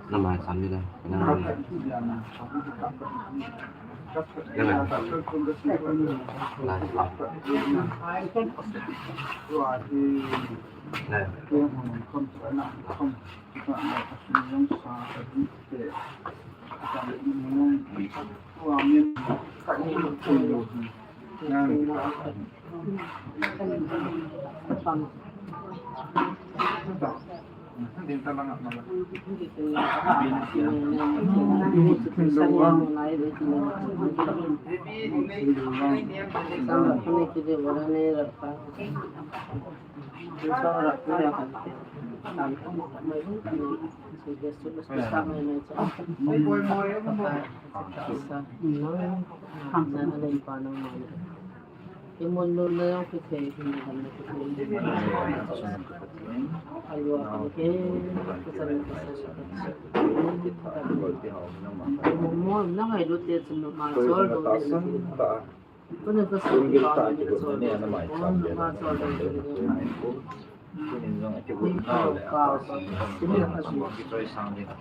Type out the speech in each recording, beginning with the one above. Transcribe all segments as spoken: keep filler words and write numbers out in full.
Nama sambil dah. Jangan. Nah, nah. Nah.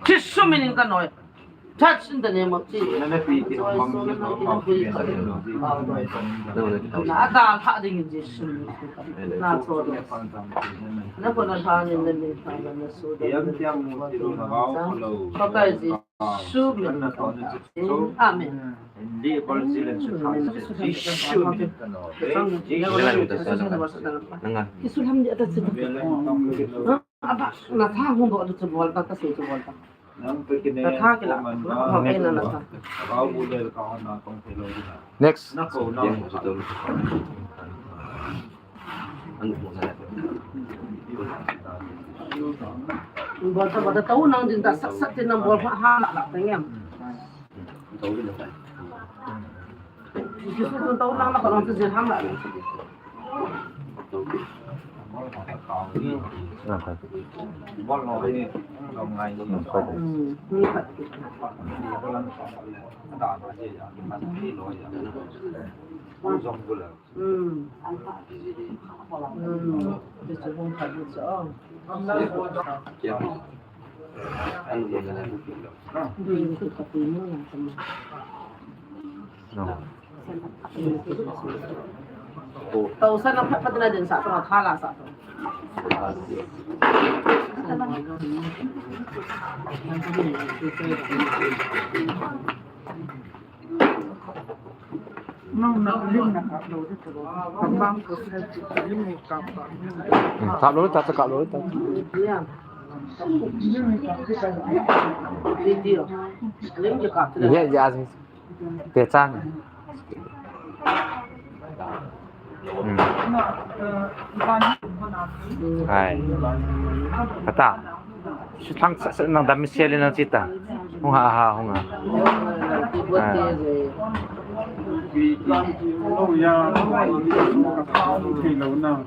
Jesu min in ka noi. Touch in the name of Jesus. Na adal ha ding in Jesu min. Na so. Na ko na tha in the name of Jesus. Pakai Jesu min. Amen. Aba, na tha hung doh chu bol ta, ka sei chu bol ta. Na tha kila, na tha. Next. Bol ta, bol ta, tau nang din ta, sat, sat, tin nang bol, ha, ha, la, la, ta ngem. Jesu tun tau lang na ka long tu jin ham la. Hmm, hmm, khat. Hmm. Hmm. Jesu hung khat ni so. Hmm. Tausan na phat phat na din sa to, thala sa to. Nang na lim na kap lou di tu. Kap bang ko sa lim ni kap bang. Hmm, kap lou ta, kap lou ta. Ya. Lim ni kap di ka. Lim ni kap. Ye, ya. Pehchan. Hmm. Hai. Kata. Su thang sa, sa nang dam mi sia le nang chita. Hung ha ha hung ha. Ha.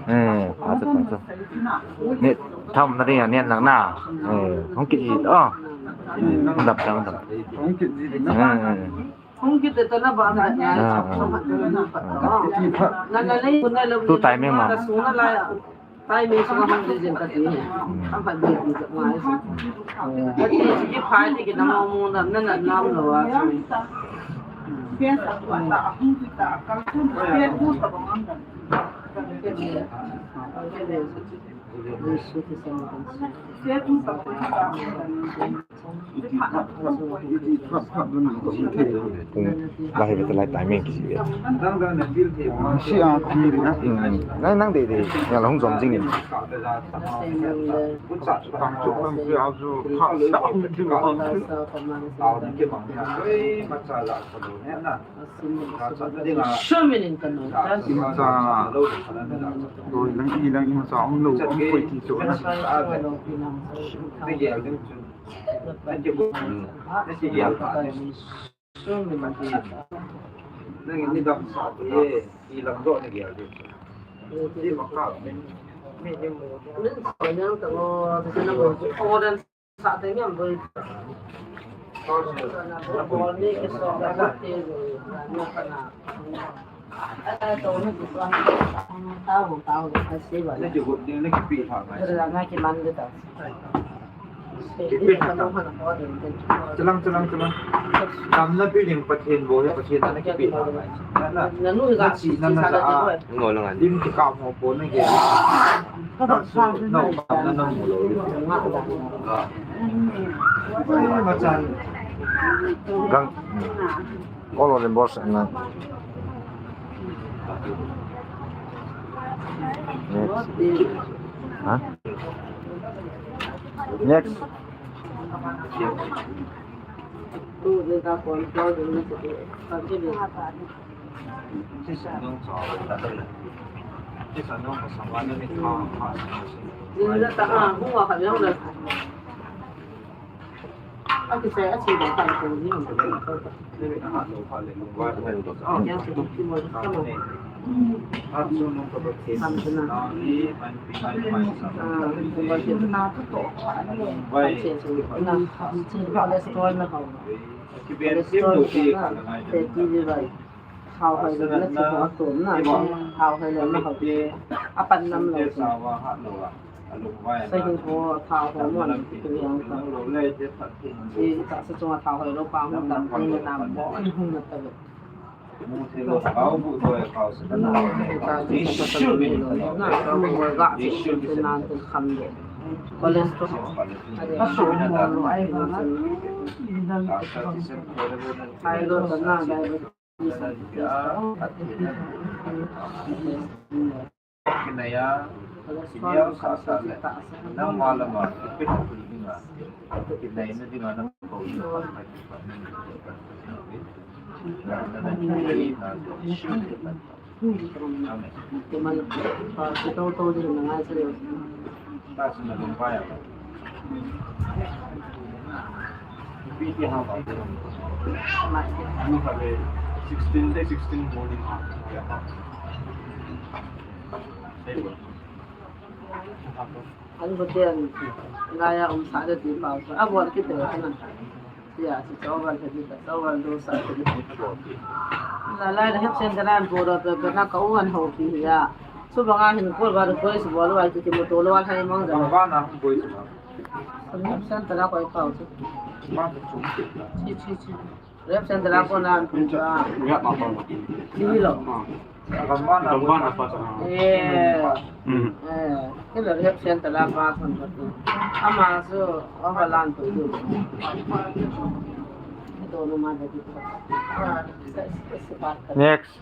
Hmm, ha sa, ha sa. Ni tham na ri ya, ni nang na. Eh, hung kit ji. Oh. Hung dam, hung dam. Hung kit ji na. Hmm, hmm. Hung kit ta na ba na ya. Ah, ah. Na na lei, na lei. Tu timing ma. Na su na la ya. Timing su na hung kit jin ka ti. Hmm. Ang pa bi bi ma. Ka ti ki phai ti ki na mo mo na na na na lo wa. Pung, lai ve ta lai timing kisi ve. Si a, ti na. Hmm. Nang, nang dei dei. Nga la hung jom jing ni. Sum inin ka nol ta. Imacha, doi lang, i lang, imacha umlou, um koi ti chu na. Sum inin. Sa te ngiam boi. Bol ni ke so da te ni na kana. Ai, ai, to ni ke so. Tao, tao, ai, se ba. Na ju got ding na kipe tha ngai. Ra na ki man de ta. Kipe tha ta. Chalang, chalang, chalang. Tam na pi ding Pathen bol, Pathen na kipe tha ngai. Na, na. Na nu ga. Na chi, na, na sa. Ngol ngan. Dim ki ka mo po na ke. Ka dot sa. Na, na, na mu lo. Gang. All of them boss and, uh, next. Huh? Next. Cholesterol na ho. Cholesterol na ho. Fatty liver. Thao hoi lou na chu ho atom na. Thao hoi lou na ho. Apan nam lou chu. Sahi ho thao ho mo na chu yang ta. Chi ta sa chunga thao hoi lou pa ho ta ni na mo an hung na ta le. Cholesterol. Thyroid na diabetes. Kinai a, kinai a sa sa le, nangma lama, ipi na kuli dinga, kinai na dinga nang ko. Amen. Sixteen day, sixteen morning. An bu ten, lai a um sa de ti pau. A bu ki te na. Ya, si choval he di ta, choval dosa he di. La lai da hep sen da nan bu do pe pe na ka u an ho ki ya. Su ba nga hin ko ba do ko su bo lo ai ki mo to lo ai hai mang da. Ba na hum boi su. Hep sen ta la ko ai pau su. Chi, chi, chi. Hep sen ta la ko nan pu ba. Chi lo. Gambana pa sa. Eh. Mm. Eh, kila hep sen ta la pa sa. Ama su, o ba lan tu. Next.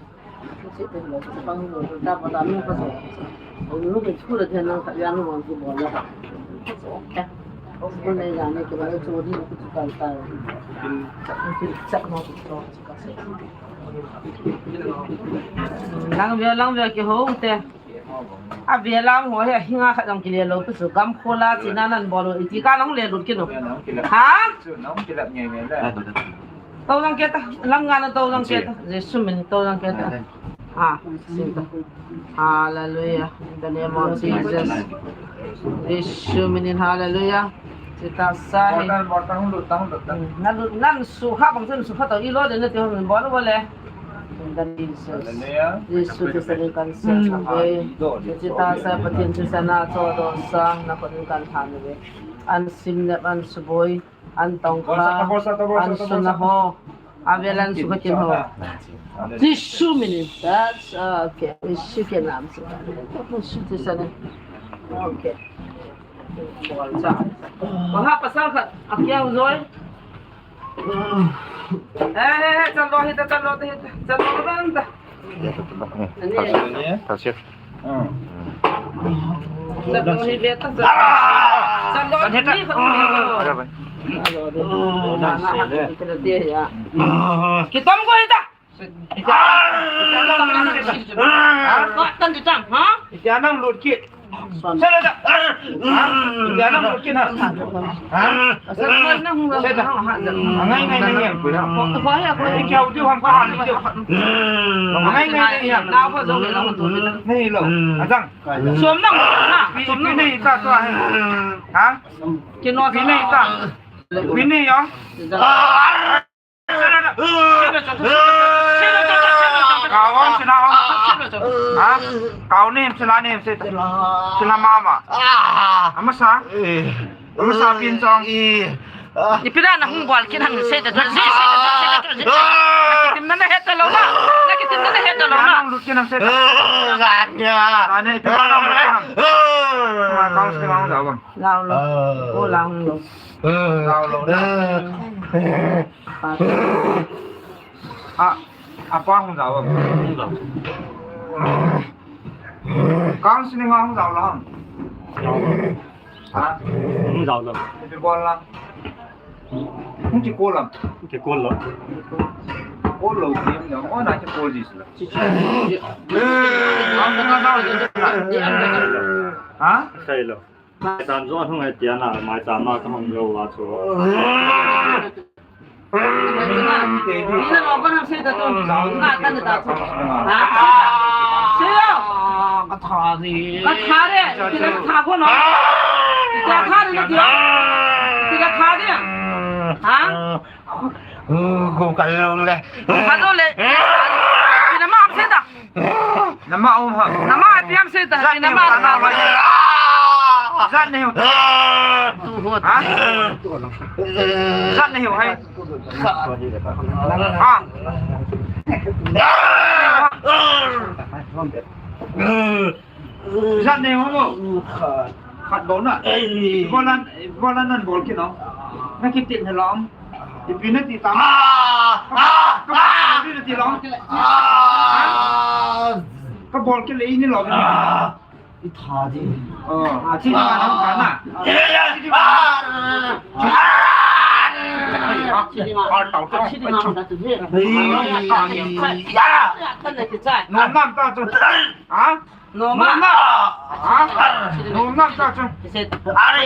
Lang ve, lang ve kihou te. A ve lang ho he, hinga khat jong kile lou pi su, gam khola china nan bol u, iti ka nang le lut kinu. Ha? To jong ke ta, lang nga na to jong ke ta. Jesu min to jong ke ta. Ha, sin ta. Hallelujah. In the name of Jesus. Jesu min in, hallelujah. Sita sa hi. Nan, nan su kha bang sun su kha to i lo de na ti ho min bol u le. In the name of Jesus. Jesu Christ in kan sa sa ve. Sita sa Pathen chu sa na cho do sa na ko in kan tha ni ve. An sim nep an suboi. An tongkha, an suna ho, a velan su kha kin ho. Jesu min in. That's, uh, okay. Jesu ke nam se. Jesu Christ in. Okay. Bol cha. Bol ha pasal khat. Akiau joi. Eh, eh, eh, chan lo hita, chan lo hita, chan lo hita. Thal sir. Thal sir. Chan lo hi ve ta, chan lo. Chan lo hi ve ta. Kitom ko hita. Tan di tang, ha? Iti nang lut kit. Sela da. Ha? Iti nang lut kit na. Ha? Sela da. Ngai, ngai, ngai, ngai. Ko, ko, ko. Iti kya uti ham ka han uti. Ngai, ngai, ngai, ngai. Nahi lo. Ajang. Som nang, ha? Som nang. Pi nahi ta to hai. Ha? Pi nahi ta. Pi nahi yo. Kau om sila om. Ha? Kau nem sila nem sila. Sila mama. Amasa. Amasa pin song. Ipi na hung bol kit ham sei ta. Sei ta. Nakitim na nahet ta lou na. Nakitim na nahet ta lou na. Nang lut kit ham sei ta. Ane ipi na nang lut kit ham. Ma kau sila hung da bang. Lao lo. O lao hung lo. Lao lo na. A, apa hung jao am? Counseling a hung jao lo ham? Ha? Hung jao lo. Ipi bol la? Hung kikol lam? Kikol lo. Kol lo, kim lo. O na kikol jis la. Ha? Sai lo. Maicham jong hung e tia na, maicham na ka hung lou a chu. Ni na lo pa na sei ta tu. Na ta ni ta chu. Ha? Sei lo. Ka tha ni. Ka tha de. Ti la ka tha ko no. Ti ka tha de na ti. Ti ka tha de. Ha? Ko ka long le. Ka long le. Ti na ma sei ta. Nama um ha. Nama apiam sei ta, nama apiam. Zat ne ho. Tu ho. Ha? Zat ne ho hai. Ha. Zat ne ho. Khat bou na. Bolan, bolan nan bol kit no. Na kit tin he lom. Ipi na ti tam. Ah! Ah! Ka bol kit na ti lom. Ah! Ka bol kit le ini lom. Ah! I tha di. Oh, a thi ma na ka na. Thi di ma. Thi di ma. Ka tau tong. Thi di ma. Ai. Ya. Ka na ti chai. No nam ta chu. Ha? Noma. Noma. Ha? Noma ta chu. Ise. Are.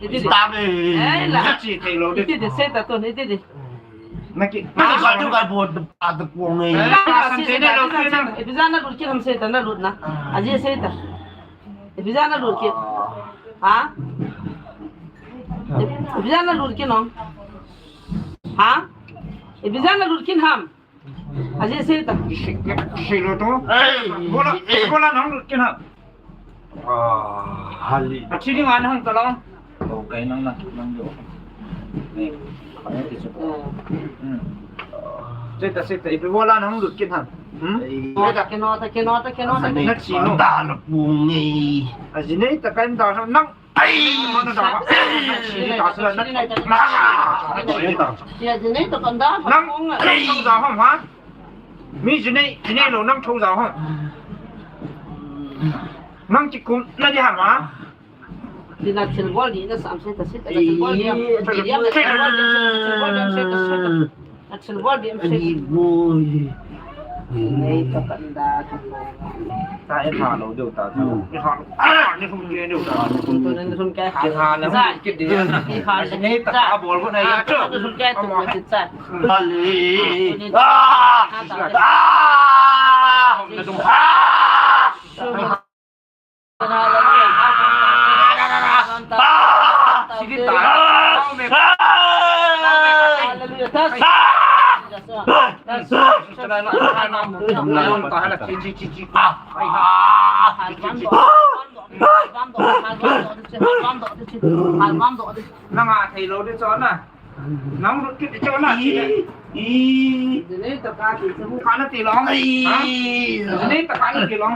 Iti di. Tabe. Eh, la. Chi thei lo de. Iti di, sei ta tu, iti di. Naki. Naki ka tu ka bo ta ta kuang e. Eh, la, si, si, si, si. Ipi jeh a na lut kit ham sei ta, na lut na. Aji sei ta. Ipi jeh a na lut kit. Ha? Ipi jeh a na lut kit no. Ha? Ipi jeh a na lut kit ham. Aji sei ta. Sei lo to. Ei. Bola, bola nang lut kit na. Ah, hali. Athi ding an hang ta lo. Okay, nang nang nang jo. Ni. Ani ti chu. Hmm. Sei ta, sei ta. Ipi bola nang lut kit na. Hmm? Ei. Sei ta. Kino ta, kino ta, kino ta. Na chi no. Da na pu nge. Aji nei ta kan da nang. Ai! Nang, nang thou jao ham, ha? Mi jinei, jinei lou nang thou jao ham. Nang kikum na di ham, ha? Di na thil bol di na sam se ta se ta thil bol di. Thil bol di, thil bol di, thil bol di. Ani boi. Nei ta kan da. Ta e tha lo deu ta. Hmm. E tha lo. Ah, ni hung ke deu ta. Ni hung ke. E tha lo. Za. Kit di. E tha lo. Nei ta ka bol ko na ya. Ni hung ke tu ni za. Ali. Ah. Ah. Ah. Nanga thei lou di chu na. Nang lut kit di chu na. I. I. Jinei ta ka ti chu. Ka na ti long. I. Ha? Jinei ta ka na ti long.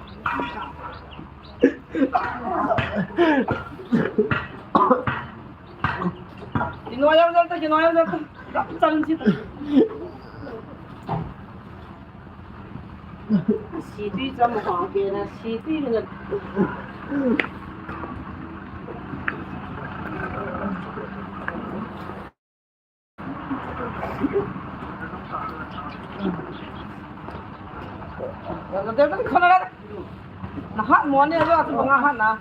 Kinoyam jal ta, kinoyam jal ta. Chang chi ta. Situi cham ha ke na, situi na. Na hat mo ne, jo atu banga hat na.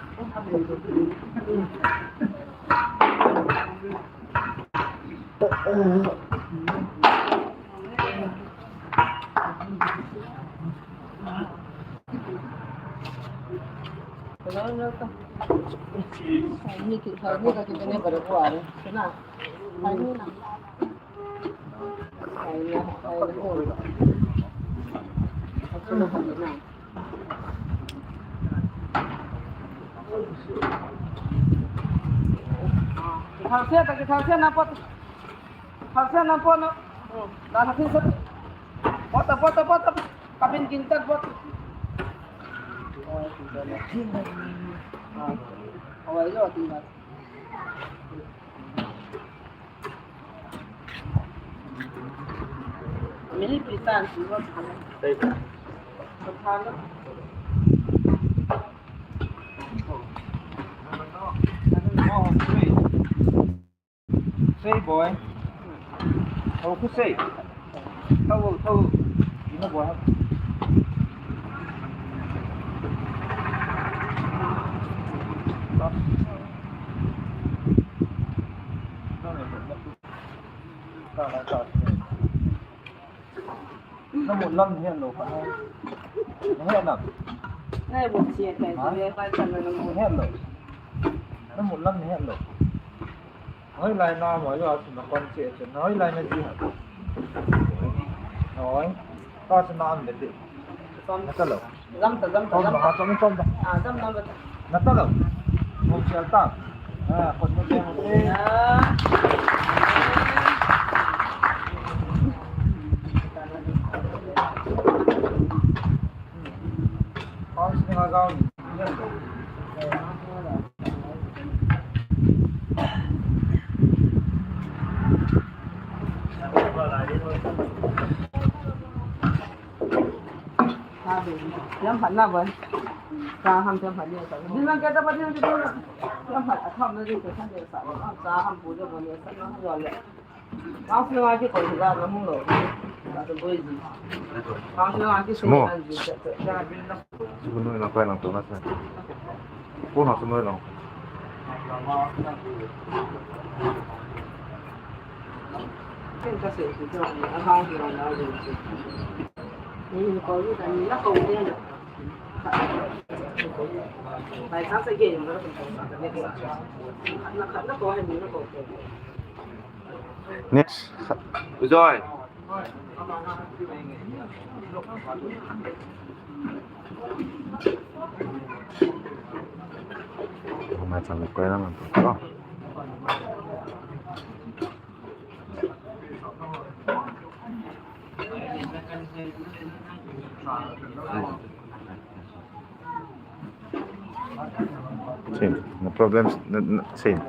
Thao se ta, thao se na pot. Thao se na pot na. Bota, bota, bota. Kapin kintan, bota. Ah, awai lo, tingnan. Mili pitan, bota. Bota. Sei boy. Thou khu sei. Thou, thou. Ina boy. Na mut lam nahet lou kha. Nahet lam. Nahet lou. Na mut lam nahet lou. Hoilai na mo yo asu na kon che che. Hoilai na ji ha. Hoi. Ka su na am de. Na ka lou. Jam ta, jam ta, jam ta. Jam, jam ta. Na ta lou. Mo sial ta. Ah, kot mo sial ta. Kong sini nga gaun. Jam phat na boy. Sa ham jam phat ni sa. Din lang kita pati nanti tu. Jam phat atham nanti tu sa dia sa. Sa ham pu dia boy sa na jo le. Ang sila nga ki ko sa na hung lo. Sa tu boy ji. Ang sila nga ki sa. Mo. Suku noi lang kai lang tu na sa. Ko na su noi lang. Next. Ujoi. Mai chang ko na man to. Same. No problems. No, no, same.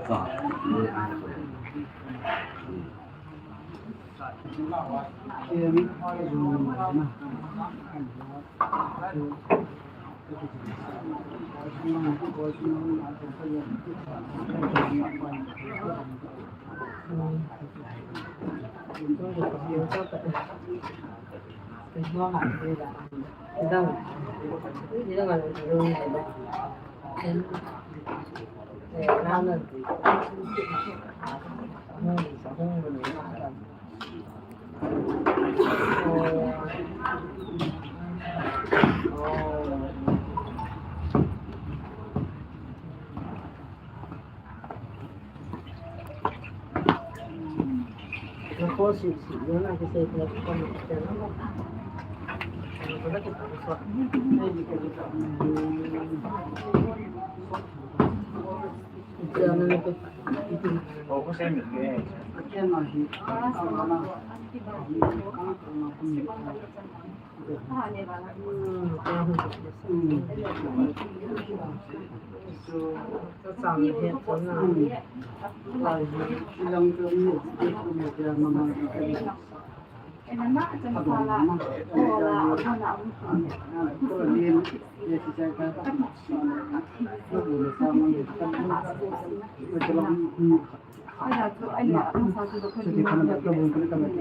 Chuti khan a tabun khan a kala ti.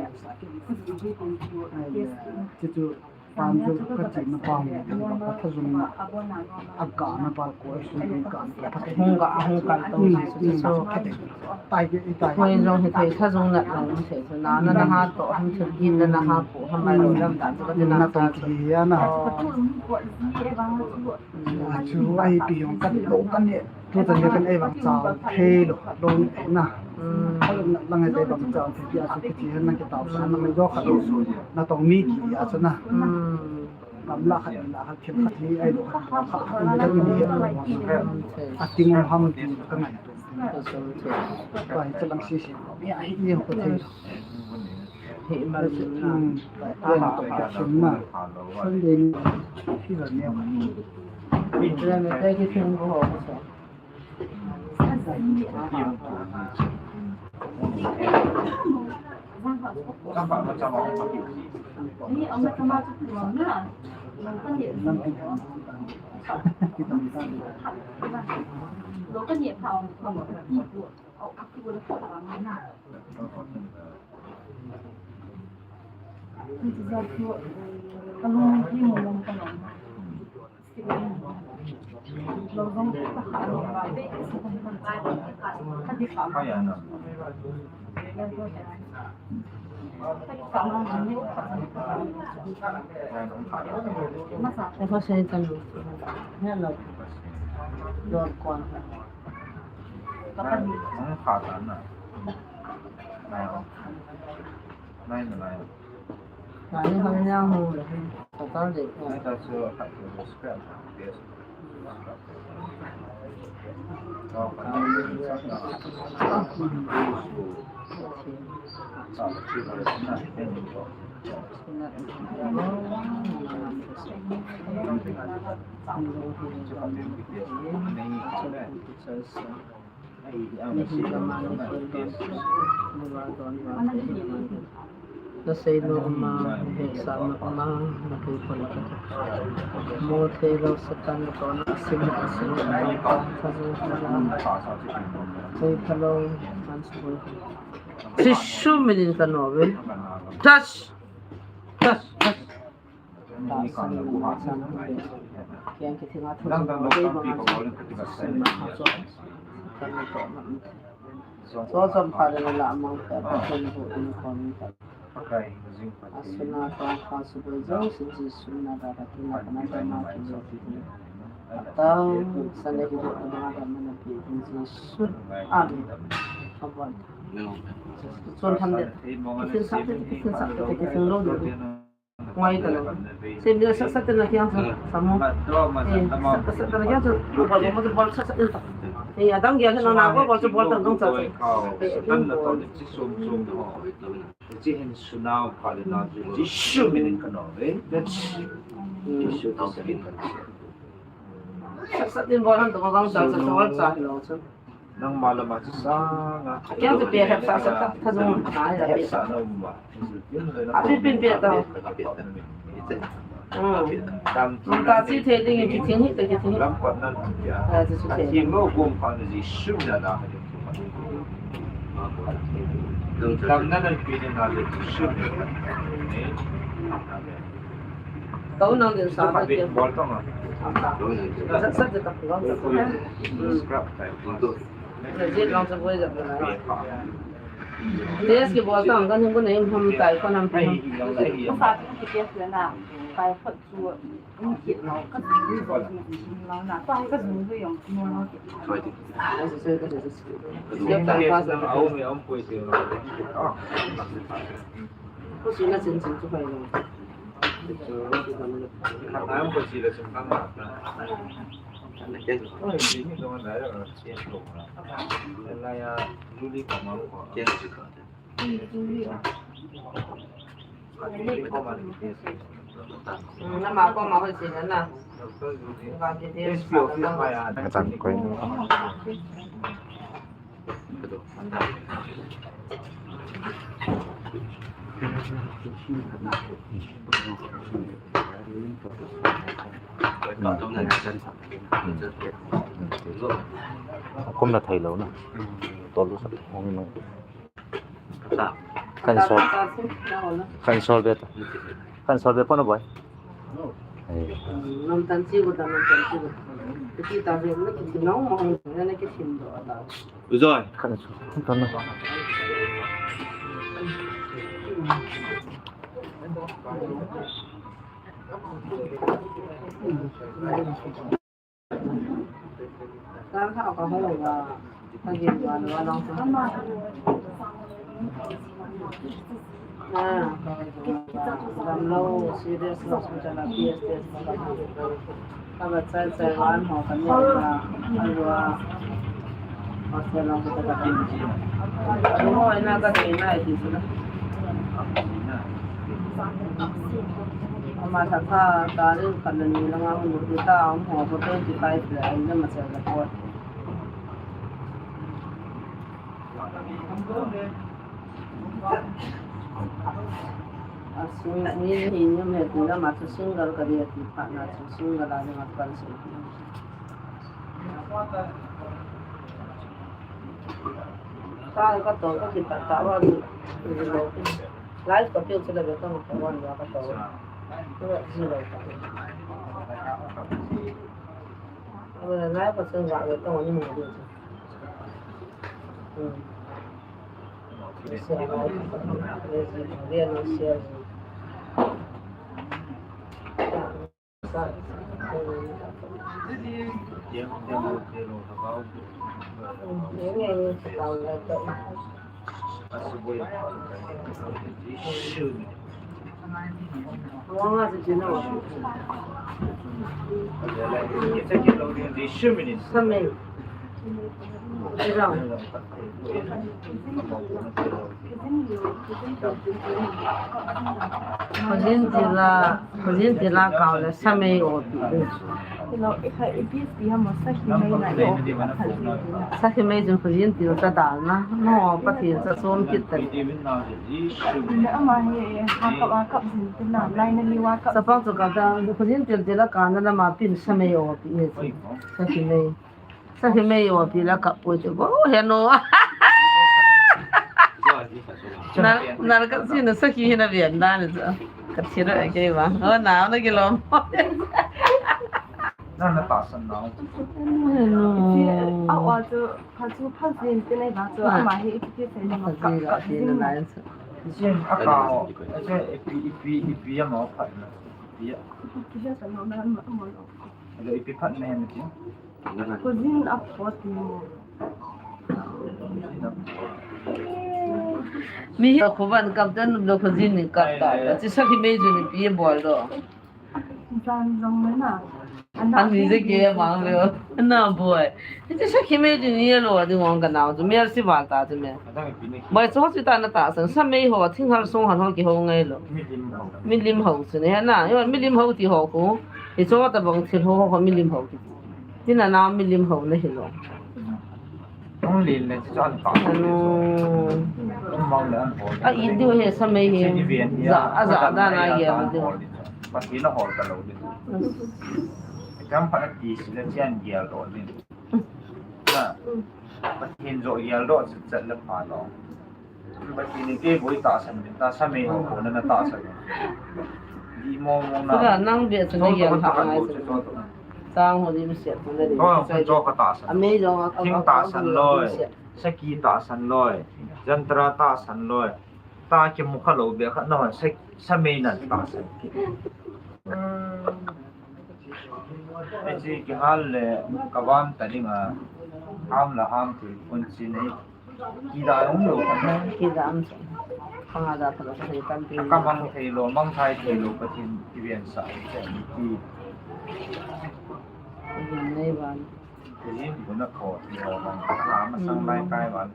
Chuchu pan chu ka chihna pa hung, ka thazung na, a gana pa ko, a sun ka, ka hung ka, hung ka to, so, tai ke, tai. Hoi jong hi thei thazung na, jong thei, so, na, na, na ha to, hung chu gin na, na ha ko, ha mai lo lam ta, chu ka ti na, na to, sa, ki, ya na. Oh. Chu ai pi jong ka lo ka ne. Tuchan le kan ei vang chau thei lou, lou na. Hmm. Ka lung na lang ei vang chau thei, tia chu kiti hen na kitao sa na mai do khat. Na tong mi ki a chu na. Hmm. Gamla khat, la khat, thil khat hi ei lou khat, khat, khat, khat, khat, a ting um ham ti ka ngai. Ka hi chu lang sisi. Mi a hi ni ko thei. Hi, mal na. Hmm. Sunday ni. Internet te kithing ko ho. Nasei nom ama, hetsahna ama, napui pon ka. Mo thei lou Satan na kona, asim, asim, thei phalou, man sui. Jesu minin ka nom e. Touch! Touch! Touch! Amen. Ngai ta lou. Semina sat sat na kiang chu, samu. Eh, sat sat na kiang chu, bol bol bol sat sat na. Eh, adang kiang chu na bol bol chu bol tan dong cha. Tan na ton chi sum sum ho. Chi hin sunau pha le na chu Jesu minin ka nom e. Jesu Christ minin ka nom e. Sat sat din bol han to ka gang cha cha cha cha lo chu. Nangma lama chu sanga. Kya tu pe hep sa sa ta, ta zong. Hep sa na um ma. Api pin pe ta. Hmm. Mun ta chi the ding ki thing hi ta ki thing. Lam pat nan ya. Ah, chu chu the. Ki mo gom pa na ji shum na na. Tam na nan pi na na le ji shum. Tau nang din sa ta ki. Bol tong a. Sa sa ta ko. Scrap type. Test kibol tang kan hung ko nei ham tai ko nam pi. Ko fa ki test le na. Kai phot chu. Ni kit lo ka zu zu lo na. Ko ka zu zu yong no no kit. Test na au me am poi se. Ko si na chin chin chu pai lo. Ka am ko si la chin ka ma. Oi, ni no na ya. Kum na thei lou na. Tolu sa hong mai. Kan sol. Kan sol be ta. Kan sol be pon boy. Nam tan chi ko ta, nam tan chi ko. Ki ta be na ki nong mo na ki thin do ta. Ujoi. Kan sol. Kan na. Ama tha tha tarik khat le ni langa hung lut ta, um ho ko twenty five le, ai le ma cha le ko. Asung ni ni ni me tu na ma chu single ka dia ti pa na chu single la ni ma pa su. Ka, ka to, ka kita, ka wa, live ka pil sila beto, ka wa, ka to. Ka wa, sila ka. Ka wa, live ka sila beto, ni mo. Hmm. Sila live ka, sila live ka. Khojin tila, khojin tila kau le samei o pi. Sakhi mei jun khojin til cha dal na, mo Pathen cha som kit ta. Chapang chu ka ta, khojin til tila ka na lama pin samei o pi. Sakhi mei. Sakhi mei o pi la kap poi chu, bo, he no. Na, na ka si na sakhi hi na bian da ni sa. Ka thi ra ke ba. O na, na ki lom. Na na ta san na. Hello. A wa chu, pha chu pha zin te nei ba chu, ama hi i ti se na ma ka. Ka zin la zin na. Zin a ka ho. A che ipi, ipi, ipi a ma pha na. Ipi a. Ipi a sa no na ma ma no. Hello, ipi pha na he na ti. Khojin a pho ti mo. Mi hi khovan kap tan lo khojin ni kap ta. Chi sakhi mei jun ni pi bol do. Jan jong na na. An ni je ke mang lo. Na boi. Chi sakhi mei jun ni lo di ngong ka nau. Chu mel si val ta chu me. Boi chu hospital na ta san. Samei ho, thinghal song han ho ki ho ngai lo. Milim ho. Milim ho chu ne na. Yo milim ho ti ho ko. Hicho tabang thil ho ho milim ho ti. Tina na milim ho na hilou. Hung lin le chu an pa. Anu. Hung mang le an hol. A i diu he samei he. Chi ni ven hi. Za, a za da na ye ma diu. Pathen a hol ka lou diu. Kam pha na ti si le chian gel do diu. Na. Pathen jo gel do chat chat le pha lou. Pathen in kei boi tahsan uvin, tahsan mei ho kona na tahsan uvin. Di mo mo na. Tua nang bia chu na gel ha ngai chu. Chang ho di mi siat chu na di. Tua chu cho ka tahsan. A mei jong a, a, thing a, tahsan a, loi. Sakhi tahsan loi. Jantra tahsan loi. Ta kimu kha lou bia kha na hon sa, sa mei nan tahsan. Hiche kihal le ka vam ta ding a, ham la ham thil kun chi nei. Kida um lou ka. Kida um sa. Khanga da pha lou ka thei kan ti. Ka mang thei lou, mang thai thei lou, Pathen i ven sa. Ki. Nei van. Pathen bu na kho thei lou, mang ka ha masang lai kai van.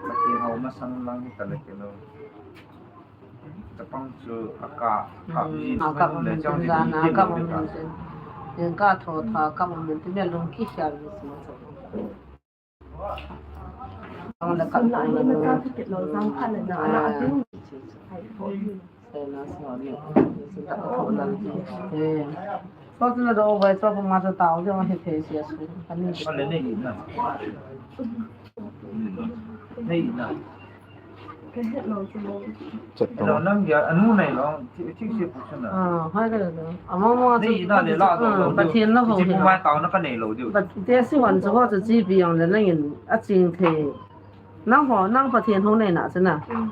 Pathen hou masang lang hi ta le ke lou. Chapang chu a ka, ka, hmm, a ka le chang di dan a ka mun tin. Yen ka tho tha ka mun tin, me lung ki sial ni sma chu. Ang le ka. Sun la ni ma ka ti ke lo jang kha le na, a la a tin. Ai, ko ni. Sai na so ni. Sun ta ko lang ti. Eh. Ko tu na do vai so ko ma ta tao de ma he the sia su. Ka ni. Ka le ni na. Nei na. Ka het lou chu lou. Chat to. Lou nang ya, anu nei lou, thi, thi si pu chun na. Ah, hai ka lou. Ama mo nei na le la do lou. Pathen la ho. Chi pu mai tao na ka nei lou diu. Te si wan chu ho chu chi pi yong le nang in a ching thei. Nang ho, nang Pathen ho nei na chu na. Mm.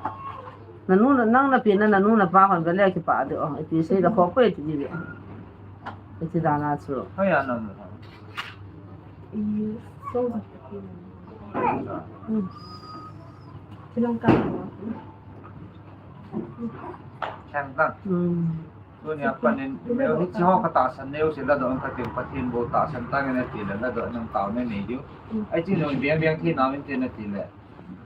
Na nu na, nang na pi na, na nu na pa hon ve le ki pa de o. Iti sei da kho ko iti di ve. Iti da na chu. Hai a na mo. I so. Sri Lanka. Sri Lanka. Tunia panin, hiche ho ka tahsan neo se la doh ka ti, Pathen bou tahsan tange nati le, la doh nang tao nei diu. Ai chi nung biang biang thi na min te nati le.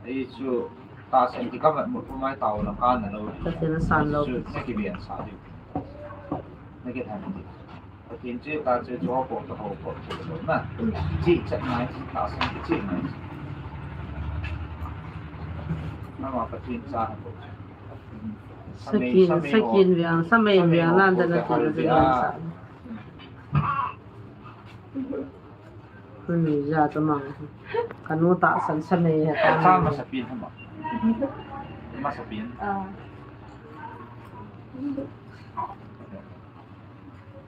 Ai chu, Tahsan kikam at mut pumai tao lang ka na lo. Tahsan san lo. Su, na kibian sa diu. Na kithan diu. Pathen chu ta chu chu ko to ko ko na. Chi chat nai, tahsan ki chi nai. Na ma Pathen cha ko. Sakin, sakin biang, samei biang nan da na ti na sa. Kunu ja ta mang. Kanu tahsan samei ha ta. Sa masa pin ha ma. Masa pin. Ah.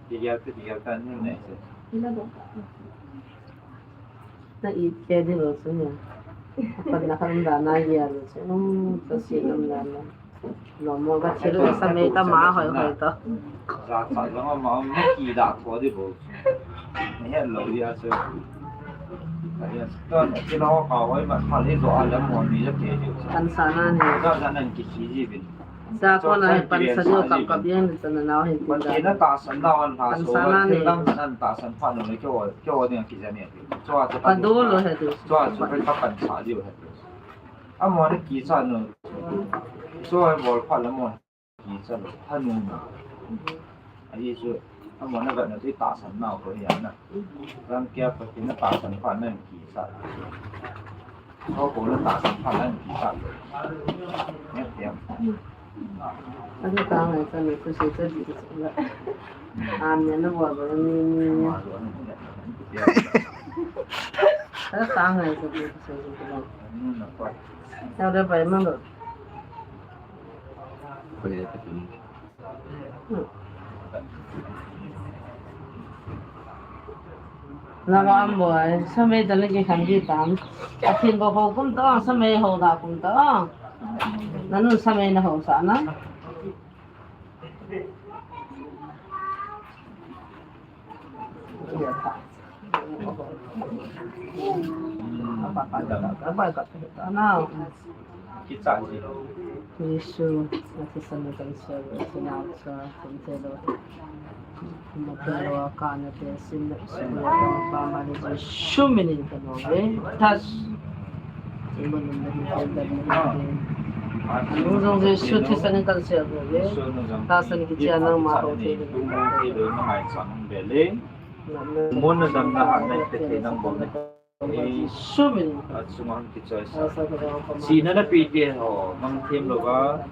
Tiga tu tiga tan ni nai se. Na i ke di lo su ni. Apan na kan da na ya lo su. Um, ta si nam da na. Lo mo ka thil samei ta ma hoi hoi to. Za cha lo ma ma ki da tho di bo. Ni he lo ya su. Ka ya su. Ton ki lo ka hoi ma pha le zo a le mo ni ya ke di. Kan sa na ni. Za za nan ki si ji bin. Sa ko na he pan sa ni o kap kap yang ni sa na na he tin da. Ki na tahsan na wan ha so. Kan sa na ni. Dang nan tahsan pha no le ke o, ke o ni ki ja ni. Ka do lo he tu. Chua chu ka pan cha diu he. Amon kicha nu. Chua bol phat le amon kicha lo. Hanu nu. Ahi chu amon na vet na chu tahsan nau ko hi na. Jan kia pa ki na tahsan phat na kicha. Ko ko na tahsan phat na kicha lo. Ne tiam. Adu ta ngai sa ni ku se sa di sa la. Am ne na wa ba ni ni ni. Adu ta ngai sa di sa di sa la. Sa da bai ma lo. Lama am boi, samei ta le ki khan di tam. Pathen ko ko kum to, samei ho da kum to. Nanu samei na ho sa na. Kicha ji. Jesu, ati sana kan sa, sana sa, kan sa lo. Matelo kana te sin na sulu pa ma ni Jesu minin ka no ve. Tas. Iman na ni kan da ni. Anu jong Jesu ti sana kan sa lo ve. Tasan ki cha nang ma ho te. Mun na dam na ha na te te nang bom na. Sum in. At sumang kichoi sa. Sina na piti ho, mang thim lo ba?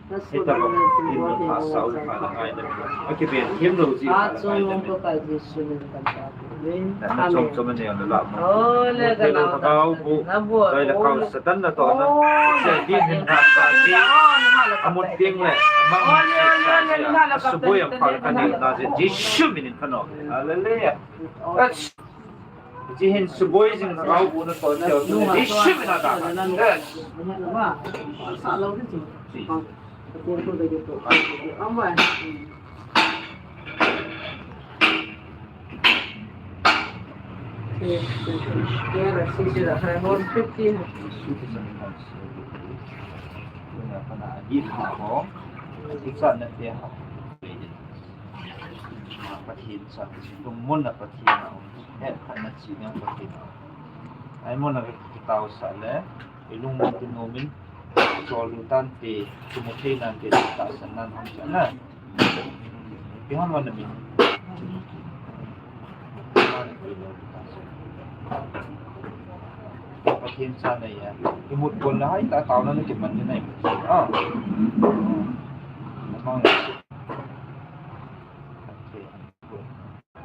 Hita ba, in lo ta sa u pa na ngai na. Aki ben thim lo ji pa na ngai na. Na chom chom ne na la ma. Oh, le ga la. Kau bu. Dai la kau Satan na to na. Sa di hin na sa di. Amut ding le. Mang sa sa. Suboi ang pa ka ni na Jesu minin ka no. Hallelujah. That's Ji hin suboi jing na kau bu na to teo tu. Di shim na da. Yes. Pathen sa, lungmonna Pathen a um, hetphatna china Pathen a um. Ahivangin kitao sah le, ilungmon tu nomin, chol lu tante, kimu thei nante, tahsan nan ham sa na. Ipi ham na min. Pathen cha na ya. Imut bol na hai ta tao na kiman ni na imut. Ah. Namang.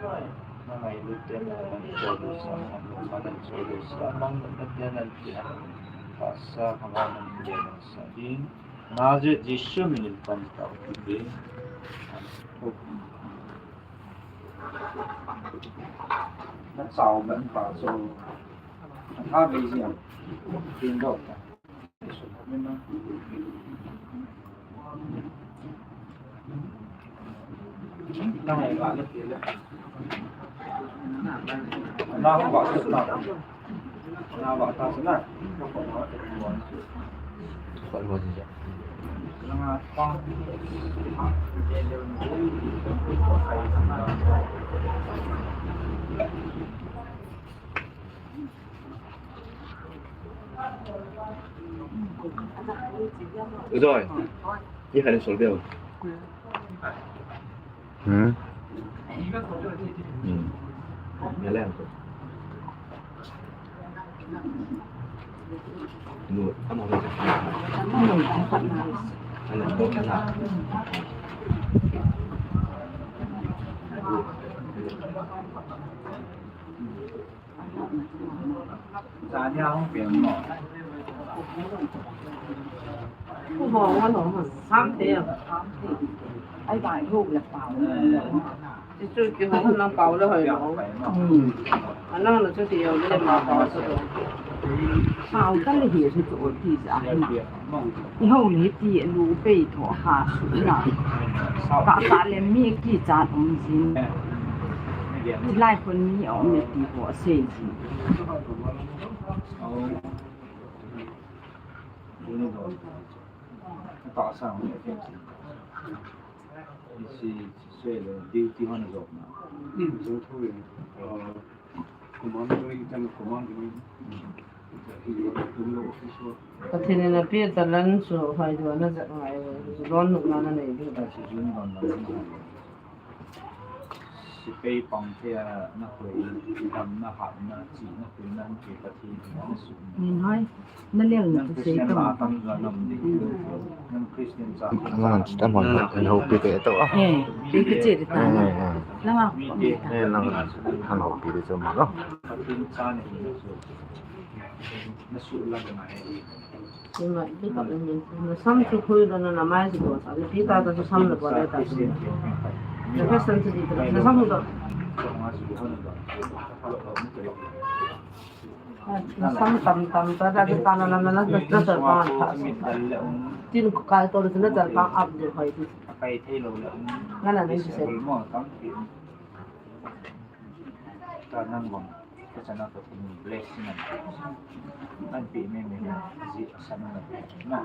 Okay. Na ngailut te na, na chol sa, na chol sa, mang na te na tia. Pasa, hama na tia na sa din. Nazareth Jesu minin pan tao ti. Na chao ban pa so. Tha be jia. Tin do ta. Rồi, như thế này số điều. Ừ. Ừ. Nhớ lên. Ai bai ho le pao. Chu chu kihong nang pao le hoi lo. Anang na chu ti yo le ma pao chu. Pao ka le hi chu chu ti ja na. I ho le ti lu pei tho ha su na. Ka ka le mi ki cha um jin. Lai khun mi um le ti ho sei jin. Pathen in apeh talent chu hoidoh na jat ngai, lon nopna na nei diu. Sepai pang thei a na koi, damna, hatna, chihna, puina, hung pe Pathen in ana sum. Nin hoi, na lel na tu sei to. Nang Christian cha. Nang, nang, nang houpi te to. Eh, ti kiche ta. Eh, eh, eh. Nang a. Eh, nang, nang houpi te to ma lo. Pathen cha ni na su. Na su la na e. Ima, iti kap in, na sam chu khui lo na, na mai chu bol sa, iti ta ta chu sam na bol ta chu. Na fashion chu iti ta, na sam hu ta. Na sam tam tam ta, ta chu ta na, na, na, na, na, na sa pa ta. Tin ko kai to na sa pa up de hoi ti. Kai thei lo le. Na na ni se. Ta nan bang. Ka chana ka kum blessing an. An pi me me ji asan na. Na.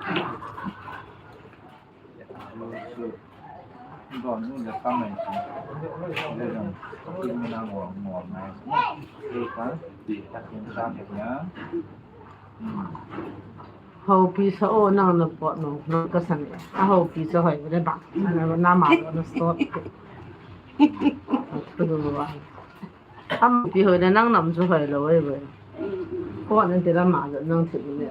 Don nu le ka men si. Le don. Ka pi me na ngo ngo na. Ni ka pi ka kin sa ke ya. Hmm. Houpi sa o nang na pot no. Nang ka san. A houpi sa hoi le ba. Ana na ma na stop. Am pi hoi na nang nam chu hoi lo ai ve. Ko nan te la ma lo nang thi le.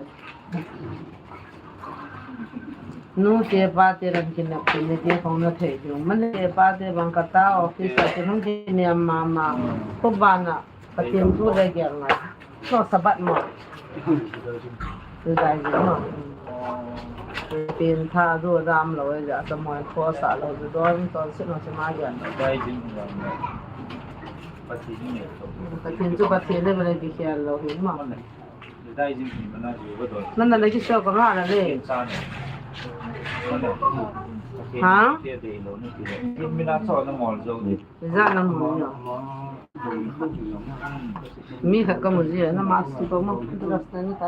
Nu te pa te ran kin na kin ne te khong na thei ju. Man te pa te bang ka ta office a te hung kin ne ma ma. Ko ba na ka tin tu le ge ngai. Ko sabat mo. Tu dai ji mo. Tin tha du dam lo ai ja sa mo ko sa lo du don ton si no si ma ge. Dai ji mo. Pathen chu Pathen le, vale kikhel lou hi ma. Nana le kisho ka nga la le. Ha? Ja na mu yo. Mi khat ka mu ji na ma su ko ma. Rasta ni ta.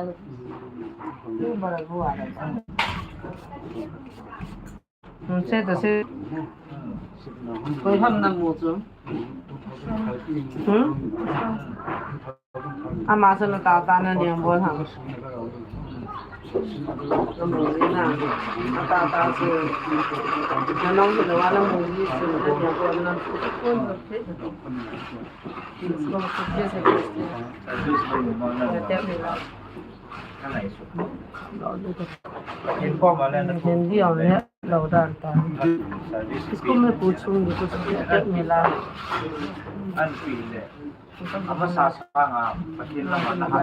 Ni bara bu a la. Hmm, se ta se. Koi ham na mu chu. Hmm? Ama sa na ta ta na niang bol ham. Na mu ni na. Na ta ta se. Na nong na wa na mu ni se na niang bol na. Hindi on le. Lo dan ta. School me pu chung ni pu chung ni la. An pi le. Ama sa sa nga, Pathen la ma na ha.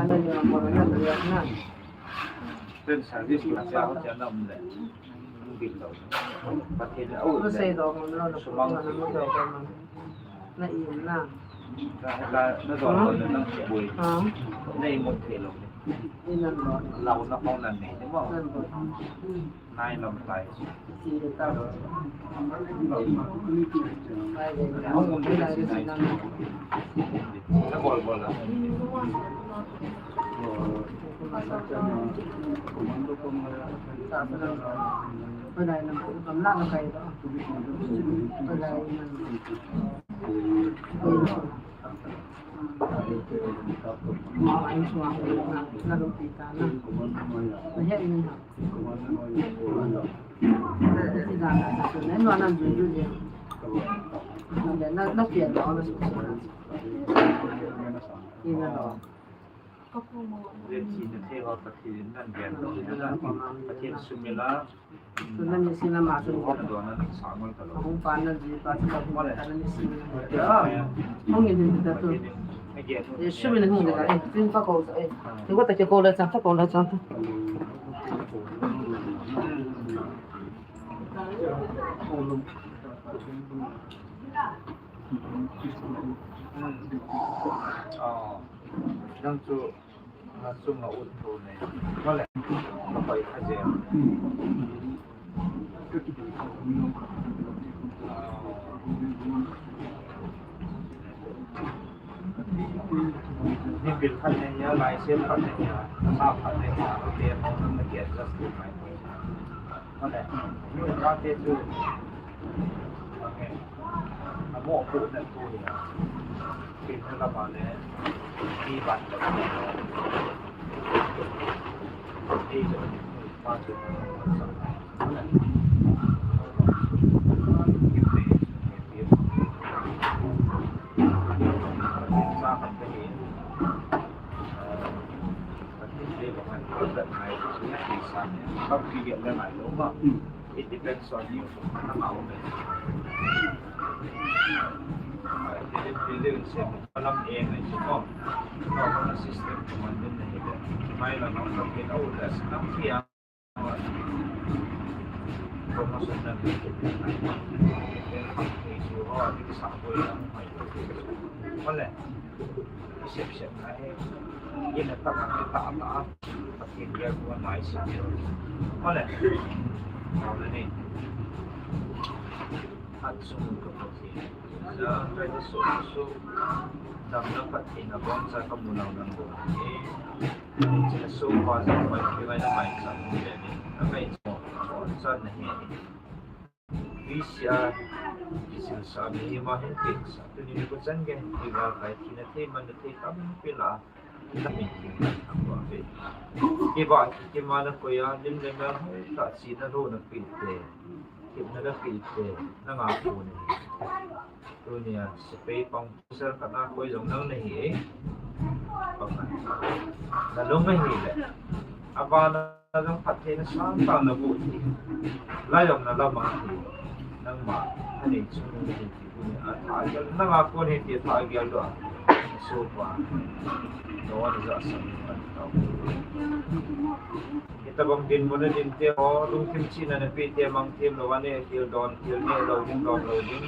Ten service na sa ho cha na um le. Bil lo. Pathen le. Au le. Sei do mo lo. Sumang. Na i na. Na, na, na do lo na boi. Ha? Na i mo the lo. I na lo. Lo na ko na ne. Mo. Nai lam tai. Hong um te si nai. Na bol bol la. Vet thei na thei ho Pathen in nan gen lou, Pathen sumil a. Tun nan nisin ama tun. Hung don nan sa ngol ta lou. Hung pan nan ji pa chu hung pan nan nisin. Hung in hin ta tu. Pathen in. E sumil hung de la e. Tin pa ko sa e. Tin ko ta ke ko la cha ta ko la cha ta. Oh. Nang chu, nang chu nga ut tu ne. Vale. Ka pai kha je. Ni bil khat ne ya, license khat ne ya, sa khat ne ya, okay, mo nang na ke adjust tu mai. Vale. Ni ka te chu. Okay. Amo ko na tu ya. Kin na la ma le. Ni ban le. Ni le. Pa tu. Sa ka ni. It depends on you. Lam e ngai chu ko. Ko na system ko man din nahi le. Mai la nong lam e au le sa nang kia. Promotion na ni. Ko le. Sep sep na he. Ina ta ma ta ta. Pathen bia ko nai sep sep. Ko le. Ko le ni. Hat sum ko ko si. Ja, ka ni so so. Dam na Pathen na bon sa ka mu nau nang bon. Ni. Ni so ko ja mai ki mai na mai sa. Ni. Na mai so. Bon sa na he. Visia, kisil sa mi ma hin tin sa. Tuni ni ko chan gen, ti gal kai thina thei, man na thei, tam pila. Na min tin sa ko ve. Ki ba, ki, ki ma na ko ya, lim le na ho, ta si na lo na pil te. Ki na na pil te, na nga ko ni. Tuni a, si pe pang Sir, kana koi jong nang nahi e. Pakhat. Na lung nahi le. Abana jong phatthei na sang ta na bu ti. Lai jong na lama ti. Nangma, ani chu nahi ti bu ni. A tha gel, nanga kon hi ti tha gel do. So pa. No one is awesome. Hitabang dinmun a din te ho, lungthim chihna na pe te, mangthim lou a ne, thil don, thil ne lou ding, don lou ding.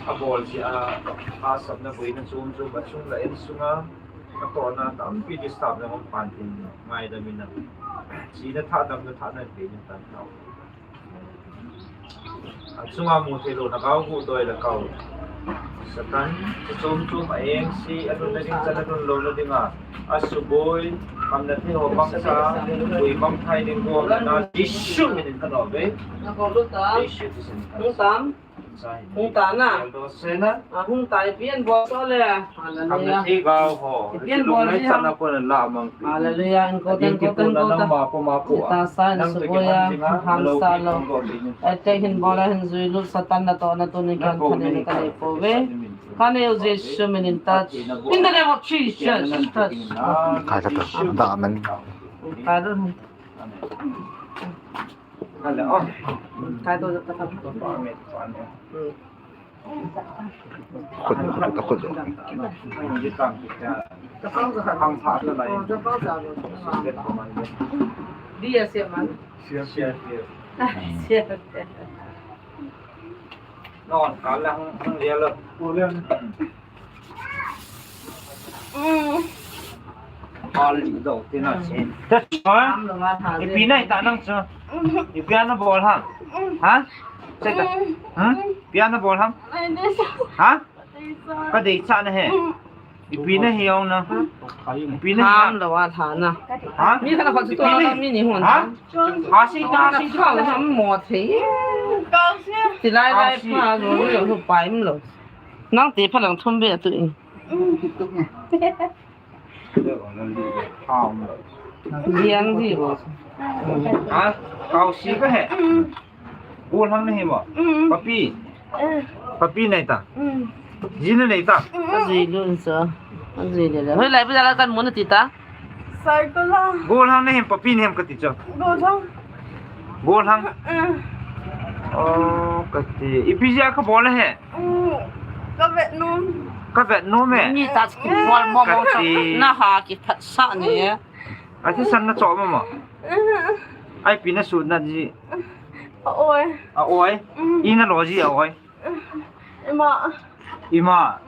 Abol jeh a, a sapna boina chom chom a chung le insunga, atohna tampi disturb na hung pan tin ngaidam in a. Chihna thah, damna thah na pe ding tan tao. Achunga mu thei lou na gao gu doi le kao. Satan, chom chom a eng si, alhun na ding chan alhun lou na ding a. Asuboi, hamna thei ho bangcha, boi bang thai ding go, na Jesu min in ka nom ve. Jesu ti sin ka. Hung tan. Hung tan na. Hung tan, ipi abol so le. Hallelujah. Ipi abol le. Hallelujah. Hung tan, hung tan, hung tan. Kita sa in suboi a, hamsa lou. Attack hin bol a hin jui lut, Satan natohna tuni kan thanin ka nei pouve. Ka nei u Jesu min in touch. In the name of Jesus, touch. Ka la ta, da man. Ka la. Ka la, oh. Ka la, da, da, da. Khut, khut, khut. Di a siap man. Siap, siap. Siap. Non, ka la hung, hung lia lo. Hal do tina chen. Ipi na ita nang chu. Ipi ana bol ha. Ha? Cheta. Ha? Ipi ana bol ha? Ha? Ka dei cha na he. Ipi na hi ong na. Ipi na hi. Ham lo wa tha na. Ha? Mi kana khon chu to mi ni hon. Ha si ka si ka. Ham mo thei. Ti lai lai pha lo lo pai lo. Nang te pha lang thum be tu in. Liang di bo. Ha? Kau si ka he. Gollhang nahi mo? Papi. Papi nei ta. Ji nanei ta. Aji lun sa. Aji le le. Hoilai bazar la kan mu nati ta. Saikul a. Gollhang nahi em, papi nahi em kati chu. Gollhang. Gollhang. Oh, kati. Ipi jeh a kabol ahi. Ka vet nom. Ka vet nom e. Ni ta kibol mo mo. Kati. Na ha kiphat sa ni. Athisan na cho mo mo. Ai pi na su na ji. A oi. A oi. I na lo ji a oi. Ima. Ima.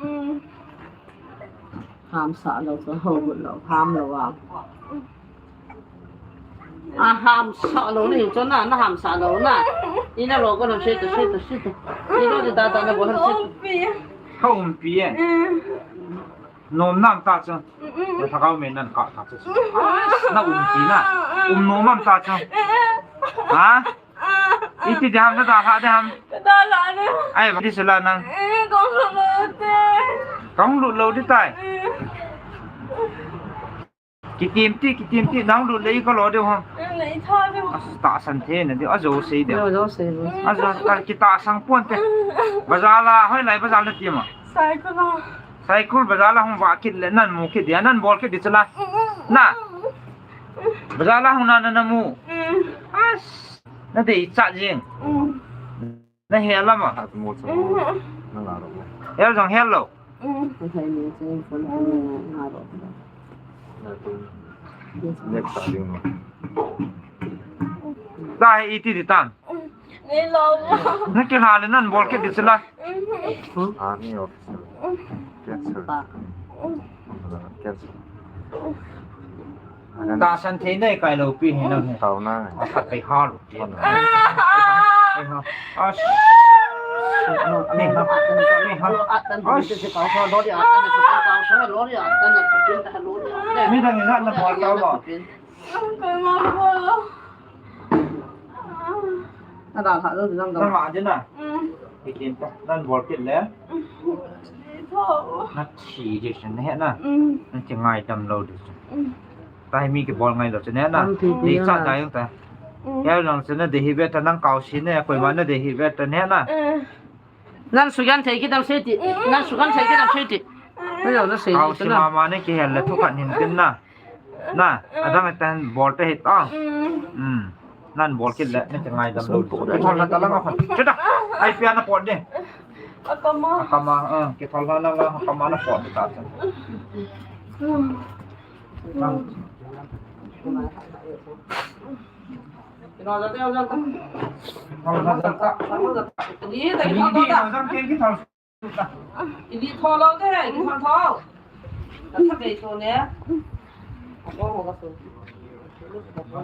Hamsa lou, so ho lou, ham lou a. A hamsa lou ni, cho na, na hamsa lou na. I na lo ko na se to, se to, se to. I lo di ta ta na bo han se to. Ka umpi e. Nom nam ta chu. Na thakau me nan ka ta chu. Na umpi na. Um nom nam ta chu. Ha? Iti diham na dalha diham. Ka dalha diham. Ai, di sila nang. Eh, kong lut lou te. Kong lut lou di tai. Eh. Kitim ti, kitim ti, nang lut lei ko lo di hong. Eh, nei tha di. As, tahsan thei na di, ajo sei di. Ajo sei di. Ajo, ta, kitahsan pon te. Bazar la, hoilai bazar la ti ma. Saikul a. Saikul bazar la hung va kit le, nan mu kit di, nan bol kit di chala. Na. Bazar la hung na, na, na mu. Mm. As. Na dei cha jing. Mm. Na hel a ma. Hat mo cha. Mm. Na la ro. Hel jong hel lou. Mm. Next time. Da he iti di tan. Mm. Nei lou. Na kihal le nan bol kit di sila. Mm. Ah, ni officer. Cancel. Mm. Cancel. Tahsan thei nei kai lou pi hi na. Tao na. A khat kai ha lu ti. Ai ha. Ash. Ni ha. Ni ha. Ash. Mi dang ina na bol tao lo. Kai ma bol lo. Na dalha lou ding dong. Na ma ding na. Mm. Kitim ta. Nan bol kit le. Mm. Na thi di chu na he na. Mm. Na thi ngaidam lou di chu. Mm. Ta hi mi kibol ngai lou chu na he na. Tam thi di na. Di cha dai ta. Mm. Ya lang chu na dei hi ve ta nang kau si na, koima na dei hi ve ta na he na. Mm. Nan sugen thei kit dam sei ti. Mm. Nan sugen thei kit dam sei ti. Kau si mama na kihel le thu khat hin tin na. Na, adang atan bol te hita. Mm. Mm. Nan bol kit le, na te ngaidam lou. Kithol na ta lang a khan. Chuta. Ai pia na pot de. Akama. Akama, eh, kithol na lang a, akama na pot ta. Mm. Kithol na ta. Kithol na ta. Ili tho lou te, ili tho tho. Ka tha bei to ne. Ko ho ka so.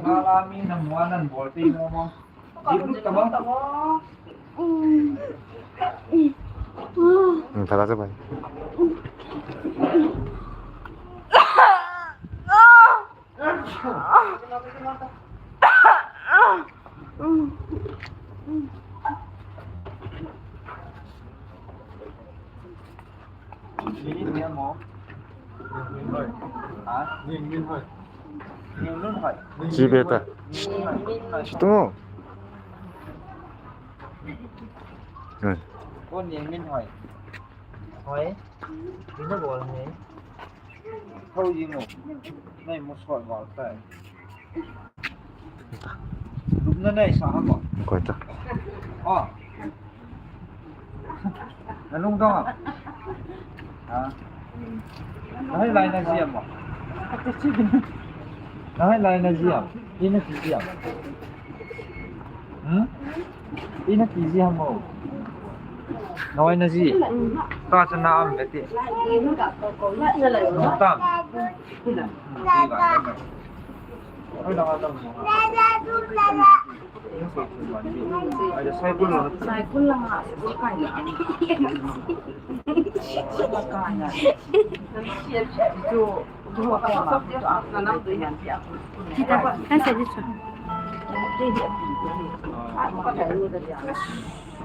Mala mi na mo nan bol te mo mo. Di lut ta mo. Hmm, tha la se bai. Chi beta. Chi tu. Ko Niang Min Hoi. Hoi. Ina bol hai. Thou jing o. Nei mu sot val tai. Lupna nei sa ham o. Koi ta. O. Na lungdong a. Ha. Na hoilai na ji ham o. Na hoilai na ji ham. Ina ki ji ham. Hmm? Ina ki ji ham o. Na hoi na ji. Ta sa na am beti. Ta.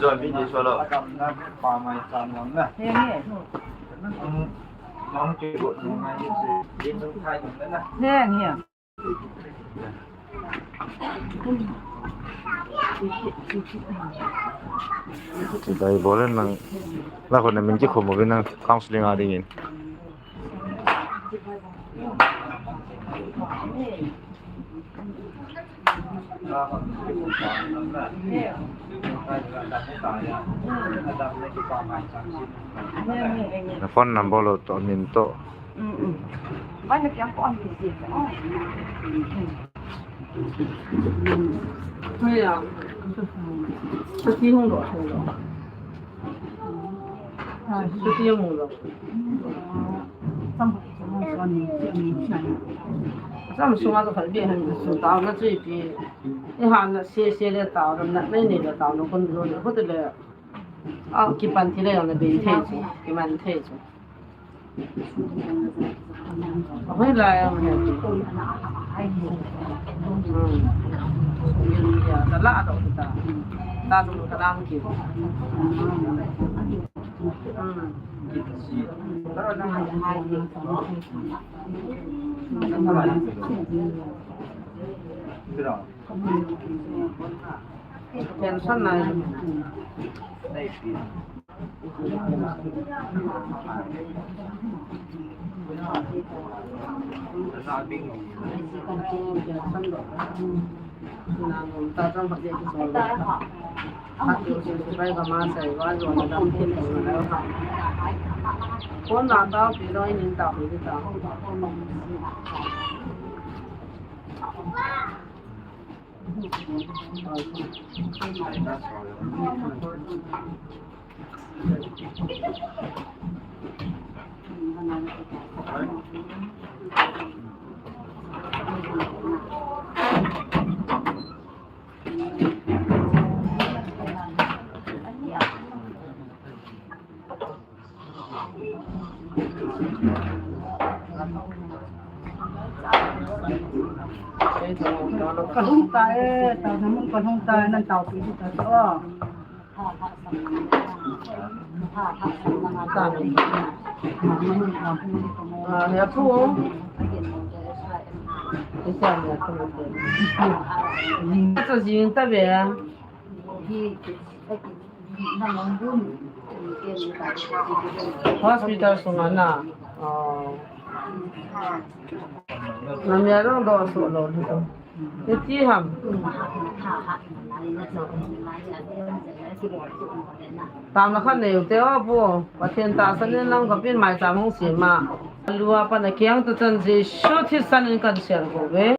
Zo mi ni so lo. Adam na pa mai chan lam na. He he. Ang, ang ke go nung na ni se. Din nung khai nung na. He he. Dai bolen nang la ko na min ki khomo bin nang counseling a dingin. Na phone number lo to min to. Vai na kiang ko an ti si. Hei ya. Sa ti hung lo, hung lo. Sa ti hung lo. Sam sunga to khat be han sun tao na chui pi. I han na se se le tao na, na nei nei le tao na kon lo le. Ko te le. A, kipan ti le yang na be thei chu, kiman thei chu. Ahoi lai a, hmm. Ya, ta la do ta. Ta du ka dang ki. Hmm. Pension na. Kalhung tai, tao namun kalhung tai, nan tao pi ta to. Ah, ya pu. Isa ya pu. Sa jing ta be. Hospital sunga na. Oh. Namia dong do so lo lu. Iti ham. Tam na khan nei u te o pu. Pathen tahsan in lang ka pin mai tam hung si ma. Lua pa na kiang tu chan Jesu thisan in kan sial ko ve.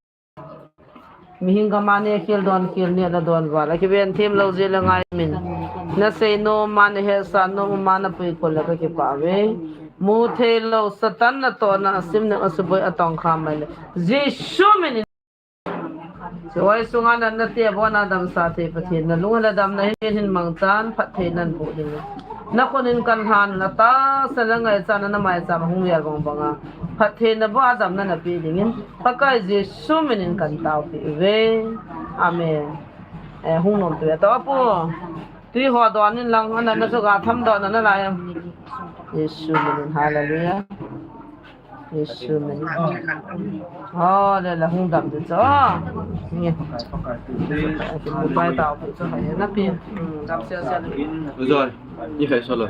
Mihing gam a ne khel don khel ne la don val a kiven them lo je la ngai min. Na sei nom ma, na hetsah nom ma, na puikhol la ka kipah ve. Mu thei lo Satan natohna a sim neng a suboi a tong kha mai le. Jesu min in. Chuti sunga na, na te bon a damsa thei Pathen na lung la damna hin, hin mangchan phatthei nan boh ding. Na khut in kan han la tahsa la ngaichat na, na maicham hung vel bang bang a phatthei na boh a damna na pe ding in Pakai Jesu min in kan taopi uve. Amen. Eh, hung nom tu ya to pu. Tui ho don in lang, ana na chu ga tham don na lai am. Jesu min in, hallelujah. Jesu min. Oh, le la hung dam tu cho. Ni. Ai, tu pai tao tu cho, hai na pi. Hmm, dam sia sia. Ujoi. Ni khai so lo.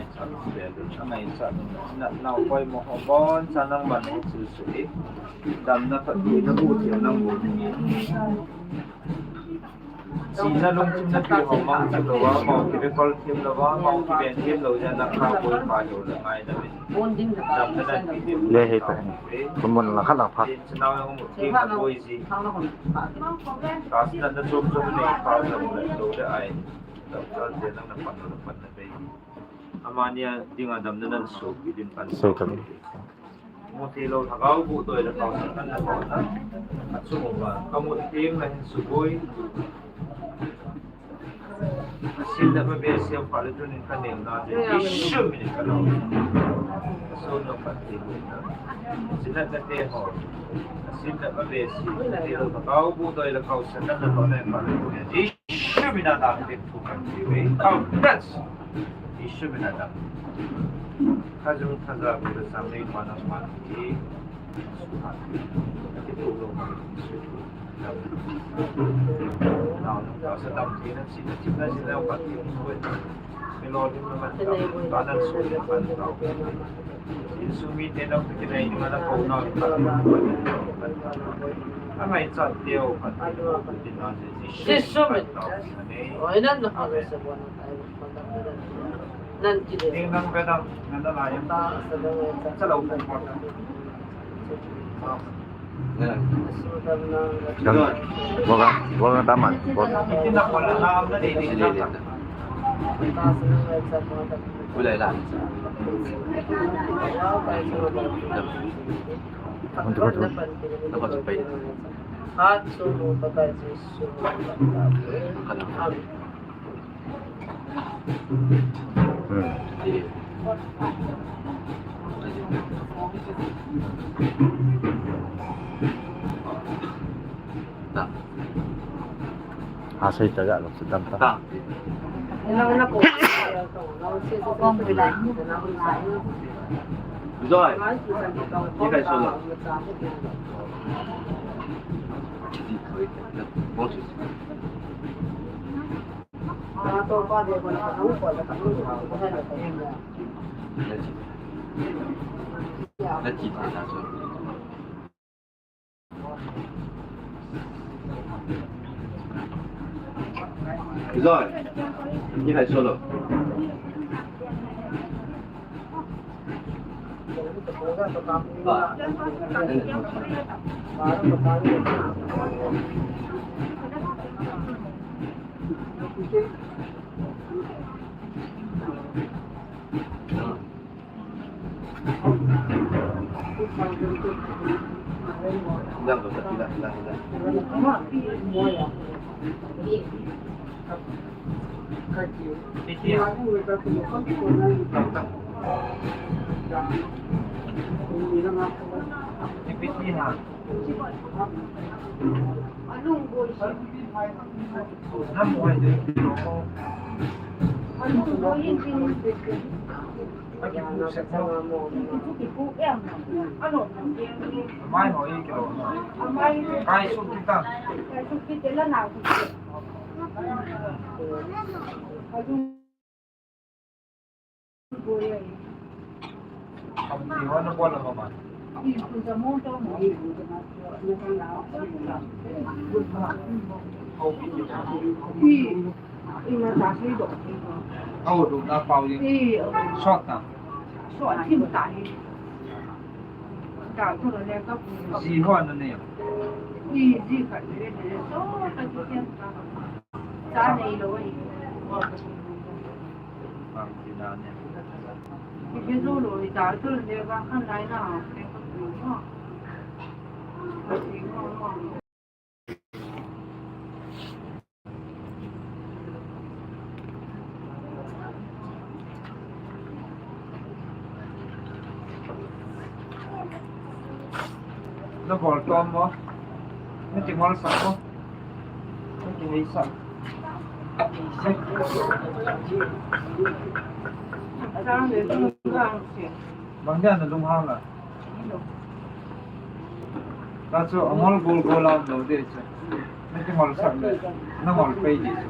Nau koi mo ho bon sa nang man ho su su. Damna phatthei na bu thiam nang bu. Sina lungthim na pi ho mang thim lou va, mau kibe kol thim lou va, mau kiben thim lou jeh a na kha boi pa lou la ngai na min. Damna na pi thim. Le hei ta. Kumun la kha la pha. Tin chana ho mu thim na boi ji. Ka sina na chom chom nei pa lou la lou le ai. Lou chal je nang na pan lou na pan na pe. Amani a dinga damna nan sopi din pan. Sei ka. Mu thei lou lhagao bu doi la kau sa kan na kau na. Achung uva, ka mu thei na hin suboi. Sin da ba be siam pa le tunin ka nem na je. Jesu min in ka lou. Sono pati na. Sina kate ho. Sina pa be si. Te lo pa kau bu doi la kau sa na na pa na pa na. Jisu mina da te tu kan ti we. Kau press. Jisu mina da. Kajung kaja bu da sa me pa na pa ti. Boga, boga taman. Boga. Ulai la. Untuk, untuk. Dapat sampai. Amen. Asai taga lo sedang ta. Rồi. Như vậy số lượng. Rồi, như vậy số lượng. Mai ho i kilo. Kai su kita. Kam ti ho na bol ho ma. Au, du na pau ye. Sot na. Sot thim ta hi. Ji ho na ne. Ji ka ne. Sot ta ki ken ta. Sa nei lo ai. Pang ti na ne. Ki ke zo lo ai ta to ne ba kan lai na. Na bol tom mo? Na ti ngol sa mo? Na ti ngol sa. Bang dia na lunghang la. Ta chu angol gol gol a um lou ding chu. Na kingol sah le, na ngol pei ding chu.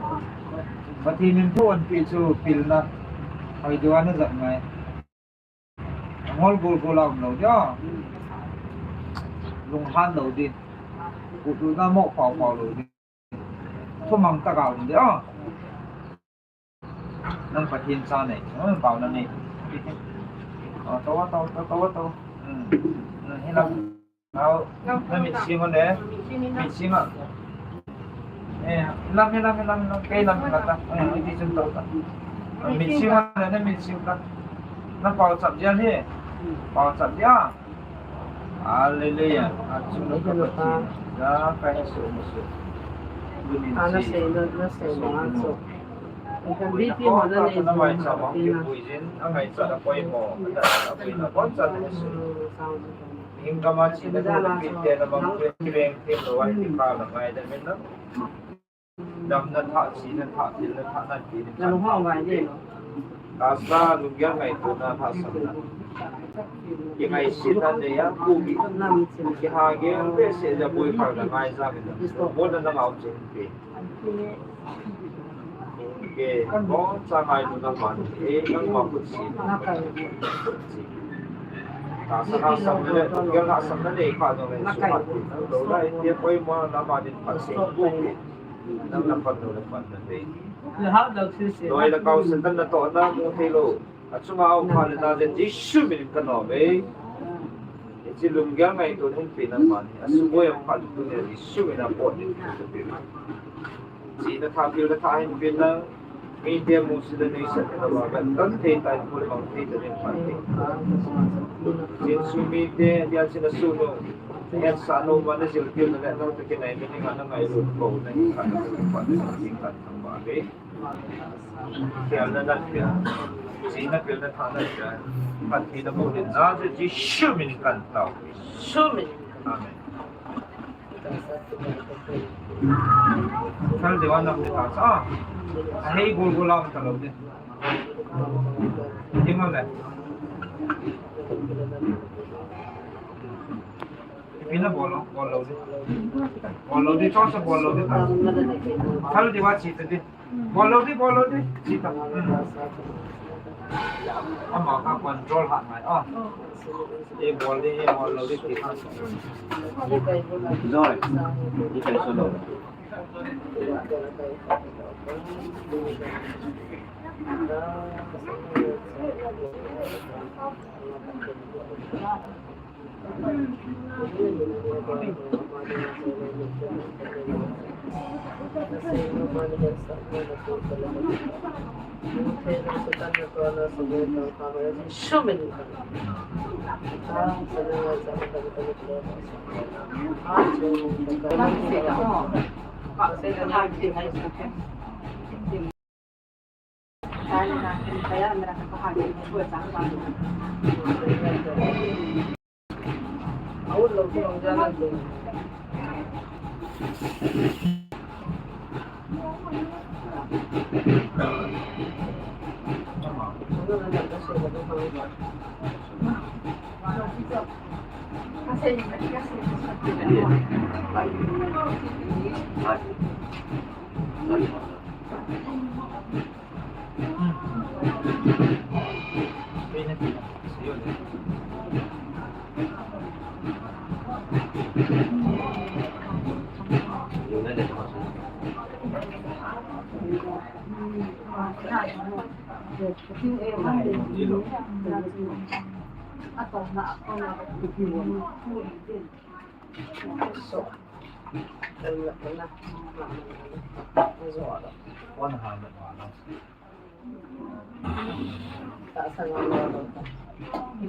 Pathen in thu ahin peh chu pilna. Hoi ding a na jat ngai. Angol gol gol a um lou ding a. Lunghan lou ding. Kut lutna mo pao pao lou ding. Thumang tah a um ding a. Nang Pathen cha nei, nang pao nang nei. Oh, to, to, to, to, to. Hmm. Hmm, hilang. Au, na mit sing on de. Mit sing a. Eh, lam, lam, lam, lam, kei lam, lam, lam. Eh, iti sun to, to. Mit sing on de, na mit sing ka. Na pao chap dia hi. Pao chap dia. Hallelujah. Achu na ka Pathen. Ja kai su mu su. Ana sei, na, na sei, na so. Kan B P ho na nei na mai sa ma ki pui jin, a ngai sa da koi mo, da da koi na kon sa da su. Ning ka ma chi na da na pi te na ma ki reng te lo ai ki ka na ngai da men na. Damna thah, sihna thah, thilna thah, nanti ding. Tahsa lunggel ngaitona thahsamna. Kingaisihna nei a, kuki. Kihagel behseh jeh a boi kal na ngai jang in. Bol na na ngau chin pi. Ke, boncha ngailutna man, e, nangma khut si. Tahsa thahsamna le lunggel thahsamna nei kha jong le, suhphat pi. Nang lo lai, te poimo na ba din phat se, kuki. Nang na pan lo le pan na ve. Loi le kau Satan natohna mu thei lou. Achunga aum phat le na jeh Jesu min in ka nom e. Hiche lunggel ngaito hin pe nangman hi. Asuboi aum phat le tunia Jesu min a pot in ka pe. Chihna thah, pilna thah hin pe nang. Mite musit le nuisat na ba, gan thei tai, phu le mang thei tai, phat thei. Jesu mite, dia china sunu. Hetsahna um a na jil pilna le nang toh kinai mi dinga na ngailut bou na hi kha na bou phat na hi kha thangvah ve. Khelna nat pia, sihna pilna thahna pia, phattheina bou din na Jesu min in kan tao. Amen. Thal deuva nam le ta sa. Ahei gol gol a ta lou de. Ding le. Ipi na bol lou, bol lou di. Bol lou di, chonse bol lou di ta. Thal deuva chi ta di. Bol lou di, bol lou di. Chi ta. Hmm. Ama ka control hat ngai. Ah. E bol di, e bol lou di, chi ta. Joy. Ni kai so lou.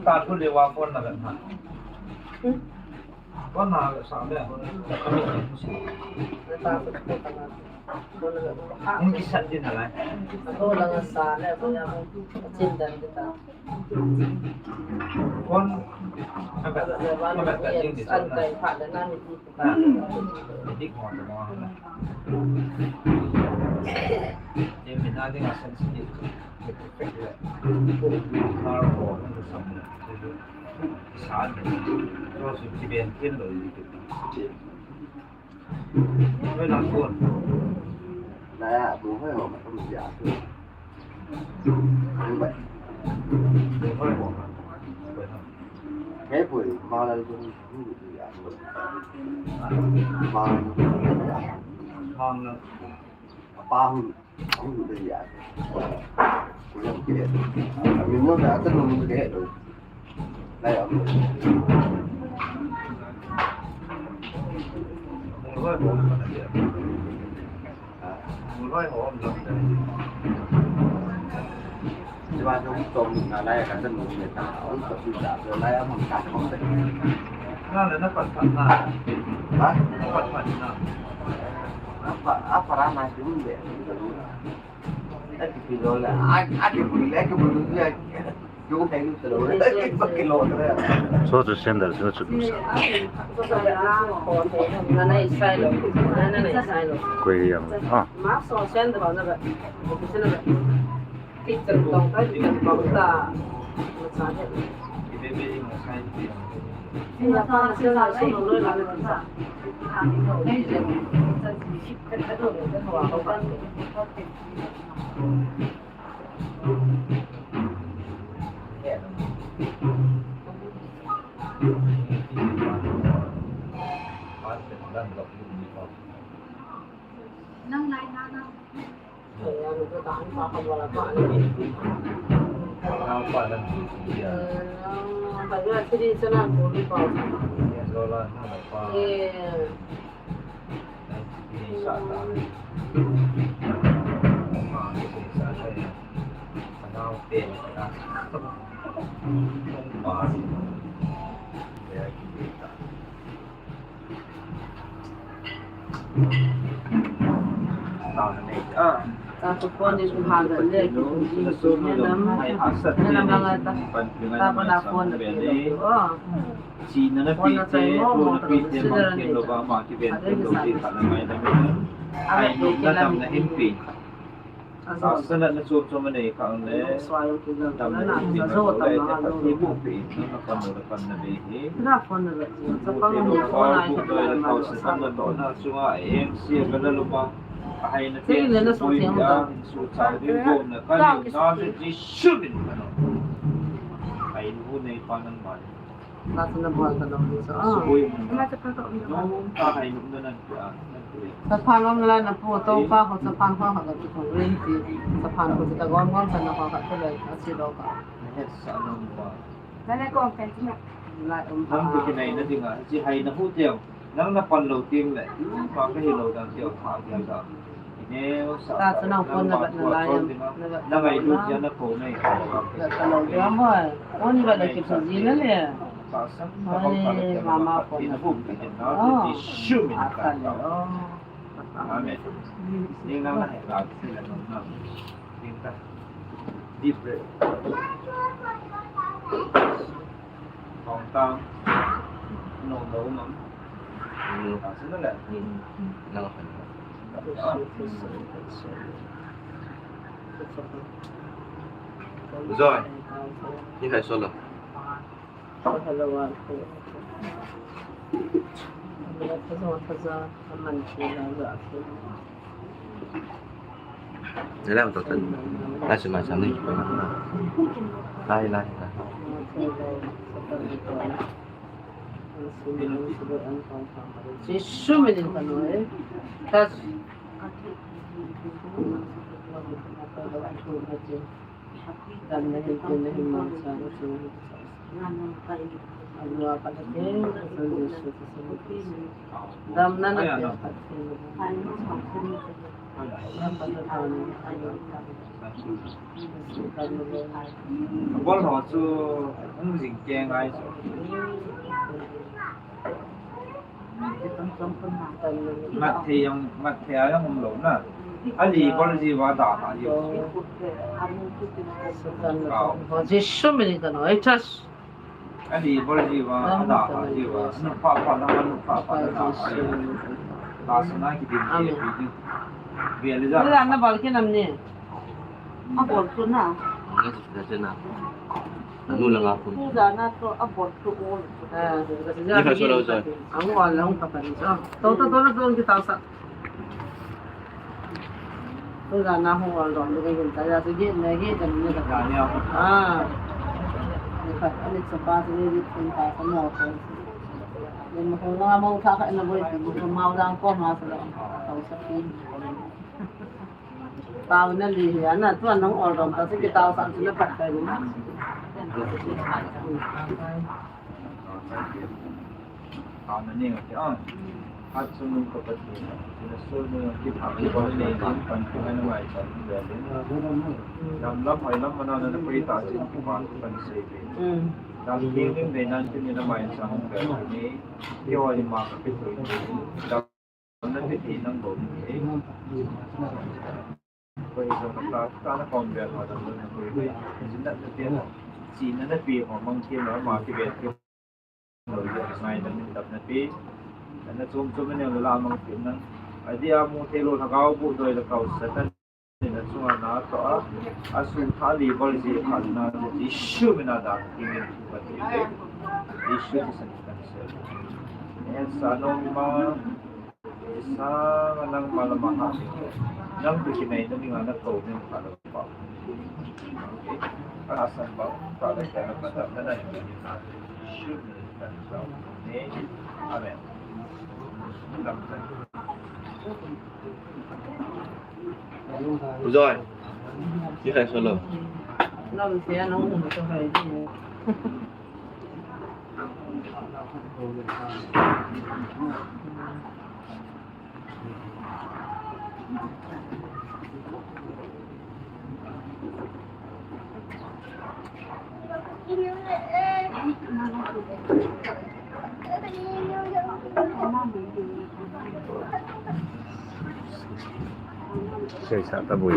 Ta thu le wa kon na vet na. Kon na vet sa le. In ki sat din na lai. Kon na vet, na vet ka ding di sa na. Dik mo to mo na. Ye mi na ding a sensitive. Perfect le. Har ko na sam le. Sa le. Ro su ti ben tin lo. Oi, lang kon. Na ya, bu hoi ho ma tum ya. Bu hoi ho. Hei pui, ma la bu ya. Ma la. Ma la. Pa hun, hun de ya. Ku yang ke. Amin no da ta no de do. Lai am. Mu loi ho. Mu loi ho am lo. Jiwa jong tom na lai ka tan mu ne ta. On to su da lai am ka ko de. Na le na pat pat na. Ha? Na pat pat na. Apa, apa rana jum de. Ati pilol la, ati pilol la, ati pilol la. Chu sandal chu chu sa. Koi yang. Ah. Sasana na chu chu ma nei kha ang le. Tam na in na zo le te pha ti bu pi na na pan na pan na be hi. Na pan na be. Sa pa mo ko na ko na sa na to na chu a em si ka na lu pa. Ahai na te na su ti ang da. Su cha de go na ka ni na de ji shu min ka no. Ai nu nei pa nan ma. Sasana bol ta lo ni so. Suboi mun. Sasana bol ta lo ni so. Saphan om la na pu to pa ho saphan ho ha ka tu ko ren ti. Saphan ko ta gom gom sa na ho ka tu le a si lo ka. Nang tu kinai na dinga, si hai na hu tiang. Nang na pan lo ting le. Ma ka hi lo dang tiang pha tiang ka. Ine sa. Sasana phone na bat na la ya. Na ngai lu tiang na ko nei. Na ka lo tiang mo. Phone ba na ki pha ji na le. Ai, mama ko na. Oh. Amen. Ning nang na he la se la nong na. Ning ta. Deep breath. Hong tang. No, no, no. Ning ta se na le. Ning. Nang. Joy. Ni hai solo. Lai lam to tan. Lai su mai sam ni. Lai, lai, lai. Jesu minin kanu eh. Tas. Bol ho chu hung jing keng ai chu. Mat thei jong, mat thei a jong um lou na. Ali bol ji va da ha ji. Jesu minin kanu, I trust. Ali bol ji va da ha ji va. Nu pa pa na, nu pa pa na da ha ji. Ta sa na ki din ji pi ji. Ve le ja. Ni la na bal ke nam ni. A bol tu na. Na tu na tu na. Anu la nga pun. Tu da na to a bol tu o. Ah, ni ka so lo so. Ang wa la hung ka pa ni so. To to to to kita sa. Tu da na hung wa lo ni ka yin ta ya se ge ne ge da ni ka. Ya ya. Ah. Ni ka ni sa pa ni ni pun ta sa mo ko. Ni mo ko na mo ta ka na boi ni mo ma da ko ma sa la. Ka sa ki. Pau na li hi ana tuan nang ol dom ta si ki tau san si na pat kai ni. Pau na ni ki ong. Hat sun nung ka pat ni. Sina sun nung ki pha ki pau ni ni pan ki na mai chan ni ya ni. Lam lam hai lam mana na pui ta sin ki pan ki pan si ki. Lam ki ni ni nan ki ni na mai chan ni. Ki wa ni ma ka ki pui ni. Lam na ki ni nang do ni. Ka, ka na kon bia ka dam na ko. Jin na te na. Chi na na pi ho mang ke na ma ki bia ke. Lo ya ngai na min dam na pi. Na chom chom ne la mang pi na. A dia mu te lo na ka bu doi la ka sa ta. Na chunga na to a. A su tha li bol ji khan na ji shu mi na da. Ki min tu ba ti. Ji shu ti san kan se. Esa no ma. Isang nang malamaha. Nang tu kinai na ninga na to ning ka lo pa. Ka asan ba, ka le ka na pa na na ni na. Amen. Ujoy. Ni khai solo. Nam sia nong um to hai. Sai sa ta bui.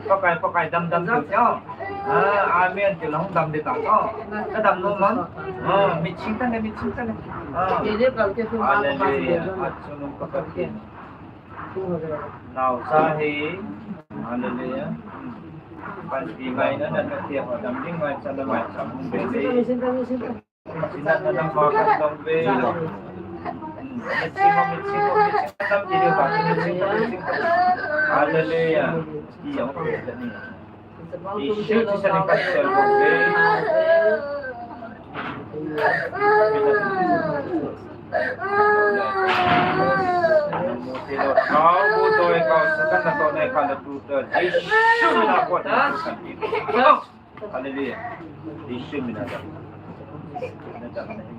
Pakai, pakai, dam, dam, dam, dam. Ah, amen. Kila hung dam di ta, oh. Ka dam no man. Ah, miching ta ne, miching ta ne. Ah. Hallelujah. Atsunung pakai. Nau sa hi. Hallelujah. Panti mai na na na tia pa dam ding mai sa da mai sa hung be be. Hallelujah. Hallelujah. Jisu mina dam. Mina dam na hin.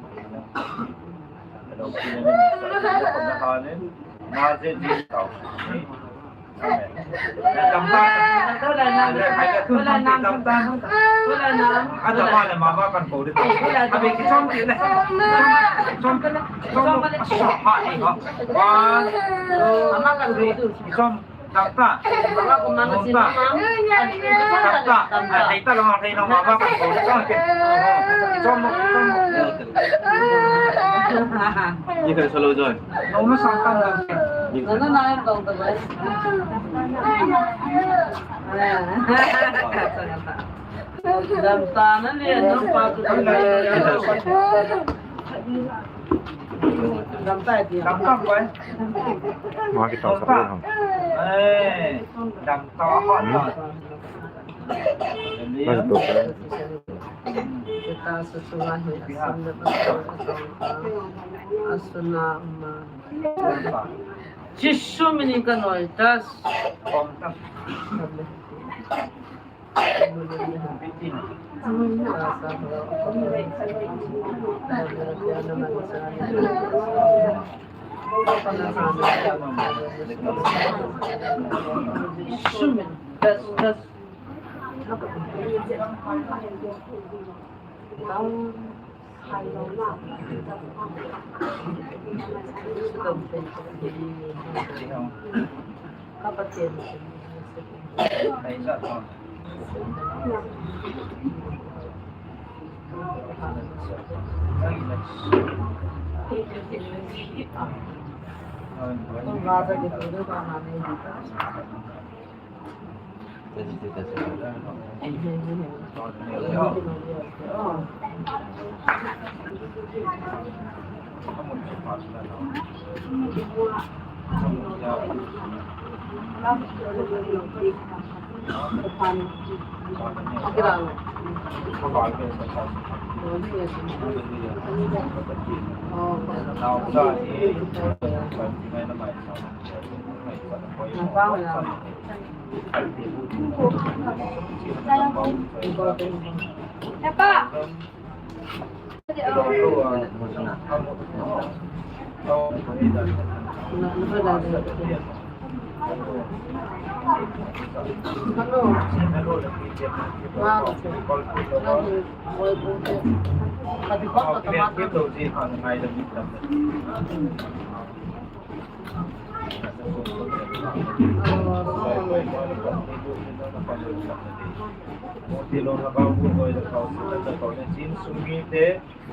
Dam ta. Dam ta. Ada mana mama kan kau dia. Habis kita sampai ni. Sampai ni. Sampai ni. Wah. Mama kan kau itu. Dam ta. Dam ta. Dam ta. Ai, ai, ta lo, ai, no, mama, ka ko, chom ke. Chom mo, chom mo. Ye kare solo joy. No, no, sa ta. No, no, no, no, no, no. Dam ta na le, no, pa tu. Dam ta, dam ta, boy. Wah, kita dam ta. Sa dam ta, hot ta. Mas tu. Kita sesuai asana ma. Jisu mina ka noi tas. Kom ta.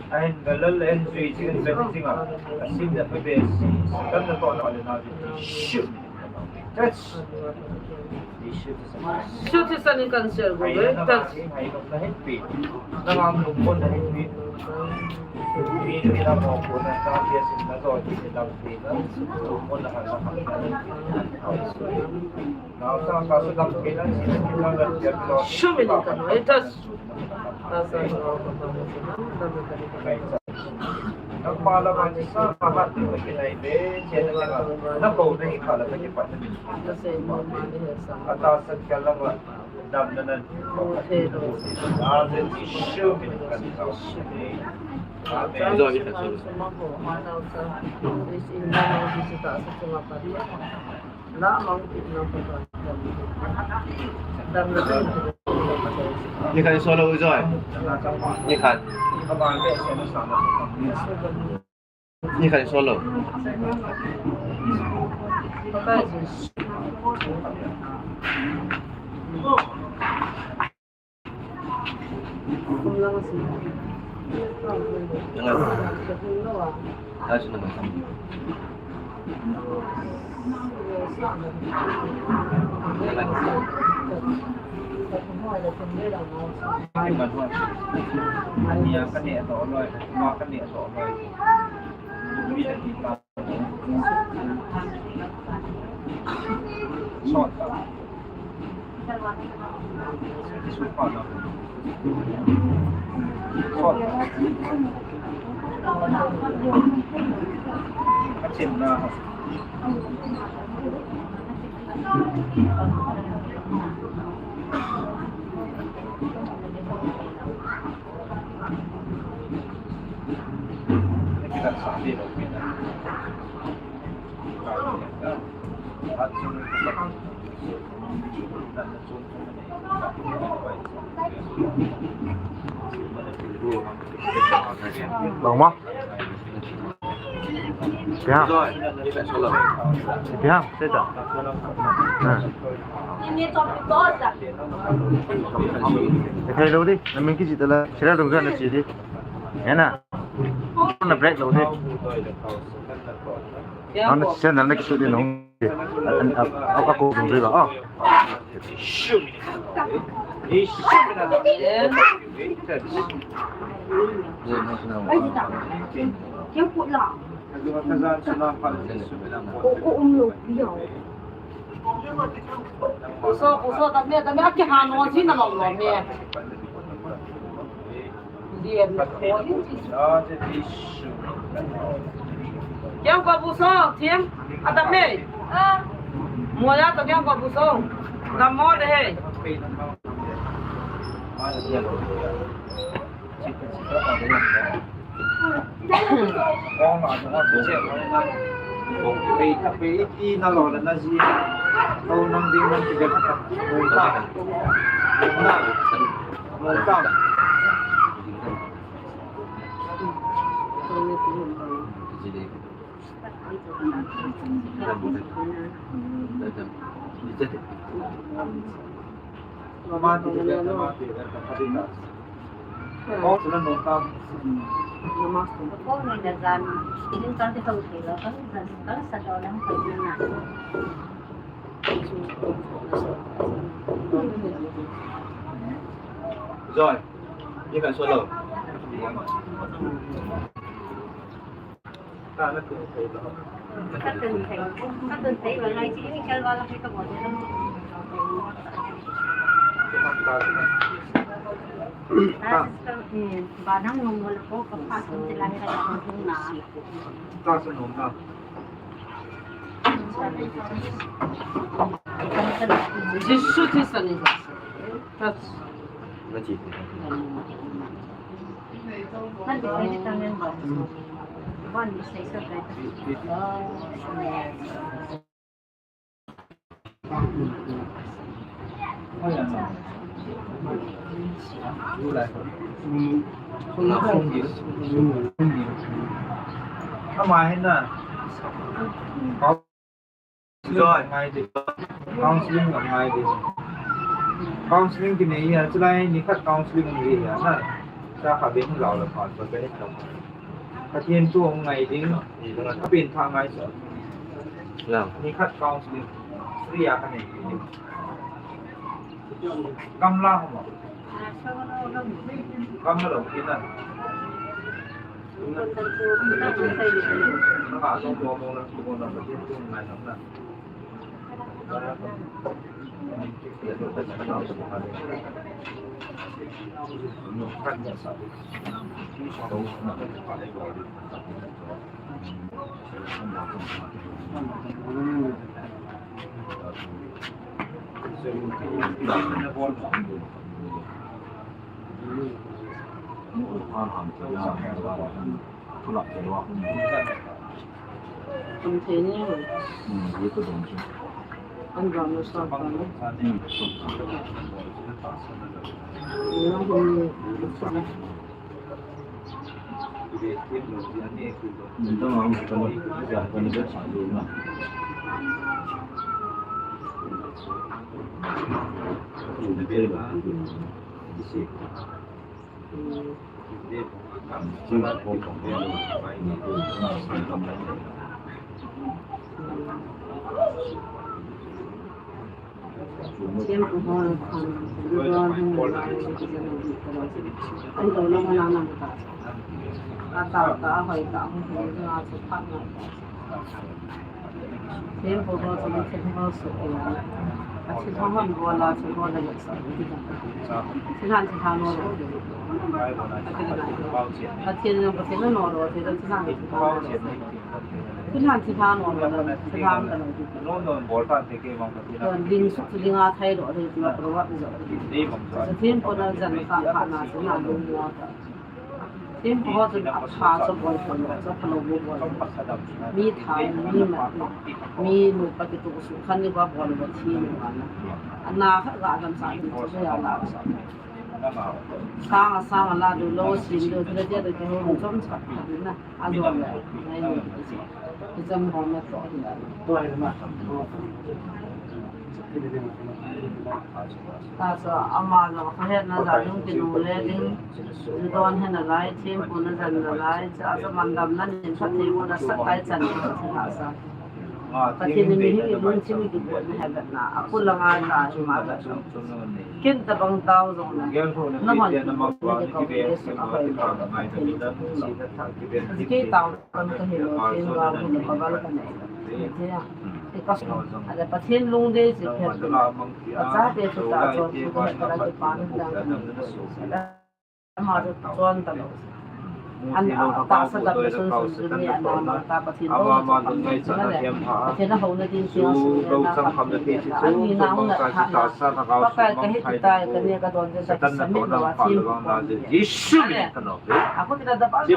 Ahin galal, ahin jui jing, ahin vet jing a, asim le phabe si, Satan natohna le na jui, shoot. Touch. Shoot is an cancel, go, touch. Hai na na hin pi. Na ngam lum pon na hin pi. Pi ni na mo ko na ta pi sin na zo ki na pi na. Lum pon na ha na ha na. Amen. Ni khat solo u Joy. Ni khat. Ni khat solo. Bang ma? Piham. Piham, seta. Ha. Khai lo di, na min kichi tala, sira dong na chi di. Yana. Na break lo di. Ana channel na kisu di nong. An, an, a, a, a ko dong di ba. Ah. Puso, puso, tame, tame, aki hano, si na long long me. Kiang ko puso, Thim, a tame. Moya to kiang ko puso. Gamo de he. Joy, you can solo. Jesu Christ ni. Ama hina. Counseling ngai di. Counseling ngai di. Counseling kinei ya, chulai nikhat counseling ngai ya na. Cha kha beng lau la pa, pa beng lau. Pathen thu ngai ding, ka pen tha ngai sa. Ni khat counseling, free a ka nei. Gamla ho ma. Gamla lo kina. Ka so mo mo na, mo na, Pathen thu ngai na. Tum thei ni. Hmm, ye to dong chu. An ram lo sa pa ni. Hmm, so. Ni to ma, ka ni, ka ni, ka ni, ka ni. Thempu ho chu thil ho suh kei a. A thil ho hon bol a, thil ho la yak sa. Thil han thil han ho. A thil no, a thil no ro, thil han thil han ho. Thil han thil han ho, thil han ka lo. Ling suk chu ling a thai ro, thil tu ro wa zo. Thempu na jan ka kha na, thil han no. Thempu ho chun apha chu bol pon lo, chu phalou bol pon lo. Mi thai, mi mat, mi nupa kitoh sukhan ni va bol lo thi ni va na. Ana khat ga dam sa ni chu ya la sa. Sang a sang a la du lo sin du, thil dia du ki ho chom cha khat na. A lo le, ngai ni. Ki chom ho na to ni la. Ta chu ama jong kha hetna ja jong kinung le ding, ju don he nalai, thempu na jan nalai, cha cha man dam na nin phatthei mu na sah kai chan ni phatthei ha sa. Pathen in mihem i lungthim i kibol na he bet na, a kul a ngai ta hi ma bet na. Ken tabang tao jong na, na hon kibol na kibol le su a hoi ma bet Pathen in. Kei tao Kan ka hi lo, Pathen gam hi lo, ka gal ka nei lo. Tia, tia. Tia ka sung. Ala Pathen lungdei chi phet lo. Ka chate chu ta chon chu ka het ka la kipan ta. Ama chu chon ta lo. An a ta sa dam le sun sun sun ni ana ma ta Pathen lo. Pathen a ho na din tia su na ka. An ni na hung na tha na. Pakai ka hi ti tai ka ne ka don je sa sa min lo a thim. Jesu min ka no.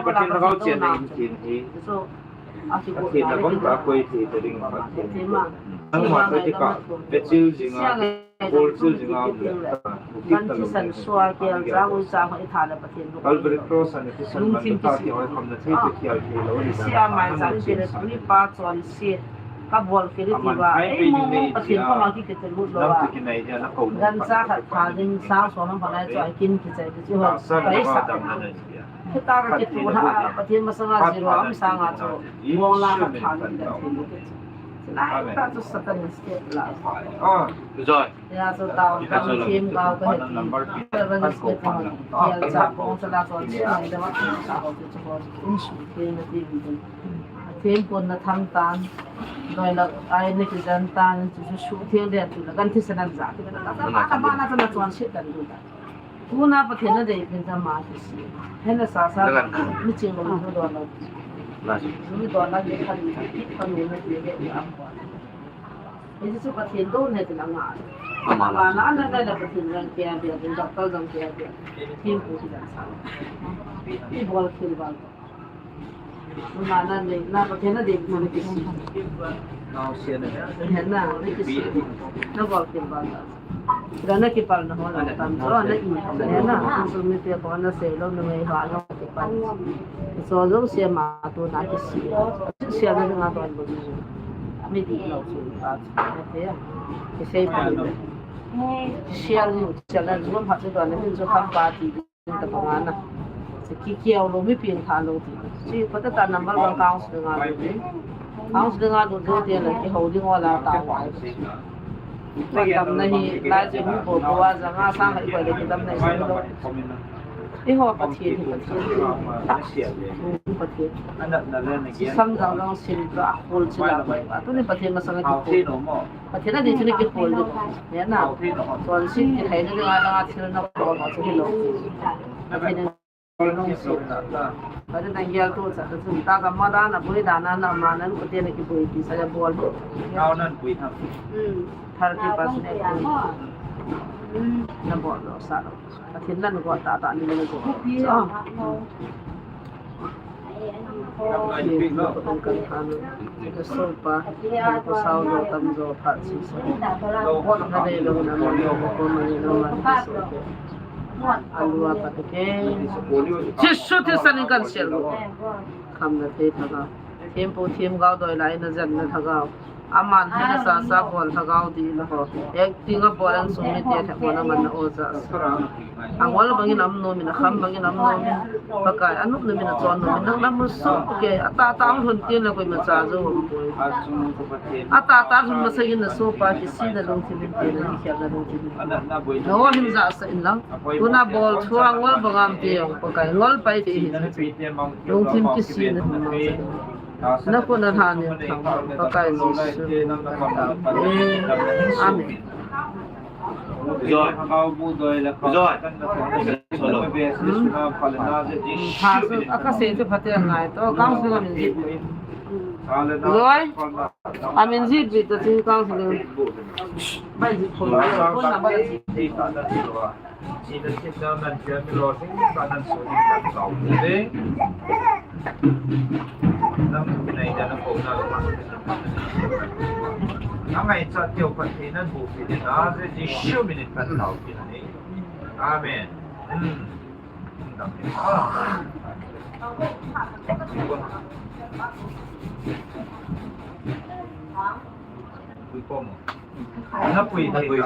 Pathen lhagao chenna in theng hi. Pathen na bang ta koi thei ta ding Pathen. Nangma thei ti ka, pechil jing a, kolchil jing a, Calvary cross a na thisan man ta ti hoi kham na thei ti khial thei lo ni. Ka bol kit ti ba, ei mo mo Pathen koma kikit lut lo a. Gancha khat tha ding sang som a panai chu a kin kichai ti chu ho. Paisa. Hita ka kituh a, Pathen masanga zero a um sanga chu, mong la ka than ka thil. Lai ta chu Satan step la. Ah, joy. Ya chu tao ka thim ka ka het. Ka ban step ka hon. Ya cha ko sa la ko chi mai da ma sa ko chu ko. In su ke na ti. Thempu na tham tan, doi la ai na kijan tan, chu chu su theng den chu la kan thisan an ja, ti la ta ta ta ta na chonset dan du ta. Tuna Pathen na dei pin ta ma kisi. Hena sa sa, mi ching lo, mi don lo. Mi don lo, mi khan, khan lo na ti le, am ko. Hichu Pathen don he ti la nga. Ama la. Ama la, ana la la Pathen jong kia dia, doctor jong kia dia. Thempu hi la sa. Ibol thil bol. Ama na le, na Pathen na dei, na kisi. He na, na kisi. Na bol thil bol. Ga na kipal na ho la tam jo, na i. He na, sumite ko na sei lo, na ngai ha lo. So, jouse ma tuna kisi. Kisial na nga don bol. Mi di lo su pa. Ate. Kisei pa. Kisial ni, kisial na, jom ha chu don na, min jo kham pa ti. Ta pa nga na. Si kikial lo, mi pin tha lo ti. Si ko ta ta number one counselor nga lo ti. Counselor nga lo ti la ki holding wala ta wa. Ko tam na hi, lai je mi ko ko wa ja nga sa ha ko le ki tam na hi lo. Eiho Pathen hi Pathen. Pathen. Sam jang jang sim ka hol chi la ba. Tuni Pathen masanga kikhol. Pathen a dei chun kikhol ding. He na. Chonset kihai na dinga langa thil na bol ho chu hilou. Pathen in. Pathen in gel tu cha tu chun ta ka ma dan a boi dan a na ma nan ko te na kiboi ti sa ya bol. Thirty percent. Na bol lo sa lo. Pathen na ko ta ta ni na ko. Cha. Jesu Christa min in kan sel. Kham na thei thagau. Thempu themgao doi lai na jan na thagau. Aman hena sa sa bol thagau ti na ho. Ek ti nga bol ang sung mi ti a thak bol na man na o ja. Angol bangin am nom in, akham bangin am nom in. Pakai, anop nom in, achon nom in, nang lam so ke, ata ta hon tin la koima cha jo hon koi. Ata ta hon masa in na so pa kisi na lungthim in tin na hi khel na lungthim in. Na ho hin ja sa in lang. Tuna bol thua ngol bangam ti jong Pakai, ngol pai ti hi. Lungthim kisi na hon masa. Na ko na tha ni thang Pakai Jesu. Amen. Joy. Joy. Hmm. Tha su, aka sei chu phaten ngai to, council a min jih. Joy. A min jih bit to chu council. Bai jih phone, phone number a jih. Sina sina nan pia mi lo sing ka nan so ni kan kau ni le. Nam nei da na ko na lo. Angai cha tio Pathen nan bu pi na je Jesu min in kan kau ni. Amen. Hmm. Dam ni. Ah. Pui po mo. Na pui, na pui.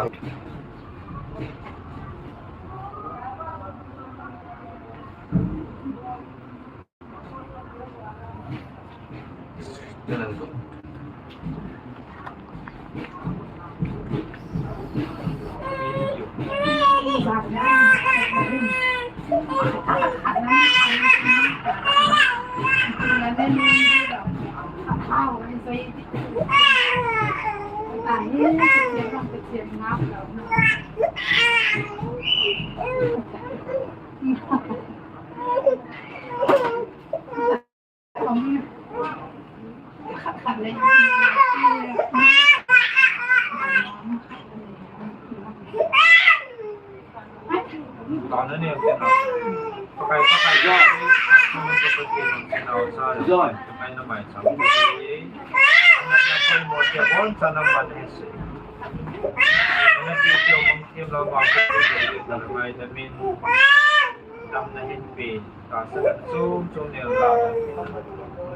Damna hin pen, tahsa chom chom neo la.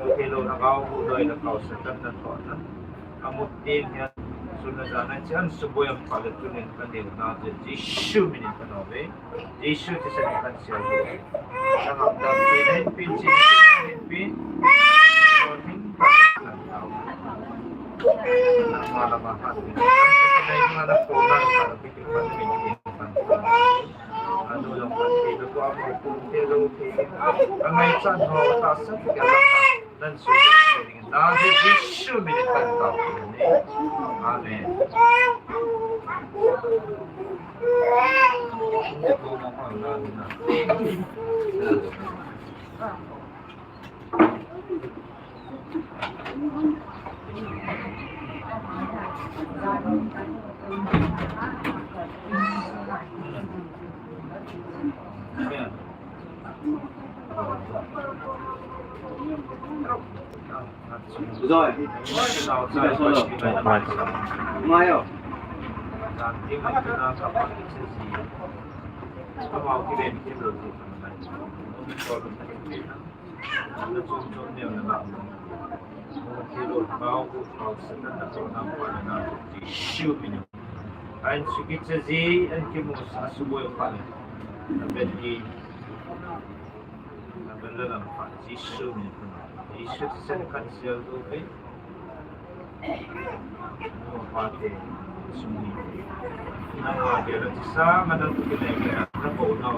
Mu thei lou lhagao hu doi lhagao Satan na thohna. Amu teng hin, sun le jan a chun suboi aum phat le tunin ka neo na chu Jesu min in ka nao ve. Jesu thisan in kan sel ve. Ka ngam dam pen, hin pen, chin pen, hin pen. Lord hin ka nao. Lama lama hat pen. Ka nai ma la ko na ka la pi pi pa pi pi pa. Anu jong phatthei na tua mo kum te lo te. Angai chan ho tahsa kiti a lama nan su ding, su ding in Nang hi Jesu min in kan tao. Amen. Joy. Mai. Mai. An suki chaji, an kimu sa suboi pa. An ben hi. An ben la lam pa. Jesu min. Jesu sen kan sial tu pe. Mo pa te. Sumi. Na ma ke la sa ma na tu ke le. Na ko na.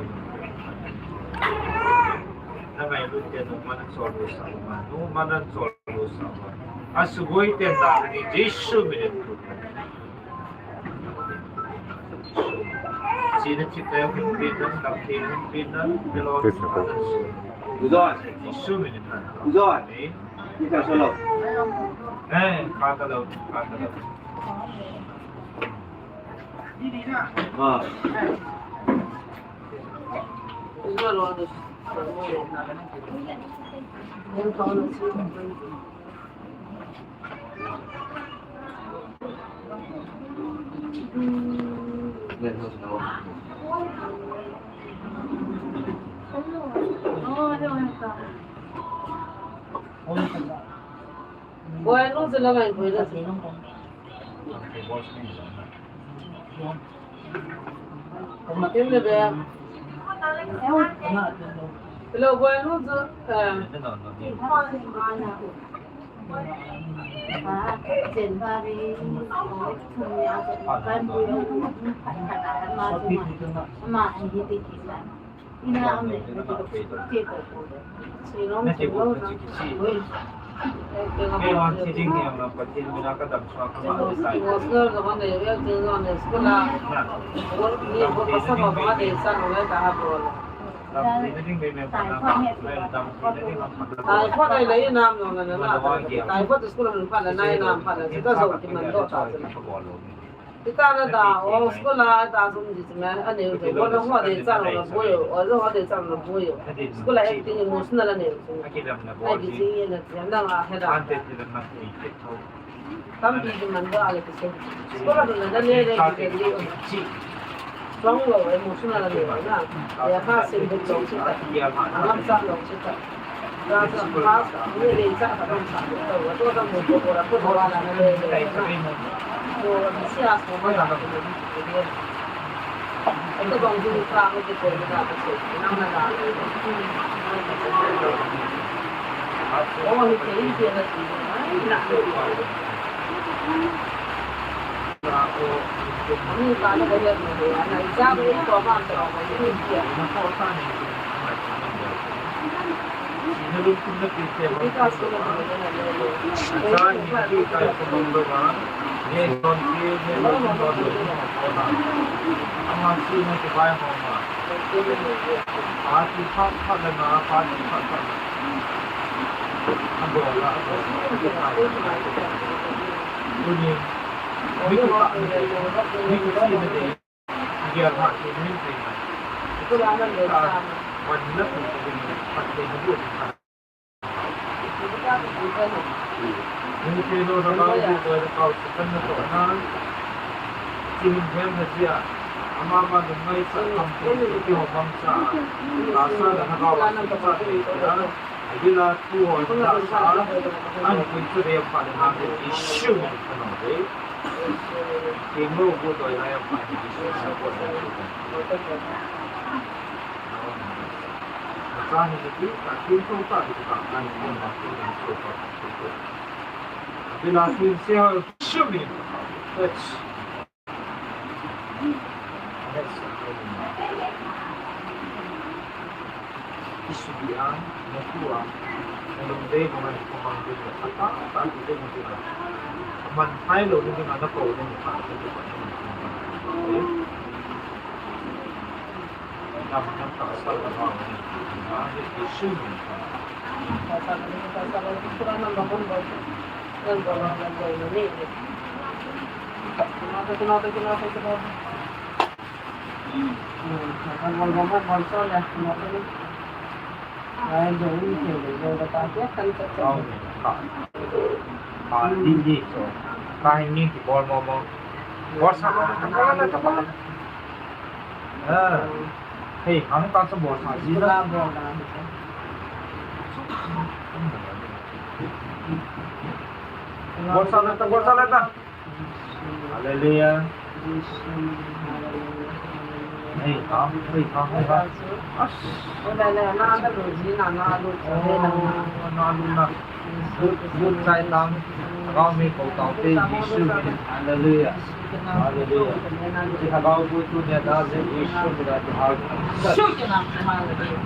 Na ngai lu te no ma na chol lu sa ma. No ma na chol lu sa ma. A suboi te da ni Jesu min. Hello, boy, no, sir. Typhoid ai lei nam no na na. Typhoid school a man phat na nai nam phat na. Chita zo ki man do ta. Chita na da o school a da zum ji me a ne jo. Wo na ho de chang na bo yo. O jo ho de chang na bo yo. School a acting emotional a ne jo. Ai ji ji na ji na ma he da. Tampi ki man da ale ki se. School a na na le le ki se. Strong lo, emotional lo na. Ya ka sim bu lo chita. Ngam sa lo chita. Ga sa pa ni le cha ka dong sa lo. Wa to da mo ko ra ko wa la na le le. Ko si a so ma la. Ito bang yung trabaho ko ko na ko so. Nang na na. O ni ke ni ke na. Ni ka na ko ya. Ana isa ko ko ma to ko ni ke. Avila thu hon sa sa, an kun chu re pa le na de issue ni ka no de. Ke mo go to la ya pa ni issue sa ko de. Sa ni ki ta kin to ta ki ta kan ni ma ko ni so pa. Avila thu se ho issue ni. Isubi ang, naku ang, Lungdei bang a, bang ding le, ata, ata, ata, ata, ata. Man phai lou ni ding a, na ko ni pa, ata, ata, ata. Nam, nam, ta, sa, ta, ha, ni. Na, ni, ni, su, ni. Hei, ang ta sa bolsa ji na. Bolsa na ta, bolsa na ta. Hallelujah. Hei, ha, hei, ha, hei, ha. As. Oh, na lu na. Lut, lut chai tang. Lhagao min kou taute, Jesu min. Hallelujah. Hallelujah. Ti lhagao bu tu nia da je, Jesu min da ti hal. Hallelujah.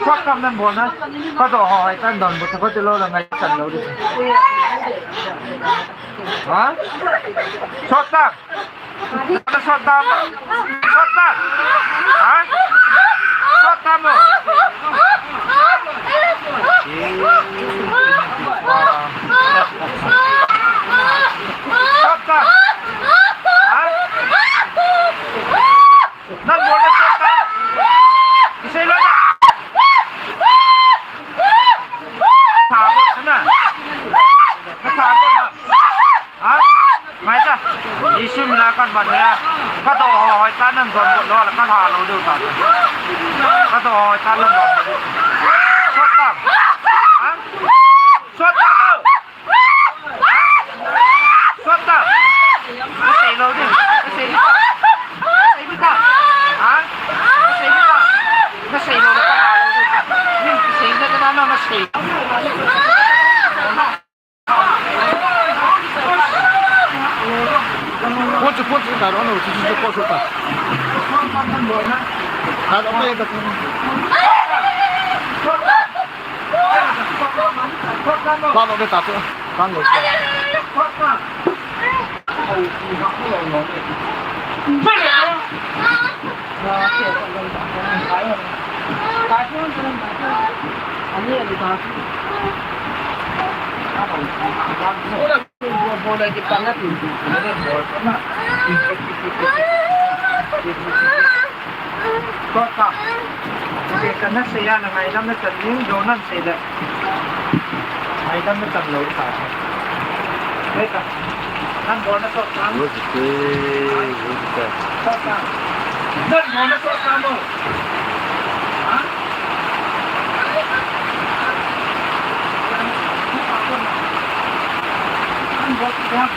Sot tam nan bol na. Ka do ho hai tan don bu ta ko ti lo la ngai tan lo di. Ha? Sot tam. Sot tam. Sot tam. Ha? Sot tam mo. Sot tam. Ha? Nang bol na sot tam. Isei lo na. Tha bol na. Tha bol na. Ha? Ngai ta. Jesu mina kan ban ya. Ka do ho hoi ta nang don bol lo la ka tha lo deu ta. Ka do ho hoi ta nang don bol. Sot tam. Ha? Sot tam. Sot tam. Ka sei lo ding. Ka sei ding. Ka sei ding. Ha? Ka sei ding. Ka sei lo ding. Ka sei lo ding. Ka sei ding. Ka sei lo ding. Phone chu, phone chu, ta ro, no, chu, chu, chu, phone chu ta. Ta ro, ta ro. Ta ro, ta ro. Ta ro. Sot tam. Sei ka na sei a na ngaidam na chan ding, do nan sei le. Ngaidam na chan lou ta. Sei ka. Nan bol na sot tam. Wo ji te, wo ji te. Sot tam. Nan bol na sot tam mo. Ha? Nan bol na sot tam.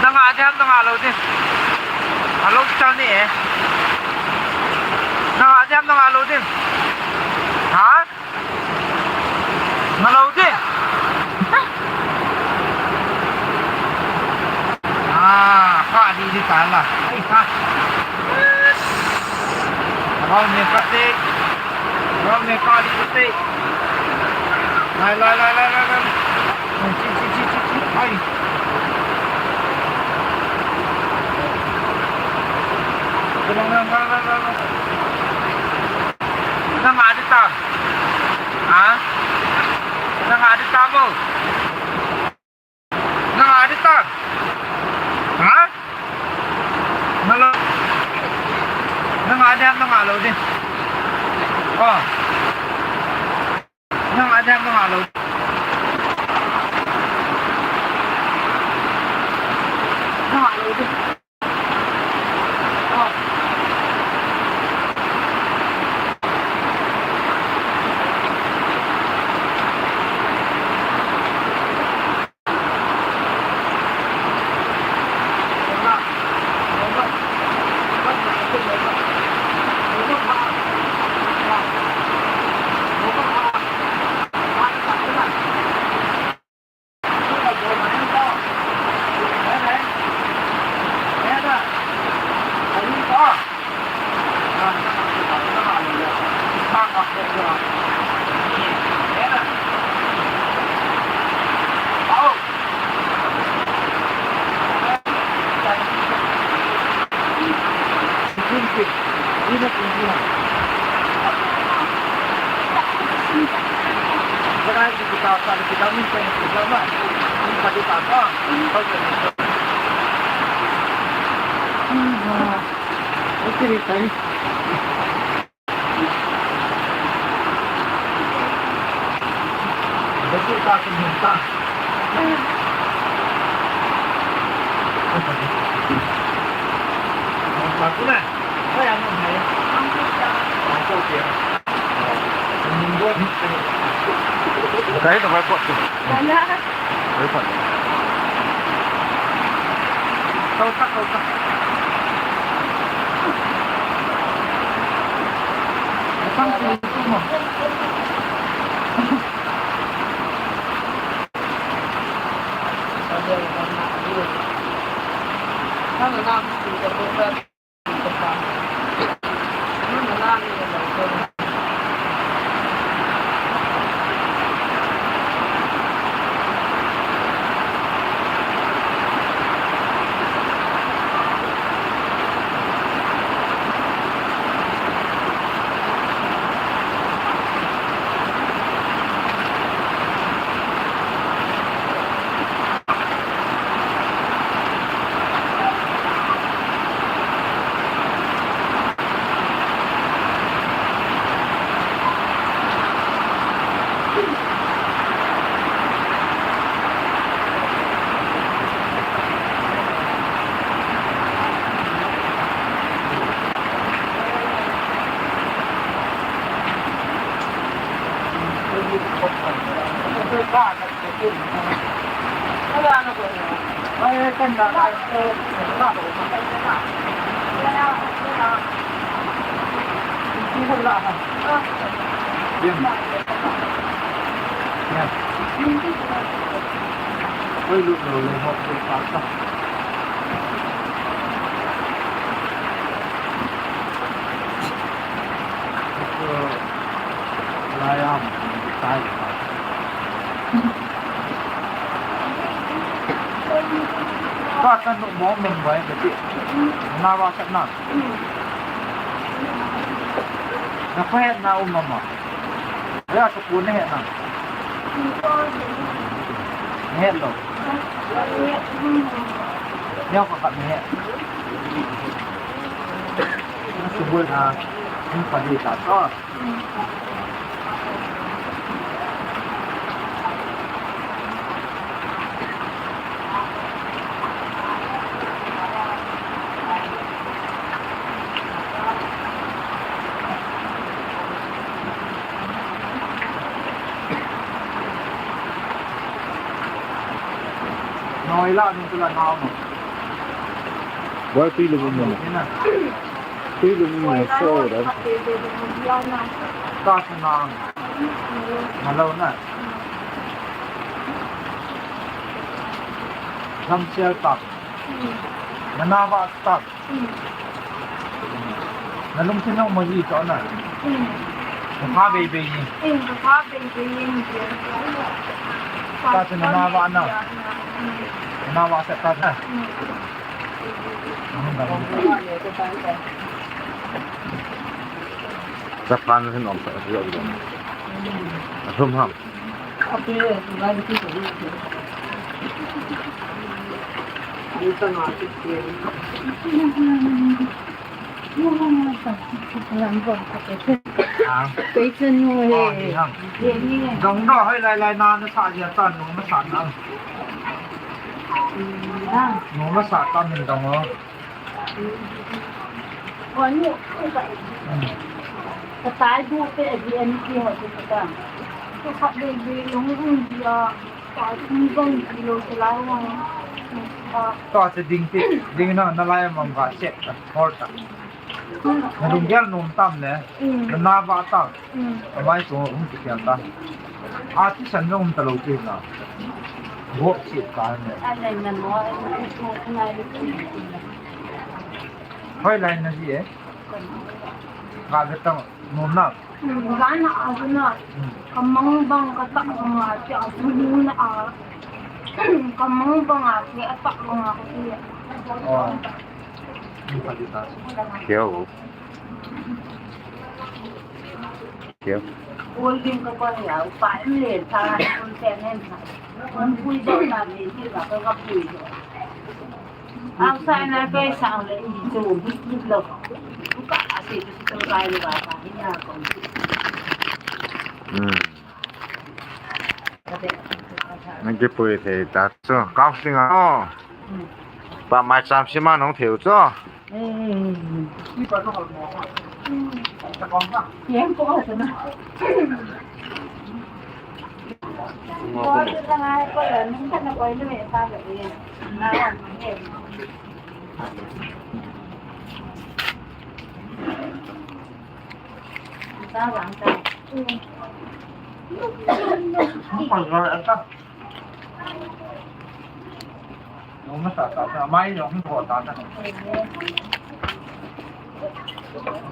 Nanga diam, nanga lou diam. Alo chal ni e. Nanga diam, nanga lou diam. Ha? Nalou diam. Ah, ka di di tala. Ai ha. Ram ne ka te. Ram ne ka di te. Lai, lai, lai, lai, lai, lai. Chi, chi, chi, chi, chi. Ai. Nanga di ta. Ha? Nanga di ta mo. Nanga di ta. Ha? Nalou. Nanga di, nanga lou di. Oh. Nanga di, nanga lou. Nanga lou di. Oh. Kahit na kahit po. Wala. Kahit po. Kau tak, kau tak. Datang tu, itu mah. Kalau nak, kita buka. Ka tan nu mo mong bai ka ti. Na ba sat na. Na ko het na um mama. Ya ko ko ne het na. Ne het lo. Ne ko ka ne het. Na su bol na. Ni pa di ta. Oh. Noi la nung tula nau mo. Boi tui lu mo. Ina. Tui lu mo so da. Ka sa na. Malo na. Lam sial tak. Nana ba tak. Na lungthim nong mo ji to na. Ka pha bei bei ni. Ka pha bei bei ni. Ka chu nana ba na. Nana ba sa ta na. Sa phan hin om sa. Asum ham. Dong da hoi lai lai na na sa jia ta nu ma sa na. Nu ma sa ta min dong o. Ka tai du te a di an ti ho te ka. Ka khat be be long um dia. Ka ti bang ti lo te lai wa. Ka. To se ding ti, ding na, na lai mam ga set ta, hol ta. Na ding gel nom tam le. Na ba ta. Mai so um ti ta. A ti san um ta lo ti na. Go si ta ne. Hoi lai na ji e. Ka ga tang nom na. Ga na a na. Ka mang bang ka tak bang a ti a bu na a. Ka mang bang a ti a tak bang a ti. Oh. Kio. Kio. Oi ding ka pa ya pa le ta kun te nen. Kun pui do ta ni ti ka ka pui do. Ang sa na kai sa le i jo bit bit lo. Ka a se tu tu kai le ba ta ni ya ko. Hmm. Nang kipui thei ta chu. Counseling a. Pa mai cham sima nong theu chu.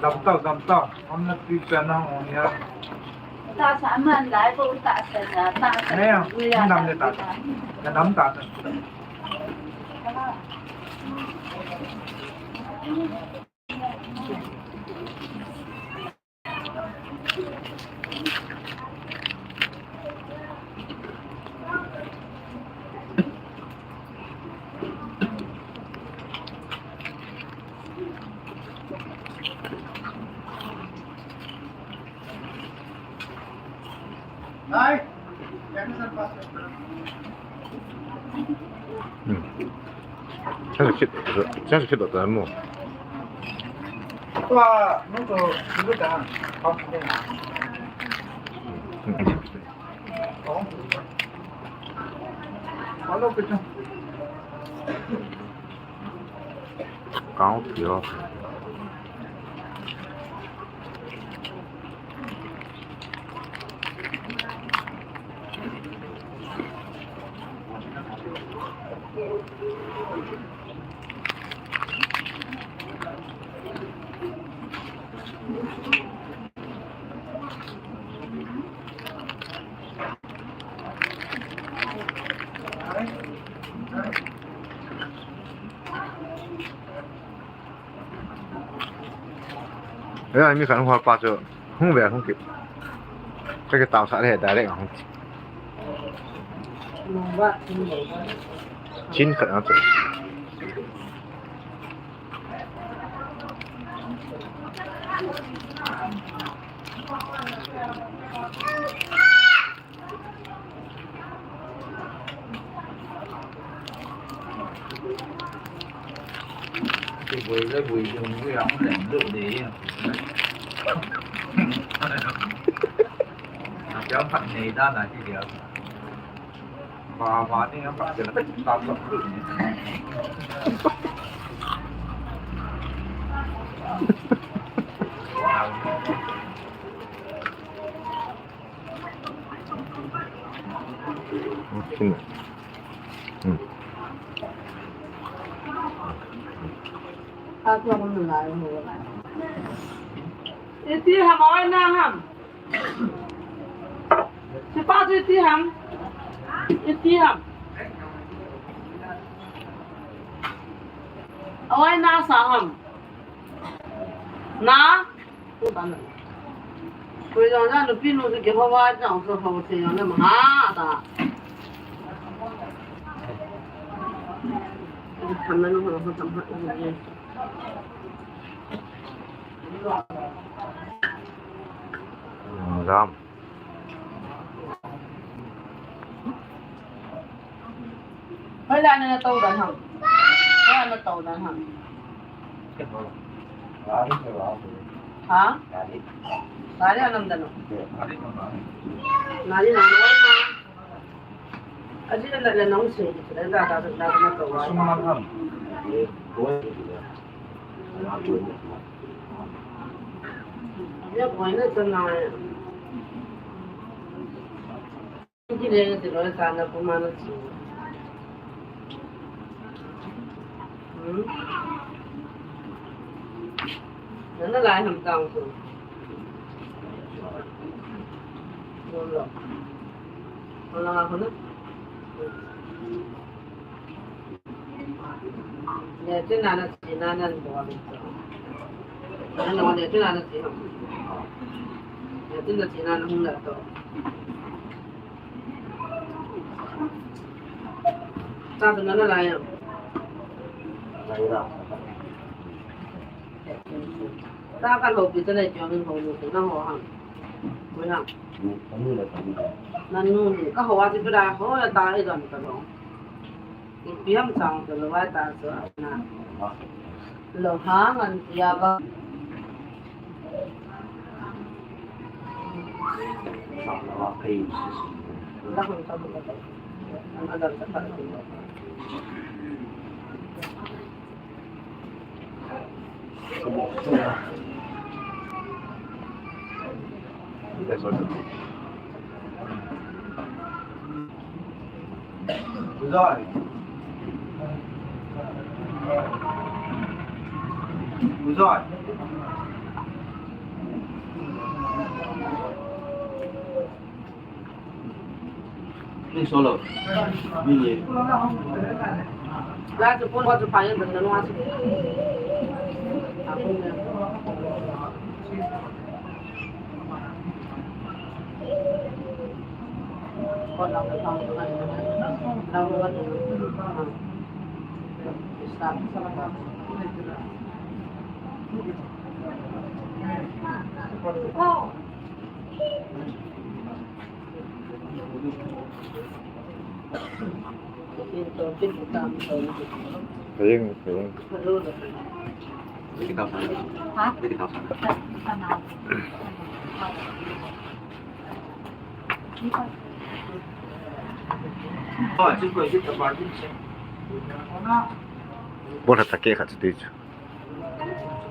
Dam tau, dam tau. Om na pi pen na ong ya. Ta sa man lai ko ta sa na, ta sa. Ne, dam le ta. Na dam ta sa. Hmm. Chance kit, chance kit ta mo. Tua, no to, no ta. Hmm. Hello, kitu. Kau pio. Ê, mi khan hua pa chu hung ve hung ki. Ka ki tao sa le direct hung. Chin khat na chu. Cái buổi, cái buổi dùng cái ống lạnh lựu đi. Kéo phần này ra là cái điều. Và, và đi ngắm bắt được, tao tập luyện. Iti ham, oi na ham. Sipa tu iti ham. Iti ham. Oi na sa ham. Na. Koi jong na nupi nu se ke ho wa jong so ho se jong na ma ha ta. Tham na nu ho tham ha. Ram. Hoilai a na tou dan ham? Hoilai a na tou dan ham? Ha? Gari a nam dan o. Gari na na. Aji na le nong se, le da da da na tou wa. Sum man ham. Ya boina tan na. Kile na ti loi sa na kuma na chu. Hmm? Na na lai ham tang chu. Bom lo. Wala nga ko na. Netin nana si nana bol. Nana netin nana si. Netin nana si nana hung la to. Ta tu nana la ya. La ya. Ta ka lo pi ta le jong ho lo na ho ha. Ko ya. Nanu ni ka ho a ti da ho la ta e don ka lo. Ipi ham chang chu lo vai ta chu ana. Lo hang an tia ba. Da hang ta ba. An adam ta ta. Kayang, kayang. Ha? Bol ha ta ke khat chu ti chu.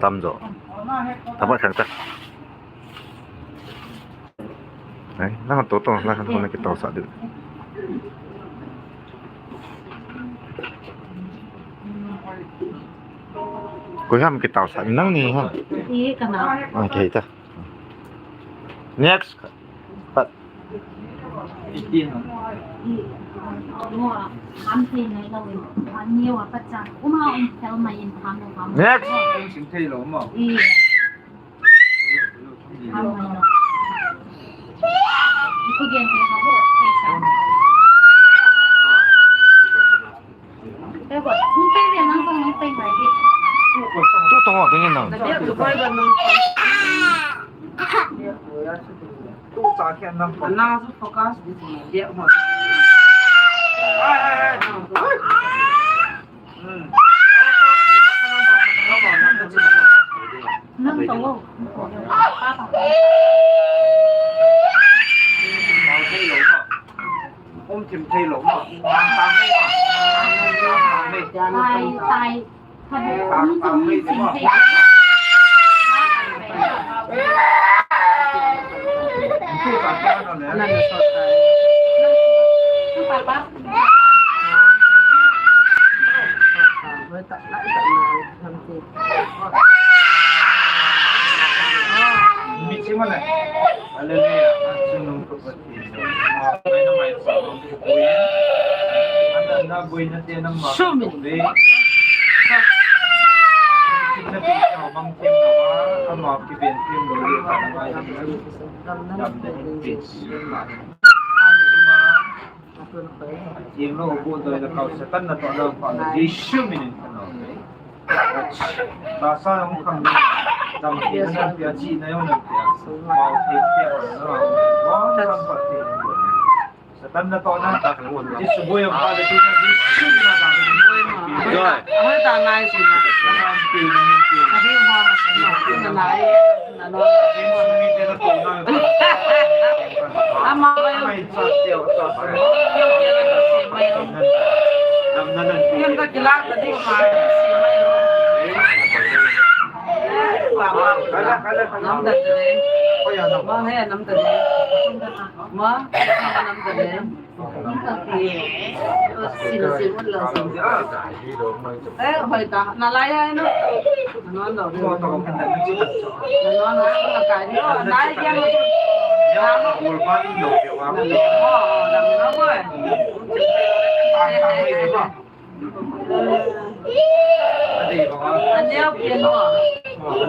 Tam jo. Tam khat ta. Ai, nang to to, nang to na kitaosah diu. Koi ham kitaosah, nang ni ham. Ih, kana. Ah, okay ta. Next. Pat. Ih, no, ham thei nai lo. Ani wa pa cha. Uma um tel mai in ham lo ham. Next. Ih. Satan na to na. Ji suboi ang pala tu na ji suboi na ta. Joy. Ano ta nai sina? Ano ta nai? Ano? Ama ba yung yung kakilala di ko ma. Kala, kala, kala. Namda dire. Ma, he, namda dire. Ma, namda dire. Eh, hoita, nalai ya, no? No, no, no. No, no, no, kai, no, nai ya, no. Ya, no, no, no, no, no. Aneo pen o.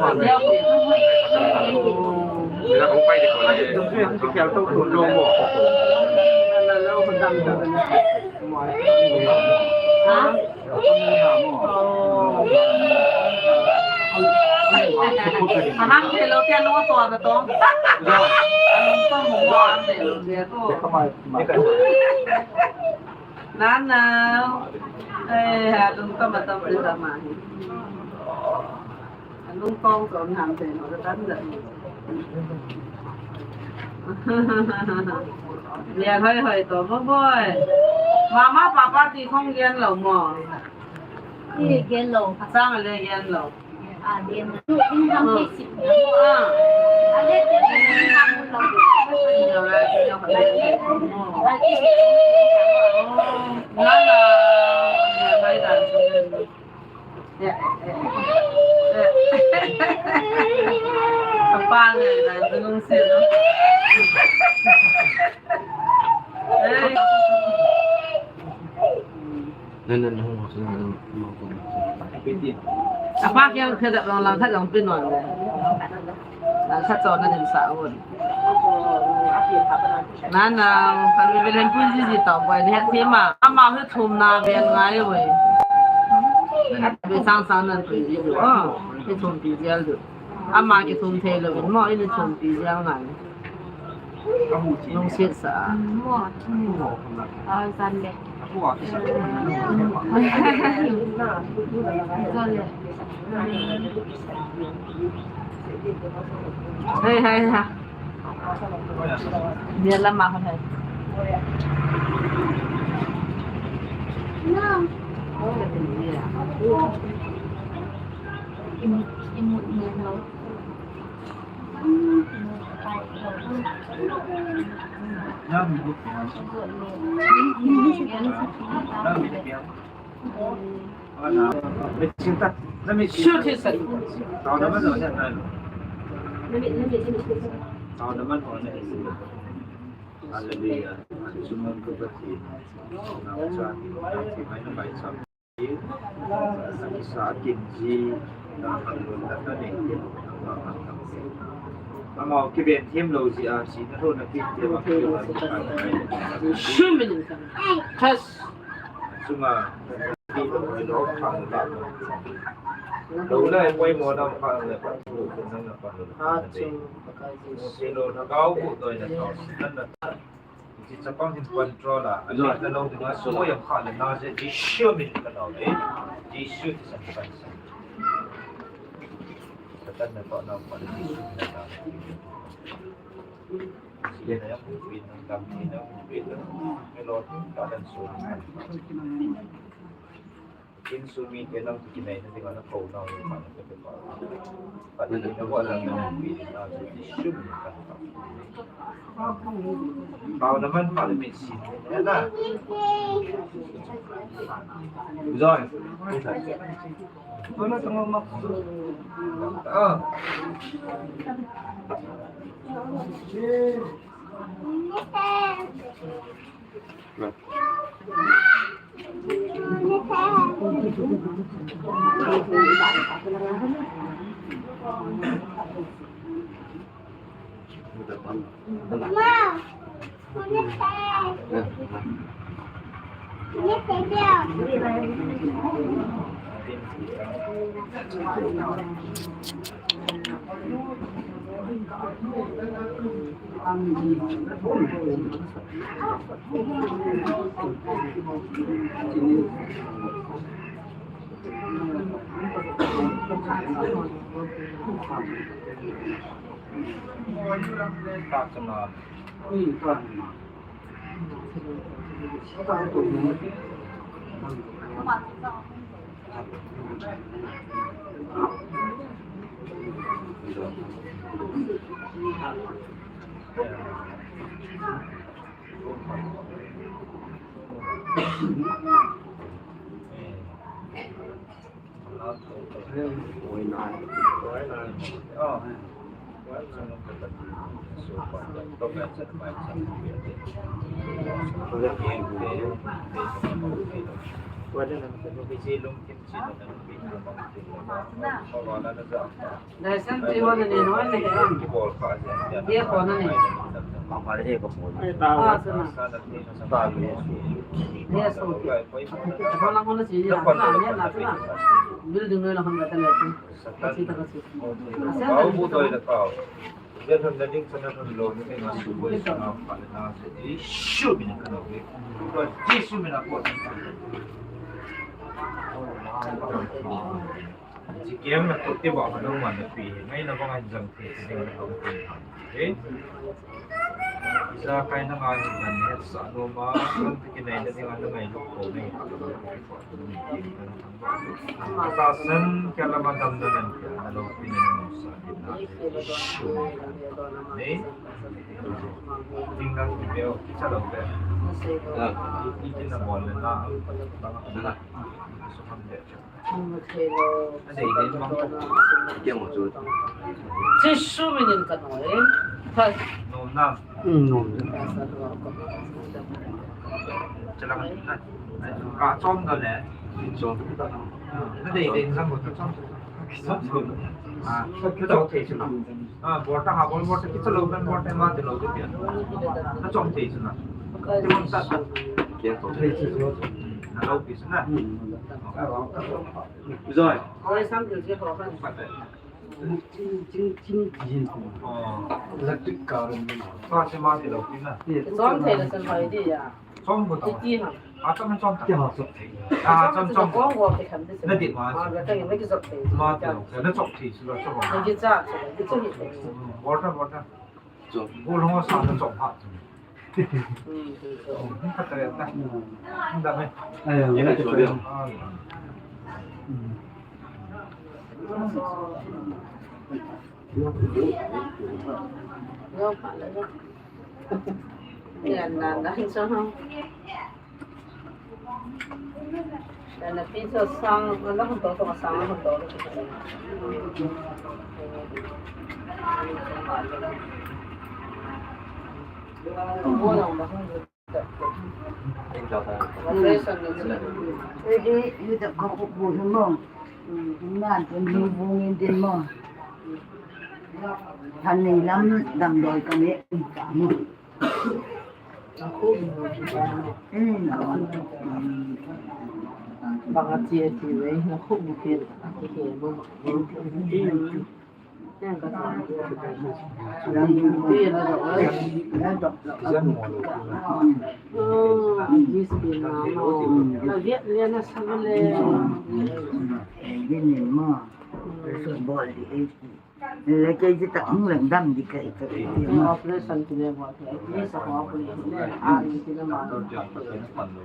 Aneo pen. Ha? Aham, hello, kya lo to na to? Anong pa mo mo ang hello, kya to? Nanao. Eh, halung ka matam rin sa mahi. Halung kong kong ham te no, katan da. Yan hoi hoi to, boy. Mama, papa, ti kong yan lo mo. Ti yan lo. Sang le yan lo. Apa ne, na, dunung se, no? Apa kya khadap lang lang khat lang pin non le. Lang khat chon na din sa un. Nana, kan mi belen pun ji ji tau boy ni hat thema. Ama hu thum na ben ngai we. Be sang sang nan pun ji. Oh, hi thum pi jel du. Ama kithum thei lou mo, ini thum pi jel ngai. Lungset sa. Mo. Ah, zan le. Zan le. Hei, hei, hei. Dia lama ko hei. Imut, imut ni hau. Hallelujah. Ama kiven them lou jeh a, sina lou na pi te ma ki wa ni ka ni. Shu min ka. Kas. Sunga. Lou la poi mo na pa le pa tu na na pa. Ha chu ka ji. Mo te lou na kau bu doi na to. Na na. Hiche chapang hin control a, a leh na lou dinga, soi am kha le na je, Jesu min ka lou le, Jesu ti san san san. Satan na to na pa le Jesu min na. Ye na ya pu pi na, kam ni na pu pi na, me lo ta dan so. Insung mite nang kinai na dinga na kou nau ni ma na pe pa. Pati na wa na na pi na Jesu min ka pa. Pau na man pa le min sin. Ya na. John. Wala tong mak. Ah. Dai san ti wan ni no ni. Ye ko na ni. Ah, sana. Ye so. Ko na ko na si ya. Na, na, na. Building na hon ka ta le. Ka si ta ka si. Kau bu toi da kau. Dia thon da ding sana thon lo ni na su boi sana pa na se. Jesu min ka lo ni. Jesu min ko. Ji kiam na kut te ba ma dong ma na pi. Ngai na ba ngai jang te te ding na ko te. Eh? Ijakai na ngai dan hetsah nom a, kan kinai na ding a na ngailut ko nei. Tahsan kia lama damna nan kia, na loupina na musa, na nei. Ding na ki beo, ki cha lou be. Ah. Ki, ki na bol na, na, na. Su kan de. Jesu minin ka noi. Thai. Nom nam. Hmm, nom. Chalang na. Ka chom da le. Chom. Na dei dei sam bo chom. Chom chom. Ah, ka dau thei chom. Ah, bol ta ha, bol, bol ta, ki cha lou kan bol ta ma te lou te pia. Na chom thei chom na. Te bol ta ta. Ke to. Na lou pi chom na. Rồi. Oi, sam thei che ho kan. Ching, ching, ching, ching. Oh. Electric current. Sa che ma te lou pi na. Chom thei la san hoi di ya. Chom ko ta. Iti ha. A chom chom ta. Kya chom? A chom chom. Ko ko ke kham de. Na di ma. A ga ta ngi ki chom thei. Ma ta. Na chom thei, chom chom. Na ki cha, ki chom thei. Water, water. Chom. Ko long sa na chom ha. Hmm, chom. Ka ta ta. Da me. Ai ya, ya, chom. Yo pa la. Yan na na so. Yan na pi so sang, na hon to to sang, hon to. Bo na ma hon. Ready, you the cook book mo. Na, then you bring in din mo. Than nei lam damlou kami, ka mo. Hmm. Bang a chia ti ve, na khu bu ke, a ki ke mo. Yan ka sa. Ti na do. Na do. Oh, this be na mo. Na viet le na sa le. Din mo. Bol di. Le kei ji tak hung leng dam di kei kei. Operation ti le bol ti. Ni sa ko ko ni le. A ni ti le ma.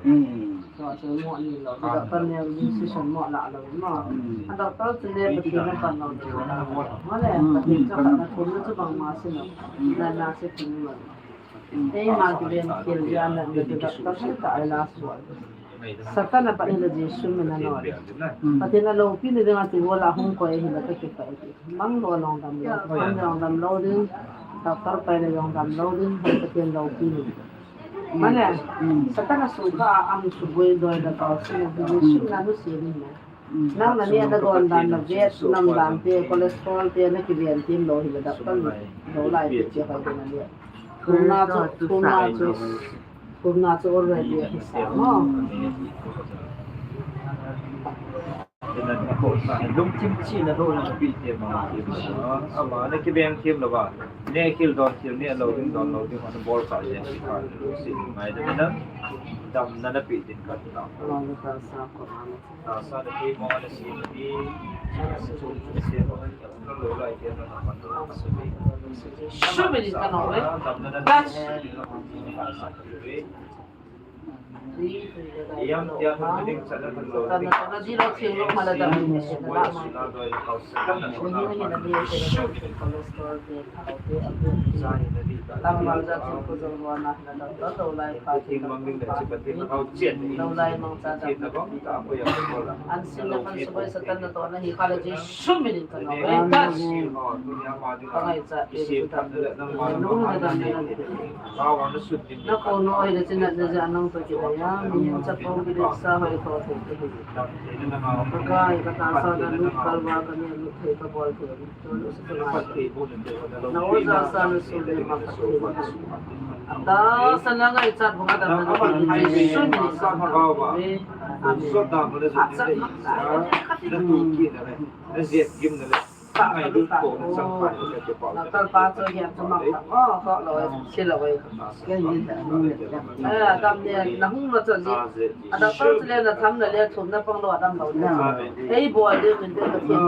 Hmm. So, so mo ni lo. Doctor ne decision mo la lo mo. Doctor ti le ti le pan lo. Mo le, ti cha na ko ni cha bang ma si no. Na na se ti mo. Ei ma ti le ti le na na doctor ta ai la so. Satan a Pathen le Jesu min a noi. Pathen a loupina dinga chu wall a hung koi hi la ka kipah e. Mang lou a jong dam lou, hon jong dam lou ding, doctor pai le jong dam lou ding, hon Pathen loupina. Mane, Satan a sukha a am suboi doi da ka si na Jesu min a nu si ni na. Nang na ni a na don dan na vet, nam dan te, cholesterol te, na kiven tim lou hi la doctor lou lai te che hoi de na ni. Thumna chu, thumna chu, thumna chu already ahi sa mo. Lungthim chihna dohna na pi te ma, ama na kibeng thim lou va. Ne khil don khil ne lou ding don lou ding, ana bol ka le, si ka le, si ngai de na. Damna na pi din ka ta. Tahsa na pi mo na si pi. Sumili ka no, eh? That's An sin le kan suboi Satan natohna hi kha le Jesu min in ka nom e. Touch. Ka ngaichat e. Nung na dam na. Na ko no ai le chin na ja nang to ki da ya. Min cha ko ki le sa hoi ko the ki. Ka kai ka ta sa da lu kal wa ka ni lu the ka bol the. Na oja sa na su le ma ka the. Ata sa na ngaichat banga dam na Jesu min in ka nom e. Amen. Acha. Doctor pa chu hian chu mang ta. Oh, ho lo, si lo. Eh, dam ne, na hung lo chu ji. A doctor chu le na tham na le thum na pang lo a dam lo. Ei bol ding min te ka thim.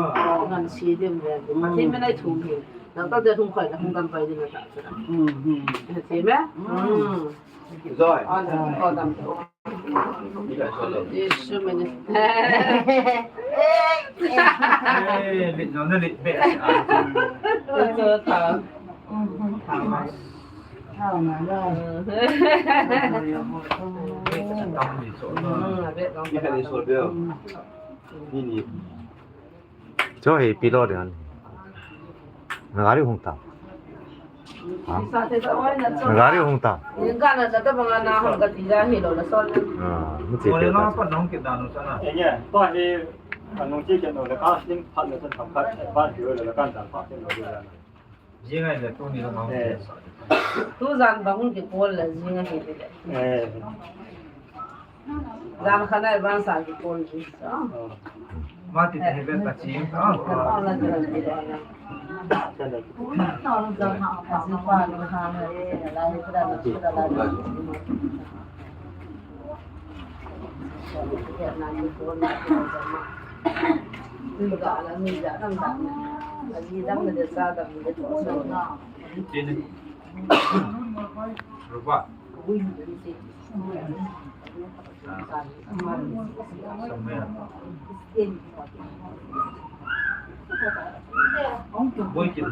Ngan si ding ve. Ka thim min ai thum hi. Nang ta dia thum khai la, thum kan pai din na ta. Hmm, hmm. He, si me? Hmm. Rồi. Ol, ol dam. Yesu mene. Eh, lit no, lit be. Ito ta. Hmm, hmm. Thao na, thao na. Hmm, a be dong. Ni kan ni so be. Ni ni. Cho hi pilot yan. Na gari hung ta. Ha? Na gari hung ta. Ni ka na ta bang na hung ka ti ja hi lo na sol. Ah, ni che. Oi, pe na ta. Pa nong kit da no sa na. Enya, pa hi, ka nong che ke no le ka sing phat le san tham khat, pa hi le kan dan pa ke no le. Jing ai le tu ni lo ma. Eh. Tu jan bang hung kikol le jing ai le. Eh. Jan khat nai ban sa kikol ji. Oh. Ma ti te he ben ka chi. Oh. Oh, la ti la ti la. Cha la. Ka si pa ni ha na la la la la. Chini. Rupa. Ah. Samuel. Boy kin.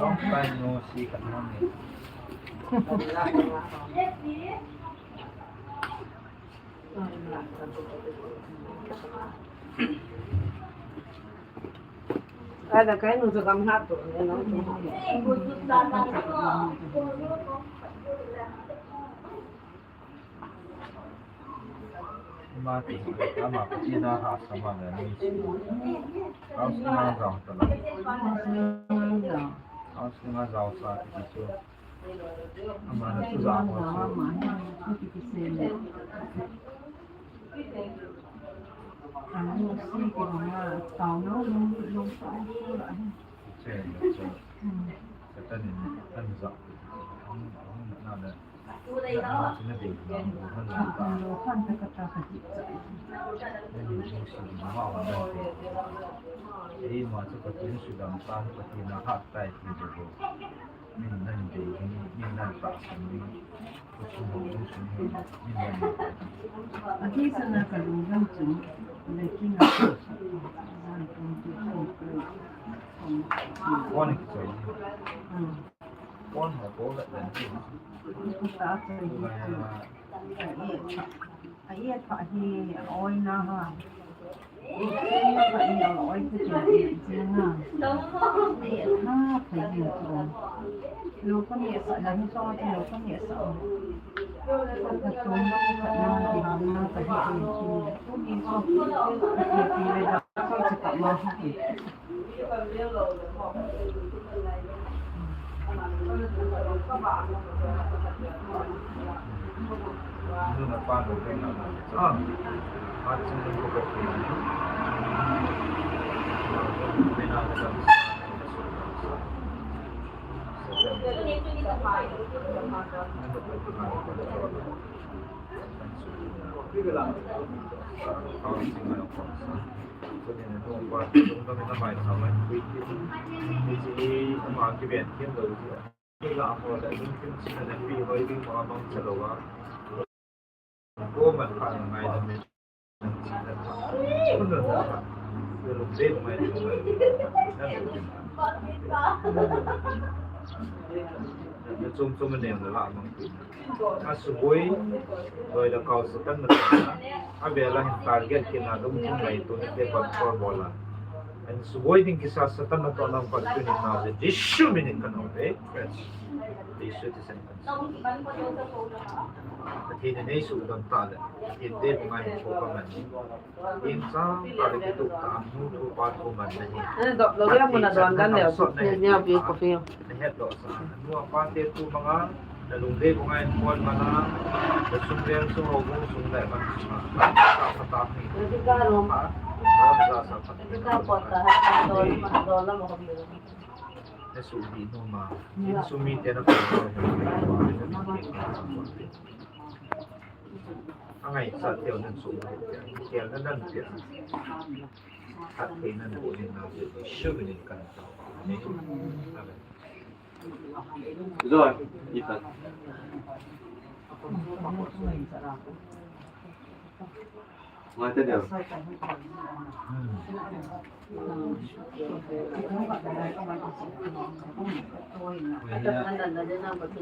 Long time no see, ka nang ni. Ada kai nu sa kam hat to, you know. Ima ti, ama ti na ha sama na ni. House na ga ta la. House na ga sa ti chu. Ama na tu za ko chu. Che, che. Satan in, an za. An, an, na, na. Chom chom a nem la mang. Asuboi, loi le kau Satan natohna. Avel a hin target kit na lungthim ngaito na te control bol a. Asuboi ding kisa Satan natohna pat tuni na Jesu min in kanom e. Jesu ti sen kan. Pathen in eisuhdam ta le. Pathen te bunga hin ko ka man. Insang tale kitup ta, nu thu pa thu man na hi. Ana dop lou ya, muna don dan leo. Ni a pi ko pi. Na het lou sa. Nu a pa te thu manga, na lungdei ko ngai pon mana, na sum leng sum ho bu sum lai man sum. Sa sa ta ni. Ni ka ro. Ha? Sa sa sa. Ni ka po ta ha, don ma, don la mo ko pi. Na su di no ma. Ni su mi te na ko. Angai sa teo nan su. Teo nan nan teo. Athei nan bu ni na Jesu min in kan tao. Amen. Amen. Rồi, đi thật. Ngoài tên đều.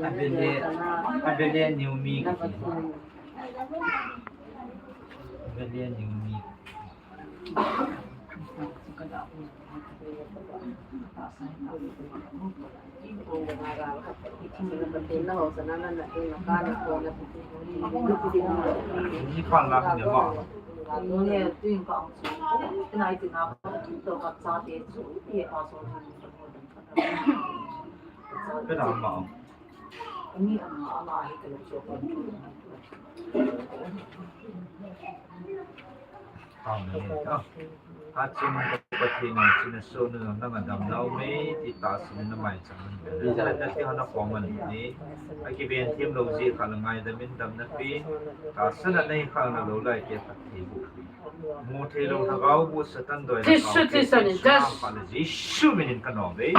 Abele, abele niumi. Abele niumi. Ni pan la ni ma. Ni tu ka ang su. Ni ai ti na pa tu ka sa te su. Ni pa so. Ka da ma. Ni ang ala hi ka lo so. Amen. Achung Pathen in chuna sonu nang adam nau me ti tahsan in namai chang. Nati hana pong man ni. Akiven them lou ji kha la ngaidam in damna pe. Tahsan a nei kha na lou lai ke Pathen bu. Mu thei lou lhagao bu Satan doi. Jesu, Jesu min in kanom e.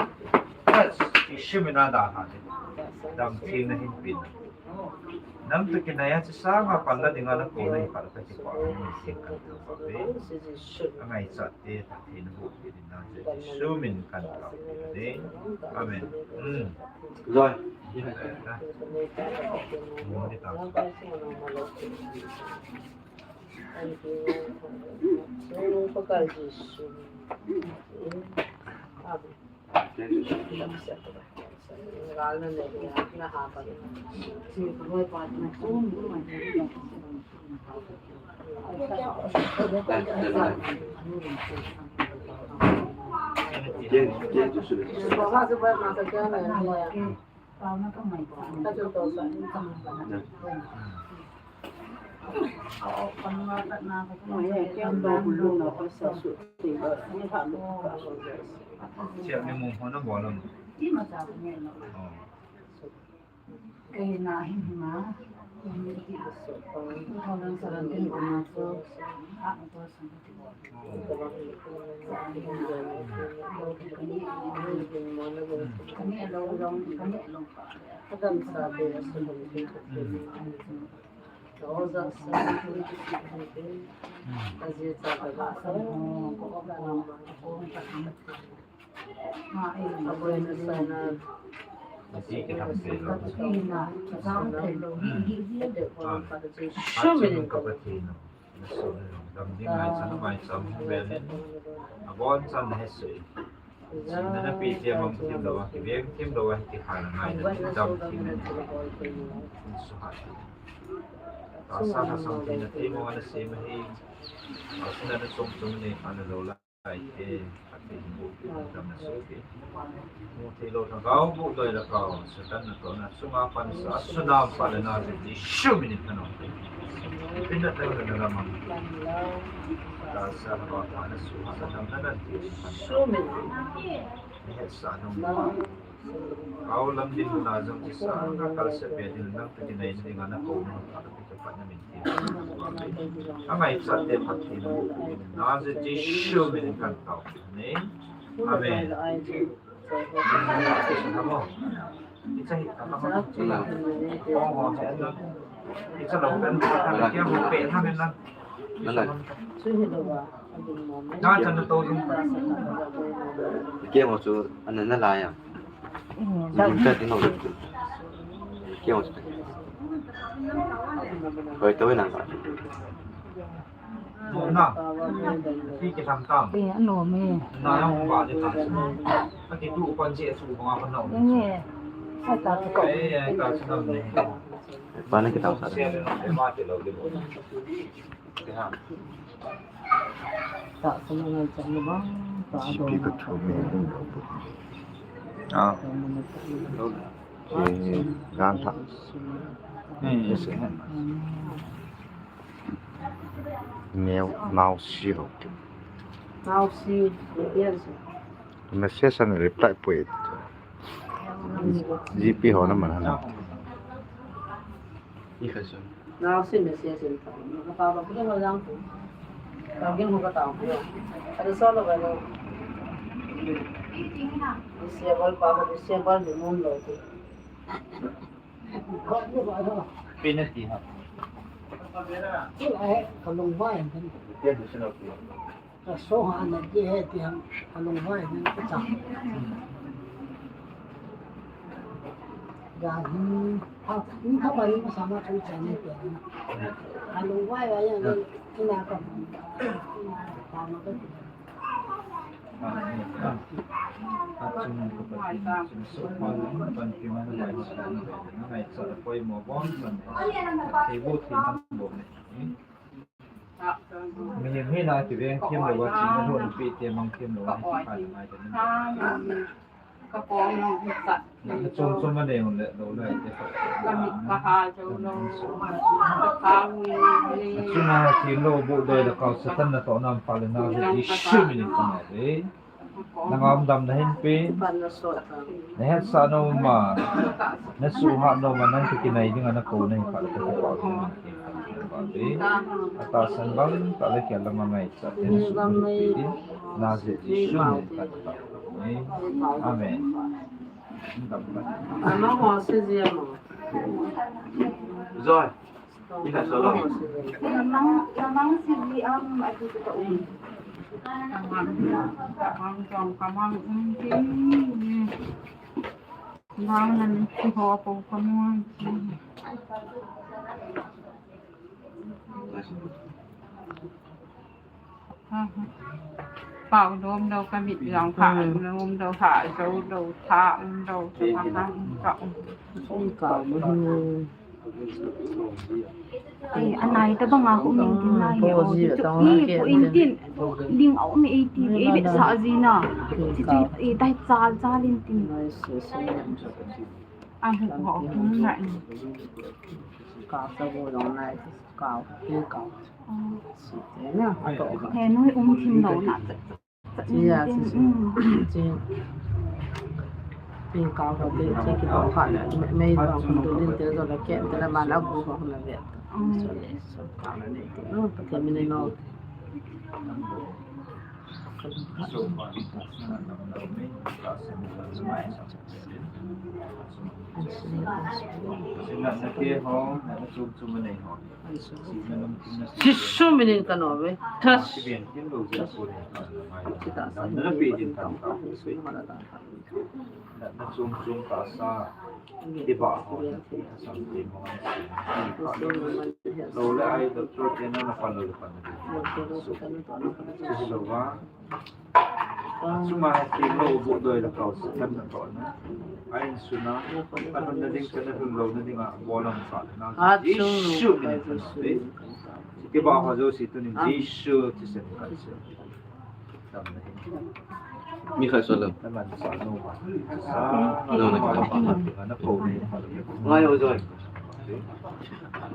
Jesu min a da ha. Dam theng na hin pin. Nam tu kinai a chi sanga pan la dinga na ko nei kha la ka ti pa ni sing kan tu pa ve. Angai chat te ta thei na bu ti din na Jesu min kan ta ve. Amen. Hmm. Rồi. Ni ta. Amen. Siap ni mung hona bolam. Oh. Kei na hin hima. Two thousand seventeen ko na so. Ah, two thousand seventeen. Kani alou, kani alou pa. Show me. Dam ding ngai chan, ngai chan, abon chan he sui. Sina na pi tia mam thim lo, kiveng thim lo, ti kha na ngai na dam thim na. Su ha. Ta sa na sam thim na te mo na se ma hi. Ta sa na chom chom ne kha na lo la. Ai te, ati bu dam na su te. Mu thei lo lhagao bu doi la kau, Satan natohna chunga pansa, sunam pa le na Jesu min in kanom. Pin na teng na la mang. Ta sa lhagao pa na su ha na dam na na ti. Ni het sa nong. Kau lam din na jong ti sa, na kal se pe din nang te din nai na ding na ko na ka ti ka pa na min ti. Angai chat te phat ti na bu ku na je Jesu min kan tao. Amen. Amen. Kiang chu ana na lai a. Jing ka ti no. Kiang chu. Hoi to na. Na. Ti ki tham tam. Ti ano me. Na yang ba de ta. Ka ki tu kon je su ba ko no. Ni. Sa ta ko. Eh, eh, ta su no ne. Ba na ki ta sa. Ta ko ngai cha ni ba. Ta do. G P ka thu me. Ah. Ke gan tha. Hmm. Yes, eh. Neo, nao si ho. Nao si, yes. Message and reply poi. G P ho na man hana. Nao si message and reply. Ka pa ba ko ho yang ko. Ka gen ho ka ta ko. Ada so lo ba lo. Disable pa ko, disable de mon lo ko. Penalty ha. Ka lungvai kan. Ka so ha na je he ti ham ka lungvai kan ka cha. Ya ni ha ni ka ba ni ka sa ma chu cha ni pe. Ka lungvai ya ya ni na ka. Ta ma ka. Mihem hina kiveng them lou a, ching a lhon pi te mang them lou a, hi pa ngai ta ni. Ka pong nong hi sat. Na chom chom a nei hun le lou lai te. Ka mit ka ha jo lo. Ka ha wi le. Chunga thim lou bu doi le kau Satan na to nam pa le na ji shu mi ni ka na ve. Na ngam dam na hin pe. Na het sa no ma. Na su ha no ma nang ki nai ding a na ko nei pa le ka pa. Ata san bang ta le kia la ma ngai sa. Na ji shu mi ni ka. Amen. Ama ho si ji ama. Joy. Ina solo. Namang, namang si ji am ati kita um. Kamang, kamang, kamang, um, ti. Bang nan si ho po kamang. Pau lom dou ka mit jong pha lom dou pha jo dou tha um dou tha ka um ka um. Ong ka mu. Ai, anai ta banga ko min tin na hi o. Ih, ko in tin. Ding au mi ei ti, ei bit sa ji na. Ti ti, ei tai chal chal in tin. Ahu ho hum na ni. Ka sa bo jong nai, ka, ka. He noi um thim lou na. Chi ya, chi, chi. Pin ka ko te, chi ki to kha le, mei ba ko to din te zo la ke, te la ma la bu ko la ve. So le, so ka la ne te. No, pa te mi ne no. Jisu minin ka nom e. Tas. Chunga hi thim lou bu doi le kau Satan na toh na. A insung a, a lhun na ding, ka na lhun lou na ding a, bol ang sa na. Jisu min in ka nom e. Ti ba ho jo si tu ni Jisu ti sen ka se. Mi khai so lo. Na man sa no ma. Sa no na ka pa na ko ni. Ngai o joi.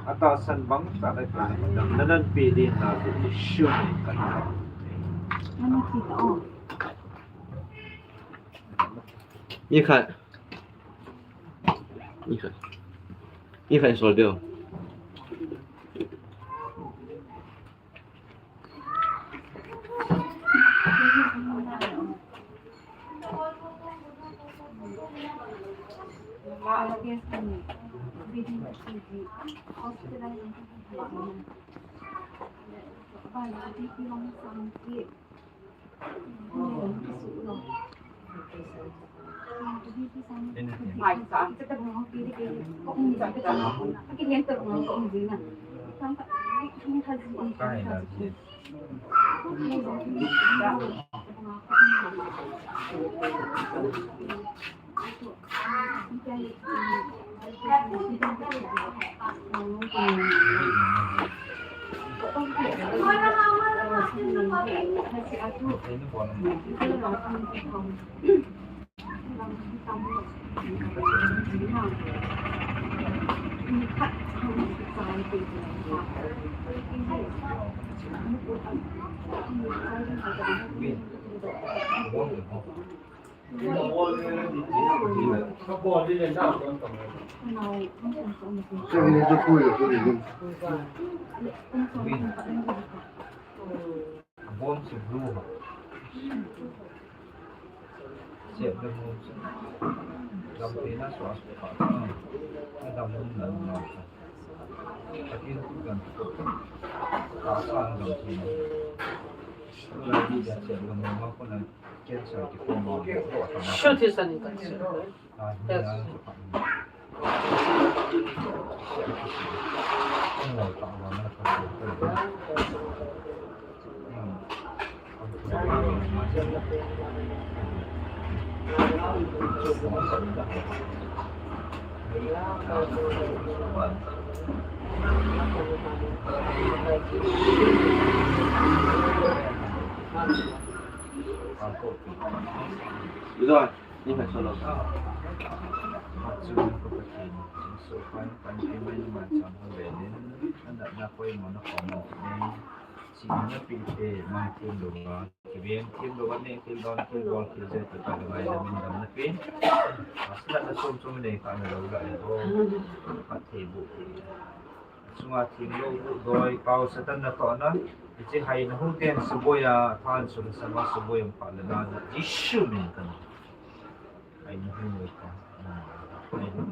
Ata san bang ta le ka na nan pi din na Jisu min in ka nom. Ani kita o. Ikhai. Ikhai. Ikhai sol deo. Bom se blue. Siap dan bom se. Dam pena suas pa. Dam bom dan. Akin tu dan. Kasa dam pena. Lagi dia siap dan bom ko na. Shoot his son in concern. Yes. Idan. Ni hai solo. Pathen ko Pathen, so pan pan ke mai man sam ho le nin, anda na koi mo na ko mo ni. Si na pi te man tin do ga. Ki bien tin do ga ne tin don tin bol tin je ta ta mai na min dam na pin. Asla na sum sum ne ka na lo ga e do. Pathen bu. Sunga thim lo doi pau Satan na to na. Ichi hai na hu ten suboi a than sun sama suboi ang pa le na Jisu min kan. Hai na hu lo ka. Hai na hu lo ka.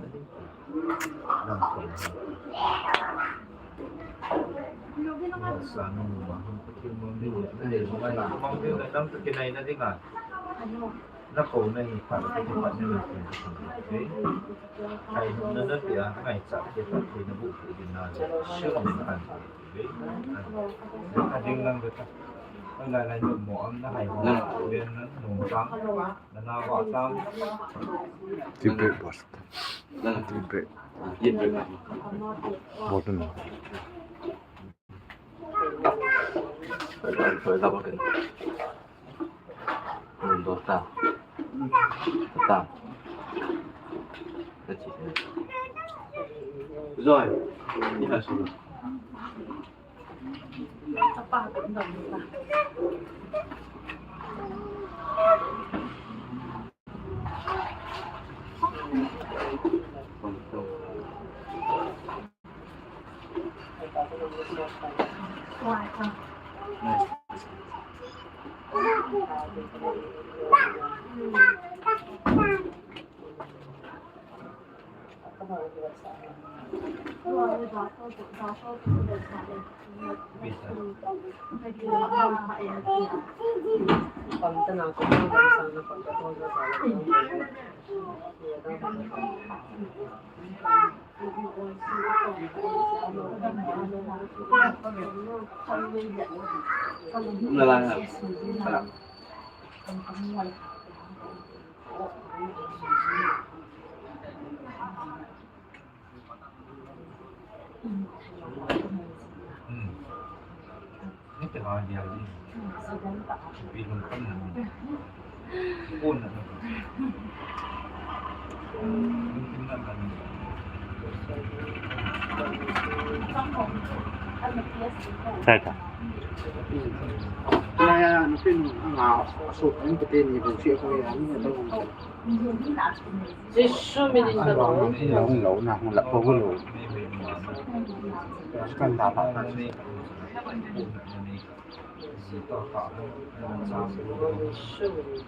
Dam ko. Sa nu ma hu ko thim mo ni. Ni ma hu na dam to kinai na dinga. Na ko na hi phat, phat na hi phat. Hai na na pia, ngai cha ke phat, na bu ke din na. Sure na kan. Ka ding lang de ka. Lai lai mo mo am na hai mo. Len na nung tang. Na na wa tang. Tea break, boss. Tea break. Ye break. Modern. Rồi, đi vào số. Sai ta. Naya, nupin, anga, so, nupin, ni, bu, si, ko, ya, ni, da, bu. Jesu min in ka lo. Lo, lo, na, lo, ko, lo. Kan da, da, da. Jesu min in.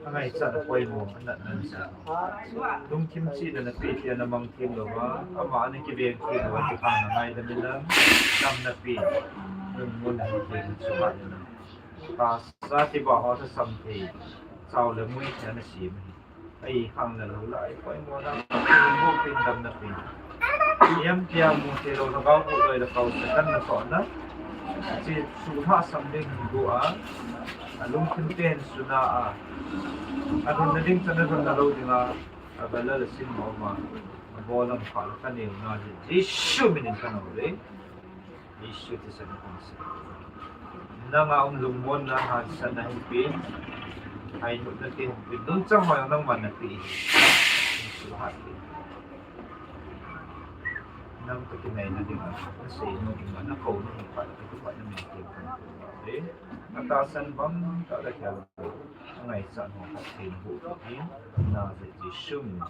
Angaichat a poimo, anatna sa. Lungthim chihna napeh tia namang them louva, ama ana kiveng them louva, ti kha nangaidam in lang, damna pe, lungmonna hi them suhat in lang. Tahsa kibah ho thasam thei, chao le ngui thei ana sem ahi. Ahi khang le lou lai, poimo na, poimo pen damna pe. Hiam tia mu thei lou, lhagao bu loi le kau se kan na so na. Chi su ha sam ding hin bu a. A lungthim pen suna a. A lhun na ding chan a lhun na lou ding a. A bala le sin mo ma. A bolam kha le ka neu na le. Jesu min in ka nau le. Jesu thisan in ka nau le. Nanga um lungmonna hatsatna hin pe. Hai nu na tin pe. Nungchang ho nangman nape. Jesu hat pe. Nang ka kinaina ding a, nasei nom in, nakou nom in, pa, ka tu pa na min ke kan ko. Eh, atahsan bang tah le khel. Angaichat ho khat thei na hu in, Nazareth Jesu min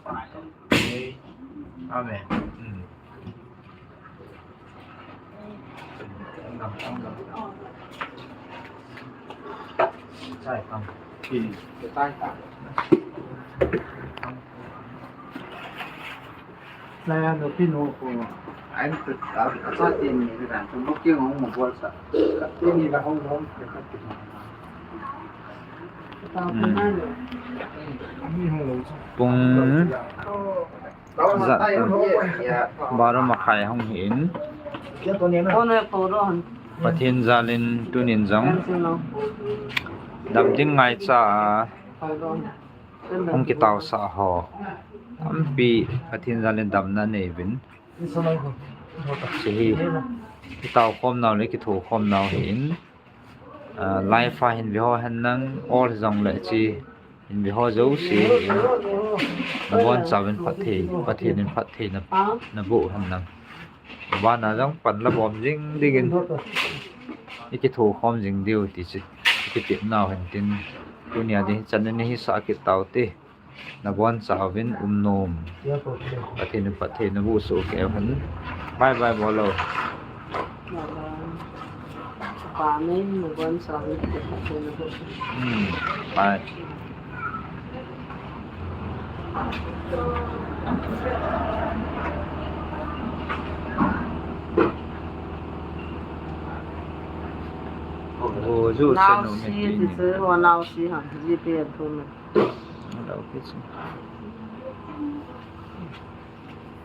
in. Amen. Hmm. Chai tang. Ki. Chai tang. Naya no pinu ko. Ai no a, a sa ti ni ni dan, mo ki ngong mo bol sa. Ka ti ni la hong hong ka ka ti. Pung jat, baro makhai hung hin. Pathen jalin tunin jong dam ding ngaicha a hung kitaosah ho tampi Pathen jalin damna nei uvin. Hiche hi kitao khom nau le kitho khom nau hin, ah, live a hin ve ho hen lang, ol jong le chi hin ve ho jouse hin, nabon chauvin phatthei, Pathen in phatthei na, naboh hen lang. Vana jong pan la bom jing dingin, i kitho khom jing diu ti chu i kitep nau hen tin, tunia ding chan ni hi sa kit tau te. Nabon chauvin um nom. Pathen in phatthei naboh soh kei hen. Bye bye bol o. Bye bye. Pa min nabon chauvin phatthei naboh. Hmm. Bye. O, ju sa no me ti ni. Nau si ti chu, o nau si ham, ji pe tu me. Hello, kids.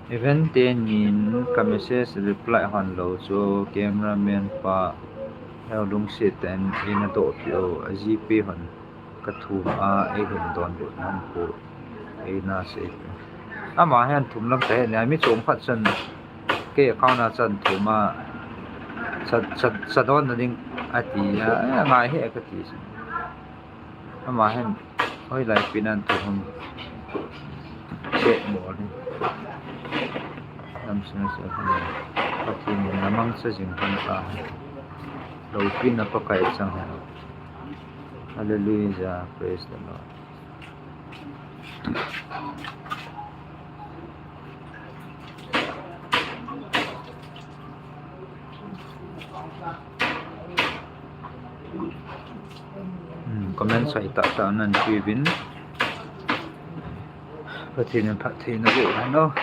Even tenin ka message reply hon lou chu cameraman pa, heo lungset in eina doh peh o, a GPay hon ka thum a, eihin donbut nom poi, eina sei. Ama hin thum lam ta he nia, mi chom khat chun kei account a chun thum a, sa, sa, sa don na ding ati a, eh, ngai he kati chu. Ama hin, hoilai pi nan tu hum. Set mo ni. Nam sung se hum. Pathen in na mangcha jing hum ta. Loupina Pakai chang hen. Hallelujah, praise the Lord. Hmm, comment sei tah tah nan piuvin. Pathen in phatthei naboh hen o.